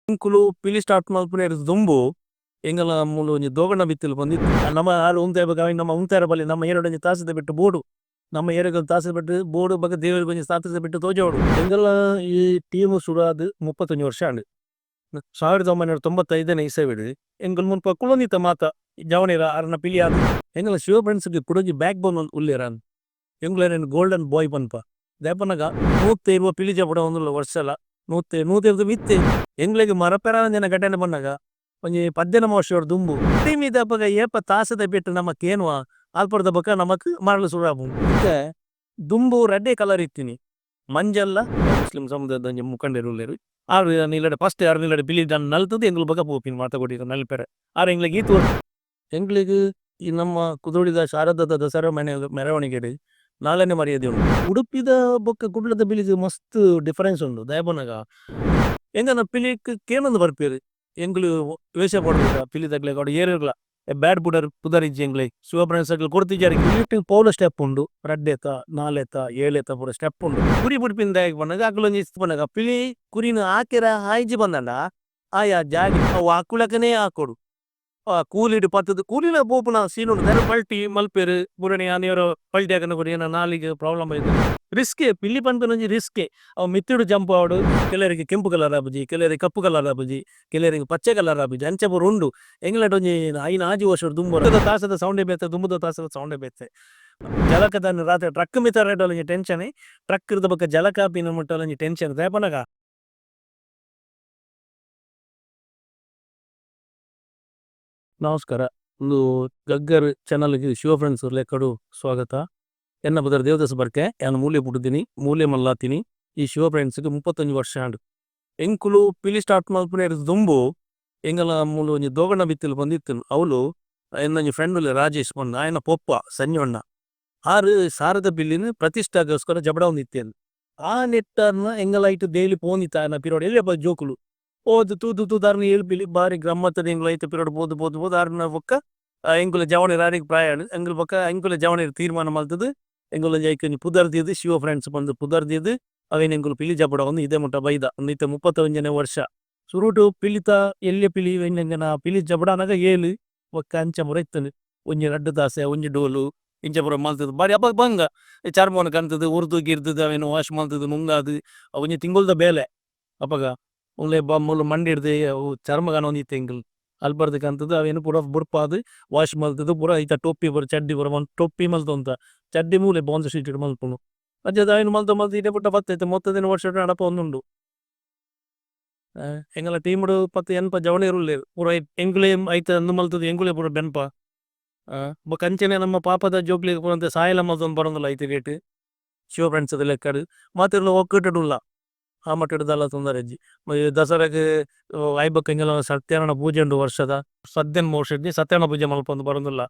ಎಂಕುಲು ಪಿಲಿ ಸ್ಟಾರ್ಟ್ ಮಲ್ಪುನೇರ್ದ್ ದುಂಬು ಎಂಗಲ ಮೂಲು ಒಂಜಿ ದೋಗಣ್ಣ ಬಿತ್ತಿಲ್ ಪಂದಿತ್ತ್ ನಮ ಆಲ್ ಉಂತೈ ಬೊಕ ಅವೆನ್ ನಮ ಉಂತರೆ ಬಲ್ಲಿ ನಮ ಏರೋಡೊಂಜಿ ತಾಸದ ಬೆಟ್ಟು ಬೋಡು ನಮ ಏರೆಗ್ ತಾಸದ ಬೆಟ್ಟು ಬೋಡು ಬೊಕ ದೇವೆರ್ಗ್ ಒಂಜಿ ತಾಸದ ಬೆಟ್ಟು ತೋಜಾವೊಡು. ಎಂಗಲ ಈ ಟೀಮ್ ಸುರು ಆದ್ 31 ವರ್ಷ ಆಂಡ್ 1995 ನೇ ಇಸವಿಡ್ ಎಂಕುಲು ಮುಲ್ಪ ಕುಲ್ಲೊಂದಿತ್ತ ಮಾತ ಜವನೆರ್ ಅರ್ನ ಪಿಲಿ ಆದ್ ಎಂಕಲ್ನ ಶಿವ ಫ್ರೆಂಡ್ಸ್ ಗ್ ಕುಡೊಂಜಿ ಬ್ಯಾಕ್ ಬೋನ್ ಉಲ್ಲೆರ್ ಎಂಕುಲು ಅರೆನ್ ಗೋಲ್ಡನ್ ಬೋಯ್ ಪನ್ಪ ದಾಯೆ ಪನ್ನಗ 120 ಪಿಲಿ ಜಪುಡವೊಂದುಲ್ಲ ವರ್ಷಲ ನೂತೆ ನೂತೆರ್ದ್ ಮಿತ್ತ್ ಎಂಕ್ಲೆಗ್ ಮರಪೆರಾವಂದಿನ ಘಟನೆ ಪನ್ನಗ ಒಂಜಿ 15 ವರ್ಷೊರ್ದು ದುಂಬು ಟೀಮ್ ದಪಗ ಏಪ ತಾಸದ ಪೆಟ್ಟು ನಮ ಕೇನುವ ಅಲ್ಪರ್ದ್ ಬೊಕ ನಮಕ್ ಮರಲ್ ಸುರು ಆಪುಂಡು. ಇತ್ತೆ ದುಂಬು ರಡ್ಡೆ ಕಲರ್ ಇತ್ತಿನಿ ಮಂಜಲ್ ಲ ಮುಸ್ಲಿಂ ಸಮುದಾಯದ ಒಂಜಿ ಮುಖಂಡೆರ್ ಉಲ್ಲೆರ್ ಆರ್ ನಿಲುಡು ಫಸ್ಟ್ ಆರ್ ನಿಲುಡು ಪಿಲಿ ನಲ್ತುದು ಎಂಕುಲು ಬೊಕ ಪೋಪಿನಿ ಮಾತ ಕೊಡಿಗ್ ನಲ್ಪೆರೆ ಆರ್ ಎಂಕ್ಲೆಗ್ ಈತ್ ಎಂಕ್ಲೆಗ್ ಈ ನಮ್ಮ ಕುದ್ರೋಳಿದ ಶಾರದ ದಸರಾ ಮೆರವಣಿಗೆಡ್ ನಾಲನೆ ಮರ್ಯಾದಿ ಉಂಡು. ಉಡುಪಿದ ಬೊಕ ಕುಡ್ಲದ ಪಿಲಿಗ್ ಮಸ್ತ್ ಡಿಫರೆನ್ಸ್ ಉಂಡು ದಾಯೆ ಪನ್ನಗ ಎಂಕಲ್ನ ಪಿಲಿಕ್ ಕೇನೊಂದು ಬರ್ಪೆರ್ ಎಂಕುಲು ವೇಷ ಪಾಡುನ ಪಿಲಿದಕ್ಲೆಗ್ ಆವಡ್ ಏರೆಗ್ಲಾ ಬ್ಯಾಡ್ ಪುದರ್ ಪುದರ್ ಇಜ್ಜಿ ಎಂಕ್ಲೆಗ್ ಶಿವ ಫ್ರೆಂಡ್ಸ್ ದಕುಲು ಕೊರ್ತಿಜೆರ್ ಪಿಲಿಟ್ ಪೋಲ ಸ್ಟೆಪ್ ಉಂಡು ರಡ್ಡೆತ ನಾಲೆತ ಏಳೆತ ಪೂರ ಸ್ಟೆಪ್ ಉಂಡು. ಕುರಿ ಬುಡ್ಪಿನಿ ದಾಯೆಗ್ ಪನ್ನಗ ಅಕುಲು ಒಂಜಿ ಪನ್ನಗ ಪಿಲಿ ಕುರಿನ್ ಆಕೆರೆ ಆಯಿಜಿ ಪಂದಾಂಡ ಆಯೆ ಜಾಗೆ ಅವು ಆಕುಲಕನೆ ಆಕೊಡು. ಕೂಲಿಡ್ ಪತ್ತುದು ಕೂಲಿಲ ಪೋಪುನ ಸೀನ್ ಉಂಡು ದಾಯೆ ಪಲ್ಟಿ ಮಲ್ಪೆರ್ ಪುರಣಿ ಆನಿ ಒರ ಪಲ್ಟಿ ಆಕುಂಡ ಪೂರ ಎನ್ನ ನಾಲಿಗ್ ಪ್ರಾಬ್ಲಮ್ ಬೈದುಂಡು ರಿಸ್ಕ್ ಪಿಲಿ ಪನ್ಪಿನ ಒಂಜಿ ರಿಸ್ಕ್ ಅವು ಮಿತ್ತುಡು ಜಂಪ್ ಆವಡ್ ಕೆಲವೆರೆಗ್ ಕೆಂಪು ಕಲರ್ ಆಪುಜಿ ಕೆಲವೆರೆಗ್ ಕಪ್ಪು ಕಲರ್ ಆಪುಜಿ ಕೆಲವೆರೆಗ್ ಪಚ್ಚೆ ಕಲರ್ ಆಪುಜಿ ಅಂಚ ಪೂರ ಉಂಡು ಎಂಕ್ಲೆಡ್ ಒಂಜಿ ಐನ್ ಆಜಿ ವರ್ಷೊಡು ದುಂಬು ಇತ್ತೆದ ತಾಸೆದ ಸೌಂಡ್ ಬೇತೆ ದುಂಬುದ ತಾಸೆದ ಸೌಂಡ್ ಬೇತೆ ಜಲಕದಾನಿ ರಾತ್ರೆ ಟ್ರಕ್ ಮಿತ್ತರ್ನೆಟ ಒಂಜಿ ಟೆನ್ಷನ್ ಟ್ರಕ್ ರ್ದ್ ಬೊಕ ಜಲಕ ಆಪಿನ ಮುಟ್ಟಲ ಒಂಜಿ ಟೆನ್ಷನ್ ದಾಯೆ ಪನ್ನಗ. ನಮಸ್ಕಾರ ಉಂದು ಗಗ್ಗರ್ ಚಾನೆಲ್ ಗ್ ಶಿವ ಫ್ರೆಂಡ್ಸ್ ಲೆಕ್ಕಡು ಸ್ವಾಗತ. ಎನ್ನ ಪುದರ್ ದೇವದಾಸ್ ಬರ್ಕೆ ಯಾನ್ ಮೂಲ್ಯ ಪುಟ್ಟುದಿನಿ ಮೂಲ್ಯ ಮಲ್ಲಾತಿನಿ ಈ ಶಿವ ಫ್ರೆಂಡ್ಸ್ ಗ್ 31 ವರ್ಷ ಆಂಡ್. ಎಂಕುಲು ಪಿಲಿ ಸ್ಟಾರ್ಟ್ ಮಲ್ಪುನೇರ್ದ್ ದುಂಬು ಎಂಕಲ್ನ ಮೂಲು ಒಂಜಿ ದೋಗಣ್ಣ ಬಿತ್ತಿಲ್ ಪಂದ್ ಇತ್ತ್ಂಡ್ ಅವ್ಲು ಎನ್ನ ಒಂಜಿ ಫ್ರೆಂಡ್ ಉಲ್ಲೆ ರಾಜೇಶ್ ಪಂದ್ ಆಯನ ಪೊಪ್ಪ ಸಂಜುವಣ್ಣ ಆರ್ ಸಾರದ ಪಿಲಿನ್ ಪ್ರತಿಷ್ಠಾಗೋಸ್ಕರ ಜಪುಡಾವೊಂದು ಇತ್ತೆರ್. ಆ ನೆಟ್ಟ್ ಆರ್ನ ಎಂಕಲ್ನ ಐಟ್ ಡೈಲಿ ಪೋವೊಂದಿತ್ತ ಆಯನ ಪಿರವುಡು ಎಲ್ಯಪ್ಪ ಜೋಕುಲು ಪೋದು ತೂದು ತೂದು ಆರ್ನ ಏಳ್ ಪಿಲಿ ಬಾರಿ ಗಮ್ಮತ್ದ ಎಂಕುಲು ಐತ ಪಿರವುಡು ಪೋದು ಪೋದು ಪೋದು ಆರ್ನ ಬೊಕ್ಕ ಎಂಕುಲು ಜವನೆರ್ ಆರೆಗ್ ಪ್ರಾಯ ಆಂಡ್ ಎಂಕುಲು ಬೊಕ್ಕ ಎಂಕುಲೆ ಜವನೆರ್ ತೀರ್ಮಾನ ಮಲ್ತುದು ಎಂಕುಲು ಒಂಜಿ ಐಕ್ ಒಂಜಿ ಪುದರ್ ದೀದ್ ಶಿವ ಫ್ರೆಂಡ್ಸ್ ಪಂದ್ ಪುದರ್ ದೀದ್ ಅವೆನ್ ಎಂಕುಲು ಪಿಲಿ ಜಪುಡಾವೊಂದು ಇದೇ ಮುಟ್ಟ ಬೈದ. ಉಂದು ಇತ್ತೆ 31 ನೇ ವರ್ಷ. ಸುರುಟು ಪಿಲಿತ ಎಲ್ಯ ಪಿಲಿ ಎಂಜೆಂಜನ ಪಿಲಿ ಜಪುಡಾನಗ ಏಲ್ ಬೊಕ್ಕ ಅಂಚ ಪೂರ ಇತ್ತುಂಡು. ಒಂಜಿ ರಡ್ಡ್ ತಾಸೆ ಒಂಜಿ ಡೋಲು ಇಂಚ ಪೂರ ಮಲ್ತುದು ಬಾರಿ ಅಪಗ ಬಂಗ ಚರ್ಮನ್ ಕಂತುದು ಉರ್ದು ಗಿರ್ದುದು ಅವೆನ್ ವಾಶ್ ಮಲ್ತುದು ನುಂಗಾದ್ ಅವು ಒಂಜಿ ತಿಂಗೊಲ್ದ ಬೇಲೆ ಅಪಗ ಉಂದೆ ಮೂಲು ಮಂಡಿರ್ದ್ ಅವು ಚರ್ಮ ಕನವೊಂದಿತ್ತೆ ಎಂಕುಲು ಅಲ್ಪರ್ದ್ ಕಂತುದು ಅವೆನ್ ಪೂರ ಬುಡ್ಪಾದ್ ವಾಶ್ ಮಲ್ತುದು ಪೂರ ಐತ ಟೊಪ್ಪಿ ಪೂರ ಚಡ್ಡಿ ಪೂರ ಟೊಪ್ಪಿ ಮಲ್ತೊಂತ ಚಡ್ಡಿ ಮೂಲೆ ಬಾಂದ್ ಶೀಟ್ ಡ್ ಮಲ್ಪುನು ಅಂಚಾದ್ ಅವೆನ್ ಮಲ್ತ್ ಮಲ್ತ್ ಇಡೆ ಮುಟ್ಟ ಬತ್ತೆ ಇತ್ತೆ ಮೊತ್ತ ವರ್ಷಡ್ ನಡಪೊಂದುಂಡು. ಎಂಕಲ್ನ ಟೀಮ್ ಡ್ ಪತ್ತ್ ಎನ್ಪ ಜವನೆರ್ ಉಲ್ಲೆರ್ ಪೂರ ಎಂಕುಲೇ ಐತ ಉಂದು ಮಲ್ತುದು ಎಂಕುಲೇ ಪೂರ ಬೆನ್ಪ ಬೊಕ ಅಂಚನೆ ನಮ್ಮ ಪಾಪದ ಜೋಕ್ಲೆಗ್ ಪೂರ ಒಂತೆ ಸಾಯಲ ಮಲ್ತೊಂದು ಬರೊಂದುಲ್ಲ ಐತ ರೇಟ್ ಶಿವ ಫ್ರೆಂಡ್ಸ್ ದ ಲೆಕ್ಕಡ್ ಮಾತೆರ್ಲ ಒಕ್ಕಟುಡ್ ಉಲ್ಲ ಆ ಮಟ್ಟಡ್ ದಾಲ ತೊಂದರೆ ಇಜ್ಜಿ ದಸರಾಗ್ ಆಯಿ ಬೊಕ್ಕ ಎಂಕಲ್ನ ಸತ್ಯನಾರಾಯಣ ಪೂಜೆ ಉಂಡು ವರ್ಷದ ಸದ್ಯನ್ ವರ್ಷಡ್ ಸತ್ಯನಾರಾಯಣ ಪೂಜೆ ಮಲ್ಪೊಂದು ಬರೊಂದುಲ್ಲ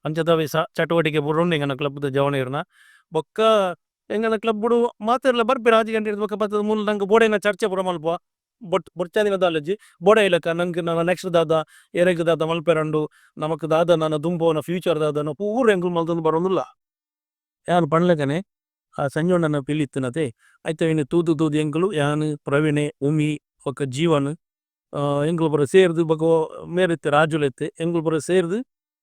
ಅಂಚದ ಅವ್ವೆ ಚಟುವಟಿಕೆ ಪೂರ ಉಂಡು ಎಂಕಲ್ನ ಕ್ಲಬ್ ದ ಜವನೆರ್ನ ಬೊಕ್ಕ ಎಂಕಲ್ನ ಕ್ಲಬ್ ಡು ಮಾತೆರ್ಲ ಬರ್ಪೆರ್ ಆಜಿ ಗಂಟೆರ್ದ್ ಬೊಕ ಬತ್ತುದು ಮೂಲು ನಂಕ್ ಬೋಡಾಯಿನ ಚರ್ಚೆ ಪೂರ ಮನ್ಪುವ ಬೊಟ್ ಬೊಡ್ಚಾಂದಿನ ದಾಲ ಇಜ್ಜಿ ಬೋಡಾಯಿಲೆಕ ನಂಕ್ ನನ ನೆಕ್ಸ್ಟ್ ದಾದ ಏರೆಗ್ ದಾದ ಮನ್ಪೆರೆ ಉಂಡು ನಮಕ್ ದಾದ ನನ ದುಂಬು ಫ್ಯೂಚರ್ ದಾದ ಪೂರ ಎಂಕುಲು ಮಲ್ತೊಂದು ಬರೊಂದುಲ್ಲ. ಯಾನ್ ಪನ್ಲೆಕನೆ ಆ ಸಂಜೋಣ್ಣನ ಪಿಲಿ ಇತ್ತಿನತೆ ಐತ ಐನ್ ತೂದು ತೂದು ಎಂಕುಲು ಯಾನ್ ಪ್ರವೀಣೆ ಉಮಿ ಬೊಕ ಜೀವನ್ ಎಂಕುಲು ಪೂರ ಸೇರ್ದ್ ಬೊಕ ಮೇರ್ ಇತ್ತೆ ರಾಜುಲ ಇತ್ತೆ ಎಂಕುಲು ಪೂರ ಸೇರ್ದ್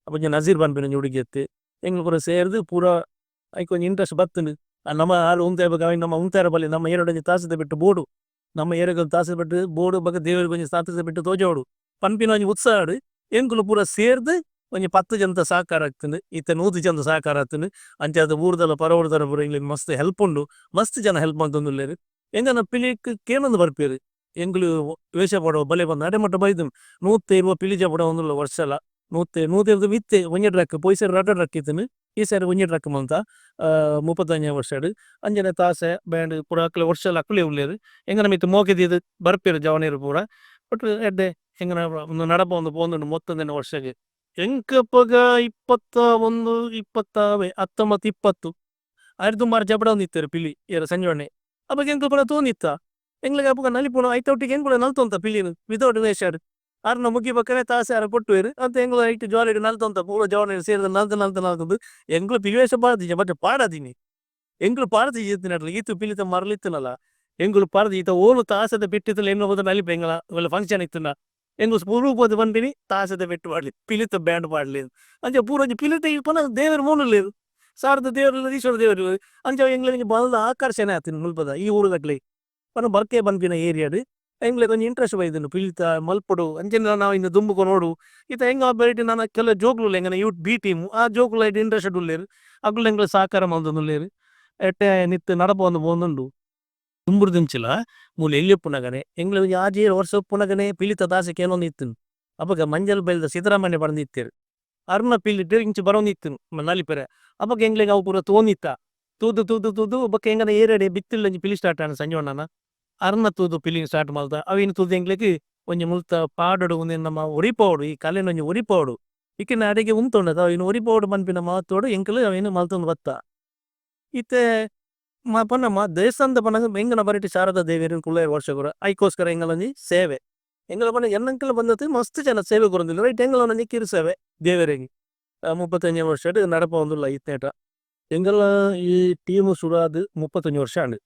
ಒಂಜಿ ನಜೀರ್ ಪನ್ಪಿನ ಒಂಜಿ ಹುಡುಗೆ ಇತ್ತೆ ಎಂಕುಲು ಪೂರ ಸೇರ್ದ್ ಪೂರ ಐಕ್ ಒಂಜಿ ಇಂಟ್ರೆಸ್ಟ್ ಬತ್ತುಂಡು ನಮ ಆಲ್ ಉಂತೈ ಬೊಕ ಅವೆನ್ ನಮ ಉಂತರೆ ಬಲ್ಲಿ ನಮ ಏರೋಡ ಒಂಜಿ ತಾಸದ ಬೆಟ್ಟು ಬೋಡು ನಮ ಏರೆಗ್ ಒಂಜಿ ತಾಸದ ಬೆಟ್ಟು ಬೋಡು ಬೊಕ ದೇವೆರ್ಗ್ ಒಂಜಿ ತಾಸದ ಬೆಟ್ಟು ತೋಜಾವೊಡು ಪನ್ಪಿನ ಒಂಜಿ ಉತ್ಸಾಹಡ್ ಎಂಕುಲು ಪೂರ ಸೇರ್ದ್ ಒಂಜಿ 10 ಜನತ ಸಹಕಾರ ಇತ್ತುಂಡು ಇತ್ತೆ 100 ಜನತ ಸಹಕಾರ ಆತುಂಡು ಅಂಚಾದ್ ಊರುದಲ ಪರ ಊರುದಲ ಪೂರ ಎಂಕ್ಲೆಗ್ ಮಸ್ತ್ ಹೆಲ್ಪ್ ಉಂಡು ಮಸ್ತ್ ಜನ ಹೆಲ್ಪ್ ಮಲ್ತೊಂದುಲ್ಲೆರ್ ಎಂಕಲ್ನ ಪಿಲಿಕ್ ಕೇನೊಂದು ಬರ್ಪೆರ್ ಎಂಕುಲು ವೇಷ ಪಾಡುವ ಬಲೆ ಪಂದ್ ಅಡೆ ಮುಟ್ಟ ಬೈದುಂಡು 120 ಪಿಲಿ ಜಪುಡಾವೊಂದುಲ್ಲ ವರ್ಷಲ ನೂತೆ ನೂತೆರ್ದ್ ಮಿತ್ತ್ ಒಂಜಿ ಟ್ರಕ್ ಪೋಯಿ ಸರಿ ರಡ್ಡ್ ಟ್ರಕ್ ಇತ್ತುಂಡು ಈ ಸರಿ ಒಂಜಿ ಟ್ರಕ್ ಮಲ್ತ 35 ನೇ ವರ್ಷಡ್ ಅಂಚನೆ ತಾಸೆ ಬ್ಯಾಂಡ್ ಪೂರ ಅಕ್ಲೆ ವರ್ಷಲ ಅಕುಲೇ ಉಲ್ಲೆರ್ ಎಂಕಲ್ನ ಮಿತ್ತ್ ಮೋಕೆ ದೀದ್ ಬರ್ಪೆರ್ ಜವನೆರ್ ಪೂರ ಬಟ್ ಎಡ್ಡೆ ಎಂಕಲ್ನ ಉಂದು ನಡಪೊಂದು ಪೋವೊಂದುಂಡು ಮೊತ್ತೊಂದಿನ ವರ್ಷಗ್. ಎಂಕ್ ಅಪಗ 21 20 19 20 ಆಯಿರ್ದ್ ದುಂಬು ಜಪುಡಾವೊಂದಿತ್ತೆರ್ ಪಿಲಿ ಏರ್ ಸಂಜೀವಣ್ಣೆ ಅಪಗ ಎಂಕುಲು ಪೂರ ತೂವೊಂದಿತ್ತ ಎಂಕ್ಲೆಗ್ ಅಪಗ ನಲಿಪುನ ಐತ ಒಟ್ಟಿಗೆ ಎಂಕುಲ ನಲ್ತೊಂತ ಪಿಲಿನ್ ವಿತೌಟ್ ವೇಷಡ್ ಆರ್ನ ಮುಗಿ ಬೊಕ್ಕನೆ ತಾಸೆ ಆರ್ ಪೊಟ್ಟುವೆರ್ ಅಂಚ ಎಂಕುಲು ಐಟ್ ಜಾಲಿಡ್ ನಲ್ತೊಂತ ಪೂರ ಜವನೆರ್ ಸೇರ್ದ್ ನಲ್ತ್ ನಲ್ತ್ ನಲ್ತುದು ಎಂಕುಲು ಪಿಲಿ ವೇಷ ಪಾಡ್ದಿಜ ಬಟ್ ಪಾಡದಿನಿ ಎಂಕುಲು ಪಾಡ್ದಿಜ ಇತ್ತಿನಟ್ಲ್ ಈತ್ ಪಿಲಿತ ಮರ್ಲ್ ಇತ್ತಿನಲ. ಎಂಕುಲು ಪರ್ದ್ ಇತ್ತೆ ಓಲು ತಾಸೆದ ಪೆಟ್ಟ್ ಇತ್ತ್ಂಡ ಎಂಕಲ್ನ ಪೂತ ನಲಿಪೆ ಎಂಕಲ್ನ ಒಲ್ಲ ಫಂಕ್ಷನ್ ಇತ್ತ್ಂಡ ಎಂಕುಲು ಸುರು ಪೋದು ಪನ್ಪಿನಿ ತಾಸೆದ ಪೆಟ್ಟ್ ಪಾಡ್ಲೆ ಪಿಲಿತ ಬ್ಯಾಂಡ್ ಪಾಡ್ಲೆ ಅಂಚ ಪೂರ ಒಂಜಿ ಪಿಲಿತ ಇಪ್ಪುನ ದೇವೆರ್ ಮೂಲುಲ್ಲೆರ್ ಸಾರದ ದೇವೆರ್ ಉಲ್ಲೆರ್ ಈಶ್ವರ ದೇವೆರ್ ಉಲ್ಲೆರ್ ಅಂಚ ಎಂಕ್ಲೆಗ್ ಒಂಜಿ ಮಲ್ಲ ಆಕರ್ಷಣೆ ಆತುಂಡು ಮುಲ್ಪದ ಈ ಊರುದಕ್ಲೆಗ್ ಪಂಡ ಬರ್ಕೆ ಪನ್ಪಿನ ಏರಿಯಾ ಡ್ ಎಂಕ್ಲೆಗ್ ಒಂಜಿ ಇಂಟ್ರೆಸ್ಟ್ ಬೈದುಂಡು ಪಿಲಿತ ಮನ್ಪೊಡು ಅಂಚನೆ ನನ ಐನ್ ದುಂಬು ಕೊನೊಡು ಇತ್ತೆ ಎಂಕ್ ಬರಿಟ್ ನನ ಕೆಲವು ಜೋಕುಲು ಉಲ್ಲ ಎಂಕಲ್ನ ಯೂತ್ ಬಿ ಟೀಮ್ ಆ ಜೋಕುಲು ಐಟ್ ಇಂಟ್ರೆಸ್ಟ್ ಡ್ ಉಲ್ಲೆರ್ ಅಕುಲು ಎಂಕ್ಲೆಗ್ ಸಹಕಾರ ಮಲ್ತೊಂದುಲ್ಲೆರ್ ಎಡ್ಡೆ ಮಿತ್ತ್ ನಡಪವೊಂದು ಪೋವೊಂದುಂಡು. ದುಂಬುರ್ದಿಂಚಿಲ ಮೂಲು ಎಲ್ಯ ಉಪ್ಪುನಗನೆ ಎಂಕ್ಲೆ ಒಂಜಿ ಆಜಿ ಏಳ್ ವರ್ಸ ಉಪ್ಪುನಗನೆ ಪಿಲಿತ ತಾಸೆ ಕೇನೊಂದು ಇತ್ತುಂಡು ಅಪಗ ಮಂಜಲ್ ಬೈಲ್ ದ ಸಿದ್ದರಾಮಣ್ಣೆ ಪಂದ್ ಇತ್ತೆರ್ ಅರ್ನ ಪಿಲಿಟ್ ಇಂಚ ಬರೊಂದಿತ್ತುಂಡು ನಲಿಪೆರೆ ಅಪಗ ಎಂಕ್ಲೆಗ್ ಅವು ಪೂರ ತೂವೊಂದಿತ್ತ ತೂದು ತೂದು ತೂದು ಬೊಕ ಎಂಕಲ್ನ ಏರಿಯಾ ಡೇ ಬಿತ್ತಿಲ್ ಒಂಜಿ ಪಿಲಿ ಸ್ಟಾರ್ಟ್ ಆಂಡ್ ಸಂಜೀವಣ್ಣನ ಅರ್ನ ತೂದು ಪಿಲಿನ್ ಸ್ಟಾರ್ಟ್ ಮಲ್ತ ಅವೆನ್ ತೂದು ಎಂಕ್ಲೆಗ್ ಒಂಜಿ ಮುಲ್ತ ಪಾಡೊಡು ಉಂದೆನ್ ನಮ ಒರಿಪಾವೊಡು ಈ ಕಲೆನ್ ಒಂಜಿ ಒರಿಪಾವೊಡು ಇಕ್ಕುಂಡ ಅಡೆಗೆ ಉಂತುಂಡ ಅವೆನ್ ಒರಿಪಾವೊಡು ಪನ್ಪಿನ ಮಹತ್ವಡ್ ಎಂಕುಲು ಅವೆನ್ ಮಲ್ತೊಂದು ಬತ್ತ. ಇತ್ತೆ ಮ ಪನ್ನ ಮ ದೇವಸ್ಥಾನದ ಪನ್ನಗ ಎಂಕಲ್ನ ಬರಿಟ್ ಶಾರದ ದೇವೆರ್ ಕುಲ್ಲಯೆರ್ ವರ್ಷ ಪೂರ ಐಕೋಸ್ಕರ ಎಂಕಲ್ನ ಒಂಜಿ ಸೇವೆ ಎಂಕಲ್ನ ಪಂಡ ಎನ್ನಂಕಲ್ನ ಬಂದತ್ ಮಸ್ತ್ ಜನ ಸೇವೆ ಕೊರೊಂದುಲ್ಲೆರ್ ಐಟ್ ಎಂಕಲ್ನ ಒಂಜಿ ಕಿರು ಸೇವೆ ದೇವೆರೆಗ್ ಮುಪ್ಪತ್ತೊಂಜಿ ವರ್ಷಡ್ ನಡಪಾವೊಂದುಲ್ಲ ಈತ್ನೇಟ. ಎಂಕಲ್ನ ಈ ಟೀಮ್ ಸುರು ಆದ್ ಮುಪ್ಪತ್ತೊಂಜಿ ವರ್ಷ ಆಂಡ್.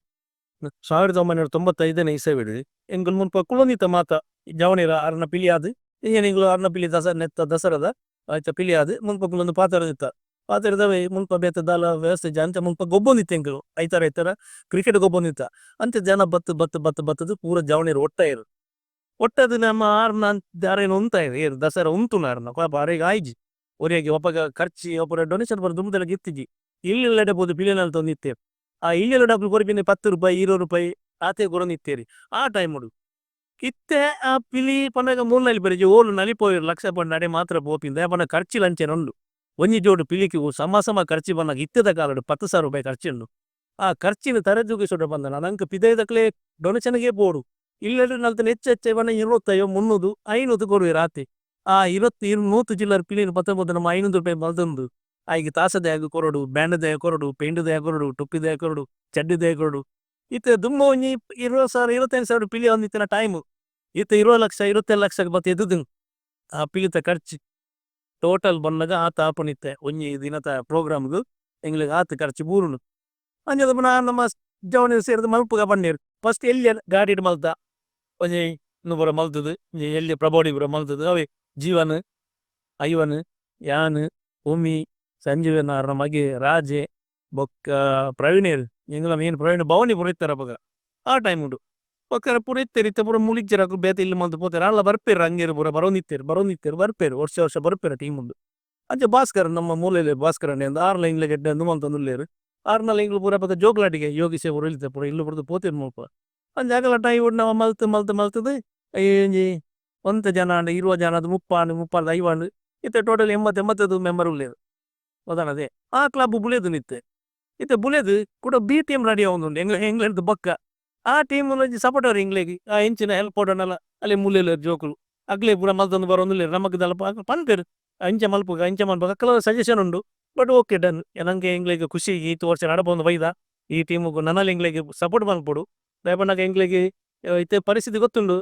1995 ನೇ ಇಸವಿಡ್ ಎಂಕುಲು ಮುಲ್ಪ ಕುಲ್ಲೊಂದಿತ್ತ ಮಾತ ಜವನೆರ್ ಅರ್ನ ಪಿಲಿಯಾದ್ ಇಂಚೆನೆ ಎಂಕುಲು ಅರ್ನ ಪಿಲಿ ದಸ ನೆತ್ತ ದಸರದ ಐತ ಪಿಲಿಯಾದ್ ಮುಲ್ಪ ಕುಲ್ಲೊಂದು ಪಾತೆರೊಂದಿತ್ತ ಪಾತೆರ್ದವೇ ಮುಲ್ಪ ಬೇತೆ ದಾಲ ವ್ಯವಸ್ಥೆ ಇಜ್ಜಿ ಅಂಚ ಮುಲ್ಪ ಗೊಬ್ಬೊಂದಿತ್ತ ಎಂಕುಲು ಐತಾರ ಐತಾರ ಕ್ರಿಕೆಟ್ ಗೊಬ್ಬೊಂದಿತ್ತ ಅಂಚ ಜನ ಬತ್ತ್ ಬತ್ತ್ ಬತ್ತ್ ಬತ್ತ್ ದ್ ಪೂರ ಜವನೆರ್ ಒಟ್ಟಾಯೆರ್ ಒಟ್ಟಾದ್ ನಮ ಆರ್ನ ಅರೆನ್ ಉಂತಾಯೆರ್ ಏರ್ ದಸರಾ ಉಂತುನು ಆರ್ನ ಪಾಪ ಅರೆಗ್ ಆಯಿಜಿ ಒರಿಯಗ್ ಅಪಗ ಖರ್ಚಿ ಅವು ಪೂರ ಡೊನೇಷನ್ ಪೂರ ದುಂಬುದ ಲೆಕ ಇತ್ತಿಜಿ ಇಲ್ಲ್ ಇಲ್ಲಡೆ ಪೋದು ಪಿಲಿ ನಲ್ತೊಂದಿತ್ತೆರ್ ಆ ಇಲ್ಲ್ ಇಲ್ಲಡೆ ಕೊರ್ಪಿನಿ ಪತ್ತ್ ರೂಪಾಯಿ ಇರ್ವ ರೂಪಾಯಿ ಆತೆ ಕೊರೊಂದಿತ್ತೆರ್ ಆ ಟೈಮ್ ಡು. ಇತ್ತೆ ಆ ಪಿಲಿ ಪನ್ನಗ ಮೂಲು ನಲಿಪೆರೆ ಇಜ್ಜಿ ಓಲು ನಲಿಪುವೆರ್ ಲಕ್ಷ ಪಂಡ ಅಡೆ ಮಾತ್ರ ಪೋಪಿನಿ ದಾಯೆ ಪಂಡ ಖರ್ಚಿಲ ಅಂಚನೆ ಉಂಡು ಒಂಜಿ ಜೋಡು ಪಿಲಿಕ್ ಸಮ ಸಮ ಖರ್ಚಿ ಬನ್ನಗ ಇತ್ತೆದ ಕಾಲಡ್ 10,000 ರೂಪಾಯಿ ಖರ್ಚಿ ಉಂಡು ಆ ಖರ್ಚಿನ್ ತರೆ ತೂಗಿಸೊಡು ಪಂಡ ನಂಕ್ ಪಿದಯ್ದಕ್ಲೆ ಡೊನೇಷನ್ ಗೇ ಬೋಡು ಇಲ್ಲಡ್ ನಲ್ತಿನ ಎಚ್ಚ ಎಚ್ಚ ಪಂಡ ಇರ್ವತ್ತೈವ ಮುನ್ನೂದು ಐನೂದು ಕೊರುವೆರ್ ಆತೆ ಆ ಇರ್ವತ್ ನೂತು ಚಿಲ್ಲರೆ ಪಿಲಿನ್ ಪತ್ತೊಂದು ನಮ ಐನೂದು ರೂಪಾಯಿ ಮಲ್ತೊಂದು ಆಯ್ಗ್ ತಾಸೆದಾಯಗ್ ಕೊರೊಡು ಬ್ಯಾಂಡ್ ದಾಯಗ್ ಕೊರೊಡು ಪೈಂಟ್ ದಾಯಗ್ ಕೊರೊಡು ಟೊಪ್ಪಿ ದಾಯಗ್ ಕೊರೊಡು ಚಡ್ಡಿ ದಾಯಗ್ ಕೊರೊಡು ಇತ್ತೆ ದುಂಬು ಒಂಜಿ ಇರ್ವ ಸಾರ ಇರ್ವತ್ತೈನ್ ಸಾರ ಪಿಲಿ ಆವೊಂದಿತ್ತಿನ ಟೈಮ್ ಇತ್ತೆ ಇರ್ವ ಲಕ್ಷ ಇರ್ವತ್ತೇಳ್ ಲಕ್ಷಗ್ ಬತ್ತ್ ಎತ್ತುದುಂಡು ಆ ಪಿಲಿತ ಖರ್ಚಿ ಟೋಟಲ್ ಬನ್ನಗ ಆತ್ ಆಪುಂಡು ಇತ್ತೆ ಒಂಜಿ ದಿನತ ಪ್ರೋಗ್ರಾಮ್ ಗು ಎಂಕ್ಲೆಗ್ ಆತ್ ಖರ್ಚಿ ಬೂರುಂಡು ಅಂಚಾದ್ ಪುನ ನಮ ಜವನೆರ್ ಸೇರ್ದ್ ಮಲ್ಪುಗ ಪಂಡೆರ್ ಫಸ್ಟ್ ಎಲ್ಯ ಗಾಡಿಡ್ ಮಲ್ತ ಒಂಜಿ ಉಂದು ಪೂರ ಮಲ್ತುದು ಒಂಜಿ ಎಲ್ಯ ಪ್ರಭಾವಳಿ ಪೂರ ಮಲ್ತುದು ಅವೇ ಜೀವನ್ ಐವನ್ ಯಾನ್ ಉಮಿ ಸಂಜೀವನ ಆರ್ನ ಮಗೆ ರಾಜೆ ಬೊಕ್ಕ ಪ್ರವೀಣೆರ್ ಎಂಕಲ್ನ ಮೈನ್ ಪ್ರವೀಣ್ ಭವಾನಿ ಪೂರ ಇತ್ತೆರ್ ಅಪಗ ಆ ಟೈಮ್ ಡು ಬೊಕ್ಕ ಪೂರ ಇತ್ತೆರ್ ಇತ್ತೆ ಪೂರ ಮೂಲು ಇಜ್ಜೆರ್ ಅಕುಲು ಬೇತೆ ಇಲ್ಲ್ ಮಲ್ತ್ ಪೋತೆರ್ ಆಂಡಲ ಬರ್ಪೆರ್ ರಂಗೇರ್ ಪೂರ ಬರೊಂದಿತ್ತೆರ್ ಬರೊಂದಿತ್ತೆರ್ ಬರ್ಪೆರ್ ವರ್ಷ ವರ್ಷ ಬರ್ಪೆರ್ ಟೀಮ್ ಉಂದು. ಅಂಚ ಭಾಸ್ಕರ್ ನಮ್ಮ ಮೂಲೆಲೆ ಭಾಸ್ಕರ್ ಅಣ್ಣೆ ಅಂದ್ ಆರ್ಲ ಎಂಕ್ಲೆಗ್ ಎಡ್ಡೆ ಉಂದು ಮಲ್ತೊಂದುಲ್ಲೆರ್ ಆರ್ನಲ ಎಂಕುಲು ಪೂರ ಅಪಗ ಜೋಕುಲಾಟಿಗೆ ಯೋಗೀಶೆ ಪೂರ ಇತ್ತೆ ಪೂರ ಇಲ್ಲ್ ಬುಡ್ದು ಪೋತೆರ್ ಮುಲ್ಪ ಅಂಚ ಅಕಲ್ನ ಟೈಮ್ ಡು ನಮ ಮಲ್ತ್ ಮಲ್ತ್ ಮಲ್ತ್ ದ್ ಈ ಒಂಜಿ ಒಂತೆ ಜನ ಆಂಡ್ ಇರ್ವ ಜನ ಆದ್ ಮುಪ್ಪ ಆಂಡ್ ಮುಪ್ಪ ರ್ದ್ ಐವ ಆಂಡ್ ಇತ್ತೆ ಟೋಟಲ್ ಎಂಬತ್ ಎಂಬತ್ತೈದು ಮೆಂಬರ್ ಉಲ್ಲೆರ್ ಗೊತಾಂಡತೆ ಆ ಕ್ಲಬ್ ಬುಲೆದುಂಡು ಇತ್ತೆ ಇತ್ತೆ ಬುಲೆದ್ ಕುಡ B team ready ಆವೊಂದುಂಡು ಎಂಕ್ಲೆ ಎಂಕ್ಲೆರ್ದ್ ಬೊಕ್ಕ ಆ ಟೀಮ್ ಲ ಒಂಜಿ ಸಪೋರ್ಟ್ ಅವೊಡು ಎಂಕ್ಲೆಗ್ ಆ ಎಂಚಿನ ಹೆಲ್ಪ್ ಬೋಡಾಂಡಲ ಅಲೆ ಮೂಲೆಲೆರ್ ಜೋಕುಲು ಅಕ್ಲೆ ಪೂರ ಮಲ್ತೊಂದು ಬರೊಂದುಲ್ಲೆರ್ ನಮಕ್ ದಾಲ ಪನ್ಪೆರ್ ಇಂಚ ಮಲ್ಪುಗ ಇಂಚ ಮನ್ಪುಗ ಅಕಲ್ನ ಸಜೆಷನ್ ಉಂಡು but okay done ನಂಕ್ ಎಂಕ್ಲೆಗ್ ಖುಷಿ ಈತ್ ವರ್ಷ ನಡಪೊಂದು ಬೈದ ಈ ಟೀಮ್ ಗು ನನಲ ಎಂಕ್ಲೆಗ್ ಸಪೋರ್ಟ್ ಮನ್ಪೊಡು ದಾಯೆ ಪನ್ನಗ ಎಂಕ್ಲೆಗ್ ಇತ್ತೆ ಪರಿಸ್ಥಿತಿ ಗೊತ್ತುಂಡು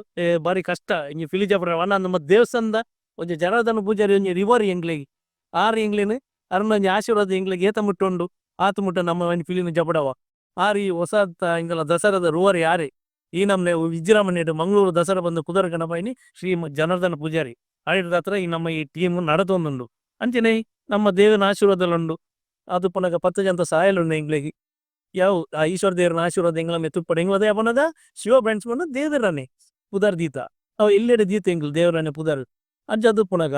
ಬಾರಿ ಕಷ್ಟ ಒಂಜಿ ಪಿಲಿ ಜಪುಡ ವನ ನಮ್ಮ ದೇವಸ್ಥಾನದ ಒಂಜಿ ಜನಾರ್ದನ ಪೂಜಾರಿ ಒಂಜಿ ರಿವರ್ ಎಂಕ್ಲೆಗ್ ಆರ್ ಎಂಕ್ಲೆನ್ ಅರ್ನ ಒಂಜಿ ಆಶೀರ್ವಾದ ಎಂಕ್ಲೆಗ್ ಏತ ಮುಟ್ಟ ಉಂಡು ಆತ್ ಮುಟ್ಟ ನಮ್ಮ ಒಂಜಿ ಪಿಲಿನ್ ಜಪುಡವ ಆರ್ ಈ ಹೊಸತ ಎಂಕಲ್ನ ದಸರಾದ ರೂವರಿ ಆರೇ. ಈ ನಮ್ನೆ ವಿಜೃಂಭಣೆಡ್ ಮಂಗಳೂರು ದಸರಾ ಪಂದ್ ಪುದರ್ ಕನಪಾಯಿನಿ ಶ್ರೀ ಜನಾರ್ದನ ಪೂಜಾರಿ ಆಯಿರ್ದಾತ್ರ ಈ ನಮ್ಮ ಈ ಟೀಮ್ ನಡತೊಂದುಂಡು ಅಂಚನೆ ನಮ್ಮ ದೇವೆರ್ನ ಆಶೀರ್ವಾದಲ ಉಂಡು ಆದುಪ್ಪುನಗ ಪತ್ತ್ ಜನತ ಸಹಾಯಲ ಉಂಡು ಎಂಕ್ಲೆಗ್ ಯಾವು ಆ ಈಶ್ವರ ದೇವೆರ್ನ ಆಶೀರ್ವಾದ ಎಂಕ್ಲೆ ಮಿತ್ತ್ ಉಪ್ಪಡ್ ಎಂಕ್ಲ ದಾಯೆ ಪನ್ನಗ ಶಿವ ಫ್ರೆಂಡ್ಸ್ ಪಂಡ ದೇವೆರ್ನನೆ ಪುದರ್ ದೀತ ಅವು ಎಲ್ಲೆಡೆ ದೀತ ಎಂಕುಲು ದೇವೆರ್ನನೆ ಪುದರ್ ಅಂಚಾದ್ ಉಪ್ಪುನಗ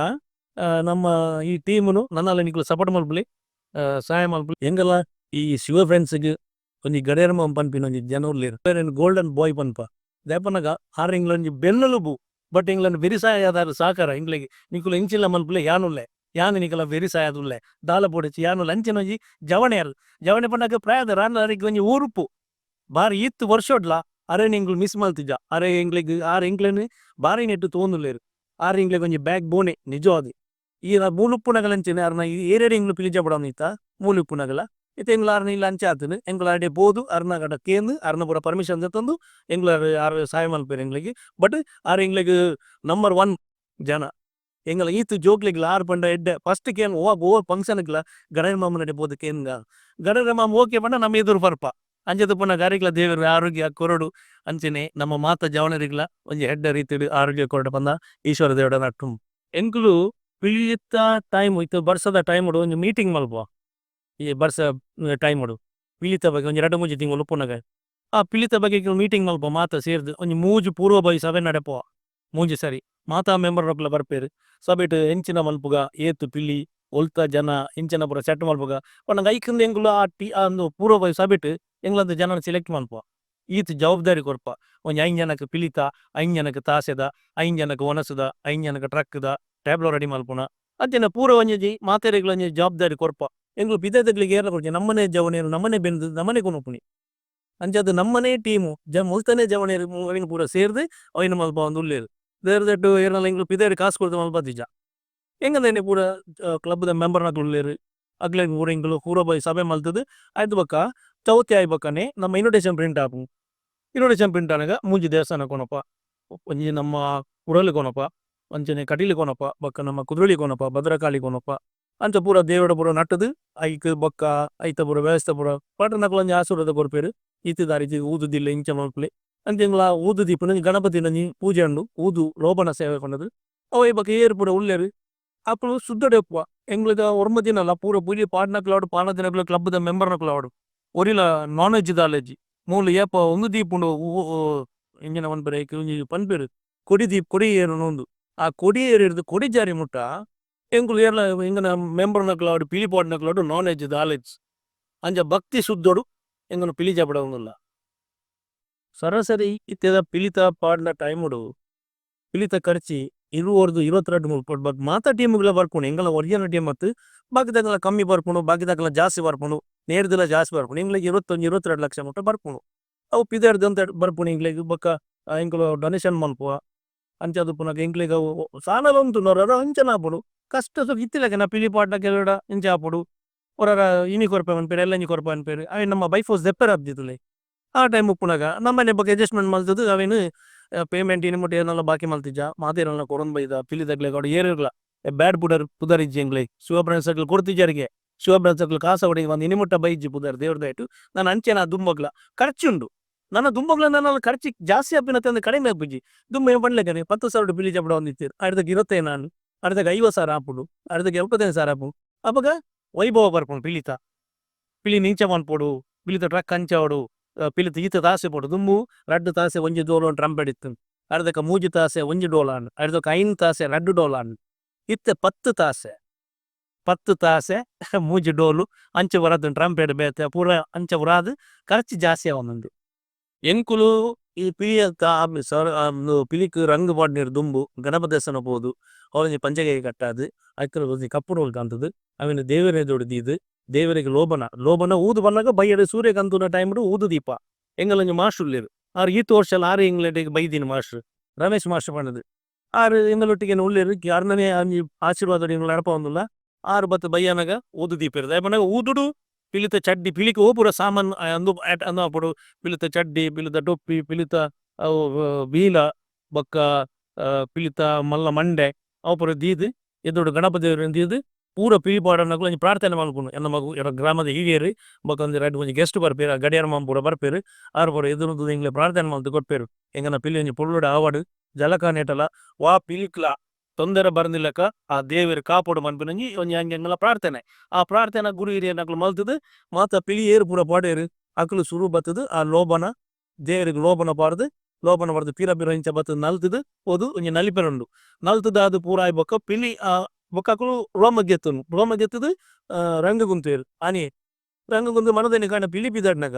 ನಮ್ಮ ಈ ಟೀಮ್ ನು ನನಲ ನಿಕುಲು ಸಪೋರ್ಟ್ ಮಲ್ಪುಲೆ ಸಹಾಯ ಮಲ್ಪುಲೆ ಎಂಕಲ್ನ ಈ ಶಿವ ಫ್ರೆಂಡ್ಸ್ ಗ್ ಒಂಜಿ ಗಡಿಯಾರಮ್ಮ ಪನ್ಪಿನ ಒಂಜಿ ಜನ ಉಲ್ಲೆರ್ ಅರೆನ್ ಗೋಲ್ಡನ್ ಬಾಯ್ ಪನ್ಪ ದಾಯೆ ಪನ್ನಗ ಆರ್ ಎಂಕ್ಲೆ ಒಂಜಿ ಬೆನ್ನೆಲುಬು ಬಟ್ ಎಂಕ್ಲೆನ ಬೆರಿಸಾಯ ಆದ್ ಸಹಕಾರ ಎಂಕ್ಲೆಗ್ ನಿಕುಲು ಎಂಚಿಲ ಮಲ್ಪುಲೆ ಯಾನ್ ಉಲ್ಲೆ ಯಾನ್ ನಿಕಲ್ನ ಬೆರಿಸಾಯ ಆದ್ ಉಲ್ಲೆ ದಾಲ ಬೋಡಚ್ಚಿ ಯಾನ್ ಉಲ್ಲೆ ಅಂಚಿನ ಒಂಜಿ ಜವಣೆ ಆರ್ ಜವಣೆ ಪನ್ನಗ ಪ್ರಾಯದ ಆಂಡ ಅರೆಗ್ ಒಂಜಿ ಉರುಪು ಬಾರಿ ಈತ್ ವರ್ಷೊಡ್ಲ ಅರೆನ್ ಎಂಕುಲು ಮಿಸ್ ಮಲ್ತಿಜ ಅರೆ ಎಂಕ್ಲೆಗ್ ಆರ್ ಎಂಕ್ಲೆನ್ ಬಾರಿ ನೆಟ್ಟ್ ತೂವೊಂದುಲ್ಲೆರ್ ಆರ್ ಎಂಕ್ಲೆಗ್ ಒಂಜಿ ಬ್ಯಾಕ್ ಬೋನೆ ನಿಜವಾದ್ ಈರ ಮೂಲು ಉಪ್ಪುನಗಲ ಅಂಚೆನೆ ಅರ್ನ ಏರೆಡ್ ಎಂಕುಲು ಪಿಲಿಜ ಬುಡೊಂದಿತ್ತ ಮೂಲು ಉಪ್ಪುನಗಲ ಇತ್ತೆ ಎಂಕುಲು ಆರ್ನ ಇಲ್ಲ್ ಅಂಚ ಆತ್ಂಡ್ ಎಂಕುಲು ಅಡೆ ಪೋದು ಅರ್ನ ಕಡ ಕೇಂದ್ ಅರ್ನ ಪೂರ ಪರ್ಮಿಷನ್ ದೆತ್ತೊಂದು ಎಂಕುಲು ಆರ್ ಸಹಾಯ ಮಲ್ಪುವೆರ್ ಎಂಕ್ಲೆಗ್ ಬಟ್ ಆರ್ ಎಂಕ್ಲೆಗ್ ನಂಬರ್ ಒನ್ ಜನ ಎಂಕಲ್ನ ಈತ್ ಜೋಕ್ಲೆಗ್ಲ ಆರ್ ಪಂಡ ಎಡ್ಡೆ ಫಸ್ಟ್ ಕೇನ್ ಒವಾ ಒವಾ ಫಂಕ್ಷನ್ ಗ್ಲಾ ಗಣೇಶ್ ಮಾಮನಡೆ ಪೋದು ಕೇನ್ಗ ಗಣೇಶ ಮಾಮ ಓಕೆ ಪಂಡ ನಮ ಎದುರು ಬರ್ಪ. ಅಂಚ ತುಪ್ಪುನ ಗಾರಿಗ್ಲ ದೇವೆರ್ ಆರೋಗ್ಯ ಕೊರೊಡು ಅಂಚನೆ ನಮ್ಮ ಮಾತ ಜವನೆರಿಗ್ಲ ಒಂಜಿ ಎಡ್ಡೆ ರೀತಿಡ್ ಆರೋಗ್ಯ ಕೊರೊಡು ಪಂದ ಈಶ್ವರ ದೇವೆಡ ನಟ್ಟುನು. ಎಂಕುಲು ಪಿಲಿತ ಟೈಮ್ ಇತ್ತೆ ಬರ್ಸದ ಟೈಮ್ ಡು ಒಂಜಿ ಮೀಟಿಂಗ್ ಮಲ್ಪುವ ಈ ಬರ್ಸ ಟೈಮ್ ಡು ಪಿಲಿತ ಬಗ್ಗೆ ಒಂಜಿ ರಡ್ಡ್ ಮೂಜಿ ತಿಂಗೊಲು ಉಪ್ಪುನಗ ಆ ಪಿಲಿತ ಬಗ್ಗೆ ಎಂಕುಲು ಮೀಟಿಂಗ್ ಮಲ್ಪುವ ಮಾತ ಸೇರ್ದ್ ಒಂಜಿ ಮೂಜಿ ಪೂರ್ವಭಾವಿ ಸಭೆ ನಡಪುವ ಮೂಜಿ ಸರಿ ಮಾತಾ ಮೆಂಬರ್ ನಕುಲ ಬರ್ಪೆರ್ ಸಭೆಟ್ ಎಂಚಿನ ಮಲ್ಪುಗ ಏತ್ ಪಿಲಿ ಒಲ್ತ ಜನ ಎಂಚಿನ ಪೂರ ಸೆಟ್ ಮಲ್ಪುಗ ಪನ್ನಗ ಐಕ್ ಎಂಕುಲು ಆ ಟಿ ಆ ಉಂದು ಪೂರ್ವಭಾವಿ ಸಭೆಟ್ ಎಂಕ್ಲಂದ್ ಜನನ್ ಸೆಲೆಕ್ಟ್ ಮನ್ಪುವ. ಈತ್ ಜವಾಬ್ದಾರಿ ಕೊರ್ಪ. ಒಂಜಿ ಐನ್ ಜನಕ್ ಪಿಲಿತ, ಐನ್ ಜನಕ್ ತಾಸೆದ, ಐನ್ ಜನಕ್ ವನಸುದ, ಐನ್ ಜನಕ್ ಟ್ರಕ್ ದ, ಟ್ಯಾಬ್ಲೋ ರೆಡಿ ಮನ್ಪುನ ಅಂಚನೆ ಪೂರ ಒಂಜೊಂಜಿ ಮಾತೆರೆಗ್ಲ ಒಂಜೊಂಜಿ ಜವಾಬ್ದಾರಿ ಕೊರ್ಪ. ಎಂಕುಲು ಪಿದಯ್ದಕ್ಲೆಗ್ ಏರ್ಲ ಕೊರ್ಜಿ ನಮ್ಮನೆ ಜವನೆರ್ ನಮನೆ ಬೆಂದ್ ನಮನೆ ಕೊನೊಪುನಿ. ಅಂಚಾದ್ ನಮ್ಮನೆ ಟೀಮ್ ಜ ಮುಲ್ತನೆ ಜವನೆರ್ ಅವೆನ್ ಪೂರ ಸೇರ್ದ್ ಅವೆನ್ ಮನ್ಪವೊಂದು ಉಲ್ಲೆರ್. ಬೇರೆದೆಟ್ ಏರ್ನಲ ಎಂಕುಲು ಪಿದಯ್ಡ್ ಕಾಸ್ ಕೊರ್ದು ಮನ್ಪುದಿಜ. ಎಂಕಲ್ನ ಪೂರ ಕ್ಲಬ್ ದ ಮೆಂಬರ್ ನಕುಲು ಉಲ್ಲೆರ್ ಅಕ್ಲೆಗ್ ಪೂರ ಎಂಕುಲು ಪೂರ್ವಭಾವಿ ಸಭೆ ಮಲ್ತುದು ಐರ್ದ್ ಬೊಕ್ಕ ಚೌತಿ ಆಯಿಬೊಕ್ಕನೆ ನಮ್ಮ ಇನ್ವಿಟೇಶನ್ ಪ್ರಿಂಟ್ ಆಪುಂಡು. ಇನ್ವಿಟೇಶನ್ ಪ್ರಿಂಟ್ ಆನಗ ಮೂಜಿ ದೇವಸ್ಥಾನ ಕೊನೊಪ ಒಂಜಿ ನಮ್ಮ ಕುಡಲ ಕೊನೊಪ ಅಂಚನೆ ಕಟೀಲ್ ಕೊನೊಪ ಬೊಕ್ಕ ನಮ್ಮ ಕುದ್ರೋಳಿ ಕೊನೊಪ ಭದ್ರಕಾಳಿ ಕೊನೊಪ ಅಂಚ ಪೂರ ದೇವೆರ್ಡ ಪೂರ ನಟ್ಟುದು ಐಕ್ ಬೊಕ್ಕ ಐತ ಪೂರ ವ್ಯವಸ್ಥೆ ಪೂರ ಪಂಡ ಒಂಜಿ ಆಶೀರ್ವಾದ ಕೊರ್ಪೆರ್ ಈತ್ ತಾರೀಖ್ ಗ್ ಊದು ದೀಲೆ ಇಂಚ ಮನ್ಪುಲೆ ಅಂಚ ಎಂಕುಲ ಊದು ದೀಪುನ ಒಂಜಿ ಗಣಪತಿನ ಒಂಜಿ ಪೂಜೆ ಉಂಡು ಊದು ಲೋಬನ ಸೇವೆ ಪಂಡುದು ಅವು ಆಯಿ ಬೊಕ್ಕ ಏರ್ ಪೂರ ಉಲ್ಲೆರ್ ಅಕುಲು ಶುದ್ಧಡೆ ಉಪ್ಪುವ ಎಂಕ್ಲೆದ ಒರ್ಂಬ ದಿನಲ ಪೂರ ಪೂಜೆ ಪಾಡ್ನಕುಲು ಆವಡ್ ಪಾಡಂದಿನಕುಲು ಕ್ಲಬ್ ದ ಮೆಂಬರ್ ನಕುಲು ಆವಡ್ ಒರಿಲ ನೋನ್ ವೆಜ್ ದಾಲ ಇಜ್ಜಿ ಮೂಲು ಏಪ ಉಂದು ದೀಪುಂಡು ಎಂಚಿನ ಪನ್ಪೆರ್ ಐಕ್ ಒಂಜಿ ಪನ್ಪೆರ್ ಕೊಡಿ ದೀಪ್ ಕೊಡಿ ಏರುನು ಅಂದ್ ಆ ಕೊಡಿ ಏರಿರ್ದ್ ಕೊಡಿ ಜಾರಿ ಮುಟ್ಟ ಎಂಕುಲು ಏರ್ಲ ಎಂಕಲ್ನ ಮೆಂಬರ್ ನಕುಲು ಆವಡ್ ಪಿಲಿ ಪಾಡ್ನಕುಲು ಆವಡ್ ನೋನ್ ವೆಜ್ ದಾಲ ಇಜ್ಜಿ ಅಂಚ ಭಕ್ತಿ ಶುದ್ಧೊಡು ಎಂಕುಲು ಪಿಲಿ ಜಾಪುಡವೊಂದುಲ್ಲ. ಸರಾಸರಿ ಇತ್ತೆದ ಪಿಲಿತ ಪಾಡ್ನ ಟೈಮ್ ಡು ಪಿಲಿತ ಖರ್ಚಿ ಇರ್ವೊರ್ದು ಇರ್ವತ್ತರಡ್ಡ್ ಮುಲ್ಪ ಬಟ್ ಮಾತ ಟೀಮ್ ಗುಲ ಬರ್ಪುಂಡು ಎಂಕಲ್ನ ಒರಿಜಿನಲ್ ಟೀಮ್ ಅತ್ತ್ ಬಾಕಿದಕಲ್ನ ಕಮ್ಮಿ ಬರ್ಪುಂಡು ಬಾಕಿದಕಲ್ನ ಜಾಸ್ತಿ ಬರ್ಪುಂಡು ನೇರ್ದಲ ಜಾಸ್ತಿ ಬರ್ಪುಂಡು ಎಂಕ್ಲೆಗ್ ಇರ್ವತ್ತೊಂಜಿ ಇರ್ವತ್ತರಡ್ಡ್ ಲಕ್ಷ ಮುಟ್ಟ ಬರ್ಪುಂಡು ಅವು ಪಿದಯ್ರ್ದ್ ಒಂತೆ ಬರ್ಪುಂಡು ಎಂಕ್ಲೆಗ್ ಬೊಕ್ಕ ಎಂಕುಲು ಡೊನೇಷನ್ ಮನ್ಪುವ ಅಂಚಾದ್ ಉಪ್ಪುನಗ ಎಂಕ್ಲೆಗ್ ಅವು ಸಾನಲ ಉಂತುಂಡು ಅಂಚನೆ ಆಪುಂಡು ಕಷ್ಟ ಸುಖ ಇತ್ತಿಲಕನ ಪಿಲಿ ಪಾಡ್ನ ಕೆಲವೆರ್ಡ ಇಂಚ ಆಪುಂಡು ಒರರ ಇನಿ ಕೊರ್ಪೆ ಪನ್ಪೆರ್ ಎಲ್ಲೆ ಕೊರ್ಪೆ ಪನ್ಪೆರ್ ಅವೆನ್ ನಮ ಬೈ ಫೋರ್ಸ್ ದೆಪ್ಪರೆ ಆಪುಜಿ ತೂಲೆ ಆ ಟೈಮ್ ಉಪ್ಪುನಗ ನಮನೆ ಬೊಕ ಅಡ್ಜಸ್ಟ್ಮೆಂಟ್ ಮಲ್ತುದು ಅವೆನ್ ಪೇಮೆಂಟ್ ಇನಿ ಮುಟ ಏರ್ನಲ ಬಾಕಿ ಮಲ್ತಿಜ ಮಾತೆರ್ನಲ ಕೊರೊಂದು ಬೈದ ಪಿಲಿದಕ್ಲೆಗ್ ಆವಡ್ ಏರೆಗ್ಲ ಬ್ಯಾಡ್ ಪುದರ್ ಪುದರ್ ಇಜ್ಜಿ ಎಂಕ್ಲೆಗ್ ಶಿವ ಫ್ರೆಂಡ್ಸ್ ಅಕ್ಲ್ ಕೊರ್ತಿಜೆರ್ಗೆ ಶಿವ ಫ್ರೆಂಡ್ಸ್ ಅಕ್ಲ್ ಕಾಸ್ ಆವಡ್ ಪಂದ್ ಇನಿ ಮುಟ ಬೈಜಿ ಪುದರ್ ದೇವೆರ್ ದಯೆಟ್ ನನ ಅಂಚೆನ ದುಂಬಗ್ಲ ಖರ್ಚಿ ಉಂಡು ನನ ದುಂಬಗ್ಲ ನನಲ ಖರ್ಚಿ ಜಾಸ್ತಿ ಆಪಿನತೆ ಅಂದ್ ಕಡಿಮೆ ಆಪುಜಿ ದುಂಬು ಏನ್ ಪನ್ಲೆಕನೆ ಪತ್ತ್ ಸಾವಿರ ಪಿಲಿ ಜಪುಡವೊಂದು ಇತ್ತೆರ್ ಅರ್ಧಗ್ ಇರ್ವತ್ತೈನ್ ಆಂಡ್ ಅರ್ಧಗ್ ಐವ ಸಾರ ಆಪುಂಡು ಅರ್ಧಗ್ ಎಲ್ಪತೈನ್ ಸಾರ ಆಪುಂಡು ಅಪಗ ವೈಭವ ಬರ್ಪುಂಡು ಪಿಲಿತ ಪಿಲಿನ್ ಇಂಚ ಮನ್ಪೊಡು ಪಿಲಿತ ಟ್ರಕ್ ಅಂಚ ಆವೊಡು ಪಿಲಿತ ಈತ್ ತಾಸೆ ಬೋಡು ದುಂಬು ರಡ್ಡ್ ತಾಸೆ ಒಂಜಿ ಡೋಲು ಟ್ರಂಪೆಟ್ ಇತ್ತ್ಂಡ್ ಅರ್ಧಕ್ ಮೂಜಿ ತಾಸೆ ಒಂಜಿ ಡೋಲ್ ಆಂಡ್ ಅರ್ಧಕ್ ಐನ್ ತಾಸೆ ರಡ್ಡ್ ಡೋಲ್ ಆಂಡ್ ಇತ್ತೆ ಪತ್ತ್ ತಾಸೆ ಪತ್ತ್ ತಾಸೆ ಮೂಜಿ ಡೋಲು ಅಂಚ ಬರತ್ತ್ಂಡ್ ಟ್ರಂಪೆಟ್ ಬೇತೆ ಪೂರ ಅಂಚ ಪೂರ ಆದ್ ಖರ್ಚು ಜಾಸ್ತಿ ಆವೊಂದುಂಡು. ಎಂಕುಲು ಈ ಪಿಲಿತ ಪಿಲಿಕ್ ರಂಗ್ ಪಾಡ್ನೆರ್ದ್ ದುಂಬು ಗಣಪ ದೇವಸ್ಥಾನ ಪೋದು ಅವ್ಲೊಂಜಿ ಪಂಚೆಕೈ ಕಟ್ಟಾದ್ ಐತ ಒಂಜಿ ಕಪ್ಪು ನೂಲು ಕಂತುದು ಅವೆನ್ ದೇವೆರ್ನ ಎದುರುಡು ದೀದ್ ದೇವೆರೆಗ್ ಲೋಬನ ಲೋಬನ ಊದು ಬನ್ನಗ ಬಯ್ಯಡ್ ಸೂರ್ಯ ಕಂತುನ ಟೈಮ್ ಡ್ ಊದು ದೀಪ ಎಂಕಲ್ನ ಒಂಜಿ ಮಾಸ್ಟ್ರು ಉಲ್ಲೆರ್ ಆರ್ ಈತ್ ವರ್ಷಲ ಆರೇ ಎಂಕ್ಲೆನೊಟ್ಟಿಗೆ ಬೈದಿನಿ ಮಾಸ್ಟ್ರು ರಮೇಶ್ ಮಾಸ್ಟ್ರು ಪಂಡುದು ಆರ್ ಎಂಕಲ್ನೊಟ್ಟಿಗೆ ಉಲ್ಲೆರ್ ಆರ್ನನೆ ಒಂಜಿ ಆಶೀರ್ವಾದಡ್ ಎಂಕುಲು ನಡಪಾವೊಂದುಲ್ಲ ಆರ್ ಬತ್ತ್ ಬಯ್ಯನಗ ಊದು ದೀಪೆರ್ ದಾಯೆ ಪಂಡ ಊದುಡು ಪಿಲಿತ ಚಡ್ಡಿ ಪಿಲಿಕ್ ಒವು ಪೂರ ಸಾಮಾನ್ ಅಂದು ಅಂದು ಆಪುಂಡು ಪಿಲಿತ ಚಡ್ಡಿ ಪಿಲಿತ ಟೊಪ್ಪಿ ಪಿಲಿತ ಅವು ಬೀಲ ಬೊಕ್ಕ ಪಿಲಿತ ಮಲ್ಲ ಮಂಡೆ ಅವು ಪೂರ ದೀದ್ ಎದುರುಡು ಗಣಪ ದೇವೆರೆನ್ ದೀದ್ ಪೂರ ಪಿಲಿ ಪಾಡನಕುಲು ಒಂಜಿ ಪ್ರಾರ್ಥನೆ ಮನ್ಪುನು ಎನ್ನ ಮಗು ಎನ್ನ ಗ್ರಾಮದ ಹಿರಿಯೆರ್ ಬೊಕ ಒಂಜಿ ರಡ್ಡ್ ಮೂಜಿ ಗೆಸ್ಟ್ ಬರ್ಪೆರ್ ಆ ಗಡಿಯಾರ ಮಾಮ ಪೂರ ಬರ್ಪೆರ್ ಆರ್ ಪೂರ ಎದುರು ಉಂತುದು ಎಂಕ್ಲೆಗ್ ಪ್ರಾರ್ಥನೆ ಮಲ್ತ್ ಕೊರ್ಪೆರ್ ಎಂಕಲ್ನ ಪಿಲಿ ಒಂಜಿ ಪೊರ್ಲುಡು ಆವಡ್ ಜಲಕಾನೇಟಲ ವಾ ಪಿಲಿಕ್ಲ ತೊಂದರೆ ಬರಂದಿಲಕ ಆ ದೇವೆರ್ ಕಾಪೊಡು ಪನ್ಪಿನ ಒಂಜಿ ಒಂಜಿ ಎಂಕಲ್ನ ಪ್ರಾರ್ಥನೆ ಆ ಪ್ರಾರ್ಥನೆ ಗುರು ಹಿರಿಯೆರ್ನಕುಲು ಮಲ್ತುದು ಮಾತ ಪಿಲಿ ಏರ್ ಪೂರ ಪಾಡೆರ್ ಅಕುಲು ಸುರು ಬತ್ತುದು ಆ ಲೋಬನ ದೇವೆರೆಗ್ ಲೋಬನ ಪಾಡ್ದ್ ಲೋಬನ ಪಾಡ್ದ್ ಪಿರ ಪಿರ ಇಂಚ ಬತ್ತುದು ನಲ್ತುದು ಪೋದು ಒಂಜಿ ನಲಿಪೆರೆ ಉಂಡು ನಲ್ತುದು ಆದ್ ಪೂರ ಆಯಿ ಬೊಕ್ಕ ಪಿಲಿ ಬೊಕ್ಕ ಅಕುಲು ರೋಮ ಗೆತ್ತುನು ರೋಮ ಗೆತ್ತುದು ರಂಗ್ ಗುಂತುವೆರ್ ಆನಿ ರಂಗ್ ಗುಂತು ಮನದಾನಿ ಕಾಂಡೆ ಪಿಲಿ ಪಿದಾಡ್ನಗ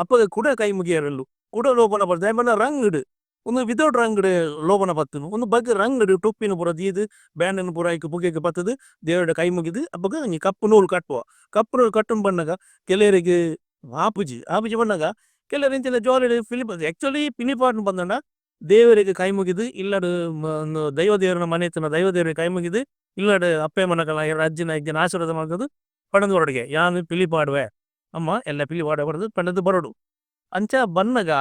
ಅಪಗ ಕುಡ ಕೈ ಮುಗಿಯೆರೆ ಉಂಡು ಕುಡ ಲೋಬನ ಪಾಡ್ದ್ ದಾಯೆ ಪಂಡ ರಂಗ್ ಡ್ ಉಂದು ವಿತೌಟ್ ರಂಗ್ ಡ್ ಲೋಬನ ಪತ್ತುನು ಉಂದು ಬಗ್ ರಂಗ್ ಡ್ ಟೊಪ್ಪಿನ್ ಪೂರ ದೀದ್ ಬ್ಯಾಂಡ್ ನ್ ಪೂರ ಐಕ್ ಪುಗೆಕ್ ಪತ್ತುದು ದೇವೆರ್ಡ ಕೈ ಮುಗಿದ್ ಅಪಗ ಒಂಜಿ ಕಪ್ಪು ನೂಲು ಕಟ್ಟುವ ಕಪ್ಪು ನೂಲು ಕಟ್ಟುನು ಪನ್ನಗ ಕೆಲವೆರೆಗ್ ಆಪುಜಿ ಆಪುಜಿ ಪನ್ನಗ ಕೆಲವೆರ್ ಇಂಚನೆ ಜಾಲಿಡ್ ಪಿಲಿ ಆಕ್ಚುಲಿ ಪಿಲಿ ಪಾಡುನು ಪಂಡ ದೇವೆರೆಗ್ ಕೈ ಮುಗಿದ್ ಇಲ್ಲಡ್ ದೈವ ದೇವೆರ್ನ ಮನೆ ಇತ್ತ್ಂಡ ದೈವ ದೇವೆರೆಗ್ ಕೈ ಮುಗಿದ್ ಇಲ್ಲಡ್ ಅಪ್ಪೆ ಅಮ್ಮನಕಲ್ನ ಅಜ್ಜಿನ ಅಜ್ಜನ ಆಶೀರ್ವಾದ ಮಲ್ತುದು ಪಂಡುದು ಬರೊಡುಗೆ ಯಾನ್ ಪಿಲಿ ಪಾಡುವೆ ಅಮ್ಮ ಎಲ್ಲೆ ಪಿಲಿ ಪಾಡುವೆ ಪಂಡುದು ಪಂಡುದು ಬರೊಡು. ಅಂಚ ಬನ್ನಗ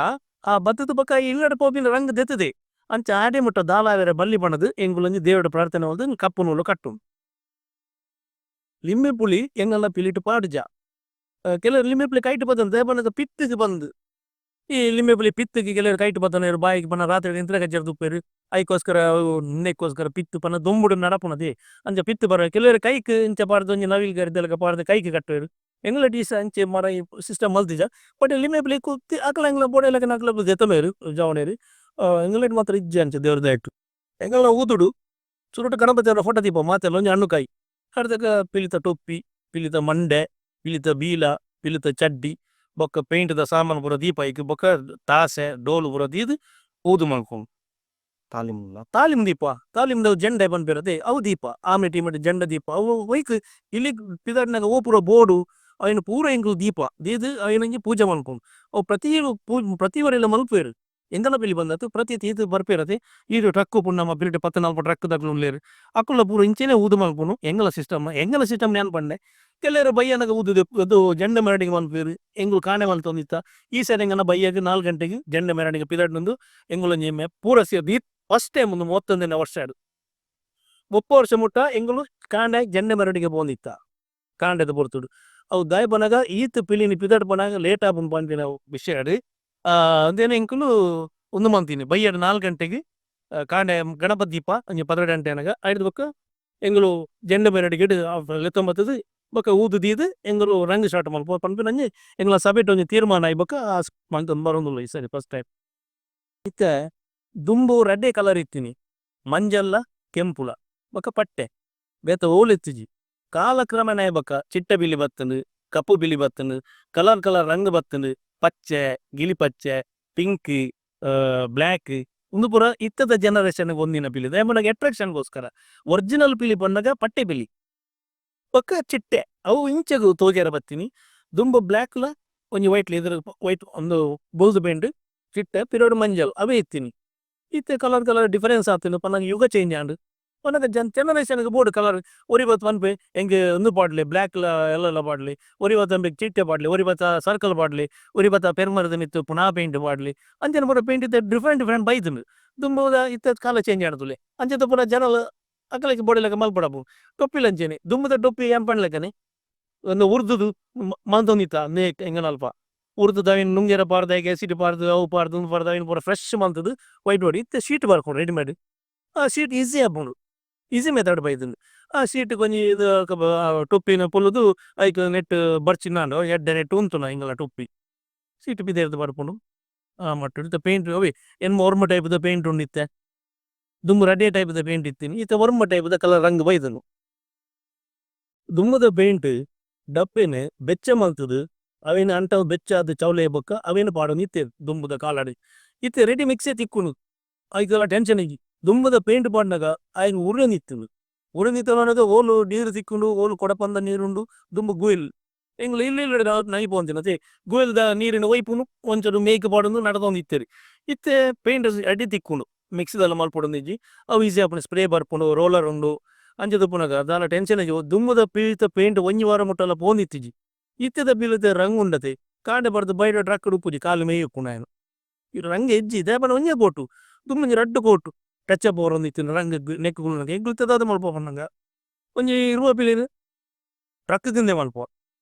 ಆ ಬತ್ತುದು ಬೊಕ ಇಲ್ಲಡ್ ಪೋಪಿನ ರಂಗ್ ದೆತ್ತುದೆ ಅಂಚ ಆಡೆ ಮುಟ್ಟ ದಾಲ ಆವೆರೆ ಬಲ್ಲಿ ಪಂಡುದು ಎಂಕುಲೊಂಜಿ ದೇವೆರ್ಡ ಪ್ರಾರ್ಥನೆ ಮಲ್ತುದು ಕಪ್ಪು ನೂಲು ಕಟ್ಟುನು. ಲಿಂಬೆ ಪುಳಿ ಎಂಕಲ್ನ ಪಿಲಿಟ್ ಪಾಡುಜ. ಕೆಲವೆರ್ ಲಿಂಬೆಪುಲಿ ಕೈಟ್ ಪತೊಂದು ದಾಯೆ ಪನ್ನಗ ಪಿತ್ತ್ ಗ್ ಪಂದ್ ಈ ಲಿಂಬೆಪುಲಿ ಪಿತ್ತ್ ಗ್ ಕೆಲವೆರ್ ಕೈಟ್ ಪತೊಂದು ಬಾಯಿಗ್ ಪಂಡ ರಾತ್ರೆ ನಿದ್ರೆ ಕಜ್ಜೆರ್ ತುಪ್ಪೆರ್ ಐಕೋಸ್ಕರ ಉಂದೆಕೋಸ್ಕರ ಪಿತ್ತ್ ಪಂಡ ದೊಂಬುಡು ನಡಪುನತೆ ಅಂಚ ಪಿತ್ತ್ ಬರಡ್ ಕೆಲವೆರ್ ಕೈಕ್ ಇಂಚ ಪಾಡ್ದ್ ಒಂಜಿ ನವಿಲ್ ಗರಿದ ಲೆಕ ಪಾಡ್ದ್ ಕೈಕ್ ಕಟ್ಟುವೆರ್ ಎಂಗ್ಲ ಡೀಸ ಅಂಚೆ ಮಾರಾಯಿ ಸಿಸ್ಟಮ್ ಮಲ್ತಿಜ ಬಟ್ ಲಿಂಬೆಪುಲಿ ಕುತ್ತಿ ಅಕಲ್ನ ಎಂಗ್ಲ ಬೋಡಾಯಿಲಕ ಅಕುಲು ದೆತೊನುವೆರ್ ಜವನೆರ್ ಎಂಗ್ಲೇಡ್ ಮಾತ್ರ ಇಜ್ಜಿ ಅಂಚ ದೇವರ ದಯೆಟ್ ಎಂಕಲ್ನ ಊದುಡು ಸುರುಟು ಗಣಪತಿ ದೇವರ್ನ ಫೋಟೋ ದೀಪ ಮಾತೆರ್ಲ ಒಂಜಿ ಹಣ್ಣು ಕಾಯಿ ಅರ್ಧಕ ಪಿಲಿತ ಟೊಪ್ಪಿ ಪಿಲಿತ ಮಂಡೆ ಪಿಲಿತ ಬೀಲ ಪಿಲಿತ ಚಡ್ಡಿ ಬೊಕ್ಕ ಪೈಂಟ್ ದ ಸಾಮನ್ ಪೂರ ದೀಪ ಐಕ್ ಬೊಕ್ಕ ತಾಸೆ ಡೋಲು ಪೂರ ದೀದ್ ಊದು ಮನ್ಪುನು. ತಾಲೀಮ್ ತಾಲೀಮ್ ದೀಪ ತಾಲೀಮ್ ದ ಜೆಂಡೆ ಪನ್ಪೆರ್ ಅತೆ ಅವು ದೀಪ ಆಮೆ ಟೀಮ್ ಡ್ ಜೆಂಡೆ ದೀಪ ಅವು ಒಯಿಕ್ ಇಲಿಕ್ ಪಿದಾಡ್ನಗ ಒವು ಪೂರ ಬೋಡು ಐನ್ ಪೂರ ಎಂಕುಲು ದೀಪ ದೀದ್ ಐನ್ ಒಂಜಿ ಪೂಜೆ ಮನ್ಪುನು ಅವು ಪ್ರತಿ ಪ್ರತಿ ಒರಿಲ ಮನ್ಪುವೆರ್ ಎಂಕಲ್ನ ಪಿಲಿ ಪಂದ್ ಅತ್ ಪ್ರತಿ ತೀರ್ಥ ಬರ್ಪೆರ್ ಅತೆ ಈರ್ ಟ್ರಕ್ ಉಪ್ಪುಂಡು ನಮ್ಮ ಪಿಲಿಟ್ ಪತ್ತ್ ನಲ್ಪ ಟ್ರಕ್ ದಕುಲು ಉಲ್ಲೆರ್ ಅಕುಲ್ಲ ಪೂರ ಇಂಚೆನೆ ಊದು ಮನ್ಪುನು ಎಂಕಲ್ನ ಸಿಸ್ಟಮ್ ಎಂಕಲ್ನ ಸಿಸ್ಟಮ್ ಯಾನ್ ಪಂಡೆ ಕೆಲವೆರ್ ಬಯ್ಯನಗ ಊದು ದೆಪ್ಪು ಜೆಂಡೆ ಮೆರವಣಿಗೆ ಮನ್ಪುವೆರ್ ಎಂಕುಲು ಕಾಂಡೆ ಮಲ್ತೊಂದಿತ್ತ ಈ ಸರಿ ಎಂಕಲ್ನ ಬಯ್ಯಗ್ ನಾಲ್ ಗಂಟೆಗ್ ಜೆಂಡೆ ಮೆರವಣಿಗೆ ಪಿದಡುಂದು ಎಂಕುಲು ಒಂಜಿ ಪೂರ ಸೇರ್ದ್ ಫಸ್ಟ್ ಟೈಮ್ ಉಂದು ಮೂವತ್ತೊಂಜನೆ ವರ್ಷಡ್ 30 ವರ್ಷ ಮುಟ್ಟ ಎಂಕುಲು ಕಾಂಡೆ ಜೆಂಡೆ ಮೆರವಣಿಗೆ ಪೋವೊಂದಿತ್ತ ಕಾಂಡೆದ ಪೊರ್ತುಡು ಅವು ದಾಯೆ ಪನ್ನಗ ಈತ್ ಪಿಲಿನ್ ಪಿದಡ್ ಪೋನಗ ಲೇಟ್ ಆಪುಂಡು ಪನ್ಪಿನ ವಿಷಯಡ್ ಉಂದೆನ್ ಎಂಕುಲು ಉಂದು ಮಲ್ತಿನಿ ಬಯ್ಯಡ್ ನಾಲ್ ಗಂಟೆಗ್ ಕಾಂಡೆ ಗಣಪತಿ ದೀಪ ಒಂಜಿ 12 ಗಂಟೆ ಆನಗ ಐಡ್ದ್ ಬೊಕ್ಕ ಎಂಕುಲು ಜೆಂಡೆ ಮೆರವಣಿಗೆಡ್ ಲೆತ್ತೊಂದು ಬತ್ತುದು ಬೊಕ್ಕ ಊದು ದೀದ್ ಎಂಕುಲು ರಂಗ್ ಸ್ಟಾರ್ಟ್ ಮನ್ಪುವ ಪನ್ಪಿನ ಒಂಜಿ ಎಂಕಲ್ನ ಸಭೆಟ್ ಒಂಜಿ ತೀರ್ಮಾನ ಆಯಿ ಬೊಕ್ಕ ಮಂತೊಂದು ಬರೊಂದುಲ್ಲ ಈ ಸರಿ ಫಸ್ಟ್ ಟೈಮ್. ಇತ್ತೆ ದುಂಬು ರಡ್ಡೆ ಕಲರ್ ಇತ್ತಿನಿ ಮಂಜಲ್ಲ ಕೆಂಪುಲ ಬೊಕ ಪಟ್ಟೆ ಬೇತೆ ಓಲು ಇತ್ತಿಜಿ ಕಾಲ ಕ್ರಮೇಣ ಆಯಿ ಬೊಕ ಚಿಟ್ಟೆ ಪಿಲಿ ಬತ್ತುಂಡು ಕಪ್ಪು ಪಿಲಿ ಬತ್ತುಂಡು ಕಲರ್ ಕಲರ್ ರಂಗ್ ಬತ್ತುಂಡು ಪಚ್ಚೆ ಗಿಳಿ ಪಚ್ಚೆ ಪಿಂಕ್ ಬ್ಲ್ಯಾಕ್ ಉಂದು ಪೂರ ಇತ್ತೆದ ಜನರೇಷನ್ ಗ್ ಒಂದಿನ ಪಿಲಿ ದಾಯೆ ಪಂಡ ಅಟ್ರಾಕ್ಷನ್ ಗೋಸ್ಕರ ಒರಿಜಿನಲ್ ಪಿಲಿ ಪನ್ನಗ ಪಟ್ಟೆ ಪಿಲಿ ಬೊಕ ಚಿಟ್ಟೆ ಅವು ಇಂಚಗ್ ತೋಜರೆ ಬತ್ತಿನಿ ದುಂಬು ಬ್ಲ್ಯಾಕ್ ಲ ಒಂಜಿ ವೈಟ್ ಲ ಎದುರು ವೈಟ್ ಉಂದು ಬೊಲ್ದು ಪೈಂಟ್ ಚಿಟ್ಟೆ ಪಿರವುಡು ಮಂಜಲ್ ಅವೇ ಇತ್ತಿನಿ ಇತ್ತೆ ಕಲರ್ ಕಲರ್ ಡಿಫರೆನ್ಸ್ ಆತುಂಡು ಪನ್ನಗ ಯುಗ ಚೇಂಜ್ ಆಂಡ್ ಪನ್ನಗ ಜನರೇಷನ್ ಗ್ ಬೋಡು ಕಲರ್ ಒರಿ ಬತ್ತ್ ಪನ್ಪೆ ಎಂಕ್ ಉಂದು ಪಾಡ್ಲೆ ಬ್ಲ್ಯಾಕ್ ಲ ಎಲ್ಲೋ ಲ ಪಾಡ್ಲೆ ಒರಿ ಬತ್ತ್ ಪನ್ಪೆ ಚಿಟ್ಟೆ ಪಾಡ್ಲೆ ಒರಿ ಬತ್ತ್ ಸರ್ಕಲ್ ಪಾಡ್ಲೆ ಒರಿ ಬತ್ತ್ ಪೆರ್ಮರದ ಮಿತ್ತ್ ಉಪ್ಪುನ ಆ ಪೈಂಟ್ ಪಾಡ್ಲೆ ಅಂಚನೆ ಪೂರ ಪೈಂಟ್ ಇತ್ತೆ ಡಿಫರೆಂಟ್ ಡಿಫರೆಂಟ್ ಬೈದುಂಡು ದುಂಬುದ ಇತ್ತೆ ಕಾಲ ಚೇಂಜ್ ಆಂಡ್ ತೂಲೆ ಅಂಚನೆ ಪೂರ ಜನಲ್ ಅಕಲೆಗ್ ಬೋಡಿಲೆಕ ಮಲ್ಪೊಡಪು ಟೊಪ್ಪಿಲ ಅಂಚೆನೆ ದುಂಬುದ ಟೊಪ್ಪಿ ಯಾನ್ ಪನ್ಲೆಕನೆ ಉಂದು ಉರ್ದುದು ಮಂತೊಂದಿತ್ತ ನೇಕ್ ಎಂಕನಲ್ಪ ಉರ್ದುದ ಅವೆನ್ ನುಂಗೆರೆ ಪಾಡ್ದ್ ಐಕ್ ಆಸಿಡ್ ಪಾಡ್ದ್ ಅವು ಪಾಡ್ದ್ ಉಂದು ಪಾಡ್ದ್ ಅವೆನ್ ಪೂರ ಫ್ರೆಶ್ ಮಂತುದು ವೈಟ್ ಬೋರ್ಡ್ ಇತ್ತೆ ಶೀಟ್ ಬರ್ಪುಂಡು ರೆಡಿಮೇಡ್ ಆ ಶೀಟ್ ಈಸಿ ಆಪುಂಡು ಈಸಿ ಮೆಥಡ್ ಬೈದುಂಡು ಆ ಶೀಟ್ ಗ್ ಒಂಜಿ ಇದು ಟೊಪ್ಪಿನ್ ಪೊಲ್ಲುದು ಐಕ್ ನೆಟ್ಟ್ ಬರ್ಚಿನಾಂಡ ಎಡ್ಡೆ ನೆಟ್ಟ್ ಉಂತುಂಡು ಎಂಕಲ್ನ ಟೊಪ್ಪಿ ಶೀಟ್ ಪಿದಯಿರ್ದ್ ಬರ್ಪುಂಡು ಆ ಮಟ್ಟ್ ಇತ್ತೆ ಪೈಂಟ್ ಅವ್ವೆ ಎನ್ಮ ಒರ್ಂಬ ಟೈಪ್ ದ ಪೈಂಟ್ ಉಂಡು ಇತ್ತೆ ದುಂಬು ರಡ್ಡೆ ಟೈಪ್ ದ ಪೈಂಟ್ ಇತ್ತಿನಿ ಇತ್ತೆ ಒರ್ಂಬ ಟೈಪ್ ದ ಕಲರ್ ರಂಗ್ ಬೈದುಂಡು. ದುಂಬುದ ಪೈಂಟ್ ಡಬ್ಬೆನ್ ಬೆಚ್ಚ ಮಲ್ತುದು ಅವೆನ್ ಅಂಟವು ಬೆಚ್ಚ ಆದ್ ಚೌಲಿ ಆಯಿ ಬೊಕ್ಕ ಅವೆನ್ ಪಾಡೊಂದು ಇತ್ತೆರ್ ದುಂಬುದ ಕಾಲಡ್. ಇತ್ತೆ ರೆಡಿ ಮಿಕ್ಸೇ ತಿಕ್ಕುಂಡು ಐಕ್ಲಾ ಟೆನ್ಷನ್ ಇಜ್ಜಿ ದುಂಬುದ ಪೈಂಟ್ ಪಾಡ್ನಗ ಆಯೆ ಉರಿಯೊಂದು ಇತ್ತುಂಡು ಉರಿಯೊಂದು ಇತ್ತುಂಡು ಓಲು ನೀರ್ ತಿಕ್ಕುಂಡು ಓಲು ಕೊಡಪಂದ ನೀರ್ ಉಂಡು ದುಂಬು ಗುವೆಲ್ ಎಂಕುಲು ಇಲ್ಲ್ ಇಲ್ಲಡೆ ನೈ ಪೋವೊಂದಿತ್ತಿನ ಗುವೆಲ್ದ ನೀರಿನ್ ಒಯ್ಪುನು ಒಂಚೂರು ಮೇಕ್ ಪಾಡೊಂದು ನಡತೊಂದು ಇತ್ತೆರ್ ಇತ್ತೆ ಪೈಂಟ್ ರೆಡಿ ತಿಕ್ಕುಂಡು ಮಿಕ್ಸ್ ದಾಲ ಮಲ್ಪೊಡೊಂದು ಇಜ್ಜಿ ಅವು ಈಸಿ ಆಪುಂಡು ಸ್ಪ್ರೇ ಬರ್ಪುಂಡು ರೋಲರ್ ಉಂಡು ಅಂಚ ಉಪ್ಪುನಗ ದಾಲ ಟೆನ್ಷನ್ ಇಜ್ಜಿ ದುಂಬುದ ಪಿಲಿತ ಪೈಂಟ್ ಒಂಜಿ ವಾರ ಮುಟ್ಟಲ ಪೋವೊಂದಿತ್ತಿಜಿ ಇತ್ತೆದ ಪಿಲಿತ ರಂಗ್ ಉಂಡತೆ ಕಾಂಡೆ ಬರ್ದು ಬೈಡ ಟ್ರಕ್ ಡ್ ಉಪ್ಪುಜಿ ಕಾಲ್ ಮೇಯ್ ಉಪ್ಪುಂಡು ಆಯೆ ರಂಗ್ ಇಜ್ಜಿ ದಾಯೆ ಪಂಡ ಒಂಜೇ ಕೋಟು ದುಂಬು ಒಂಜಿ ರಡ್ಡ್ ಕೋಟು ಟಚ್ ಅಪ್ ಬರೊಂದಿತ್ತಿನ ರಂಗ್ ನೆಕ್ಕ್ ಕುಲ್ಲುನಗ ಎಂಕುಲು ಇತ್ತೆ ದಾದ ಮಲ್ಪುವ ಪನ್ನಗ ಒಂಜಿ ಇರ್ವ ಪಿಲಿನ್ ಟ್ರಕ್ ಗ್ ಮಲ್ಪುವ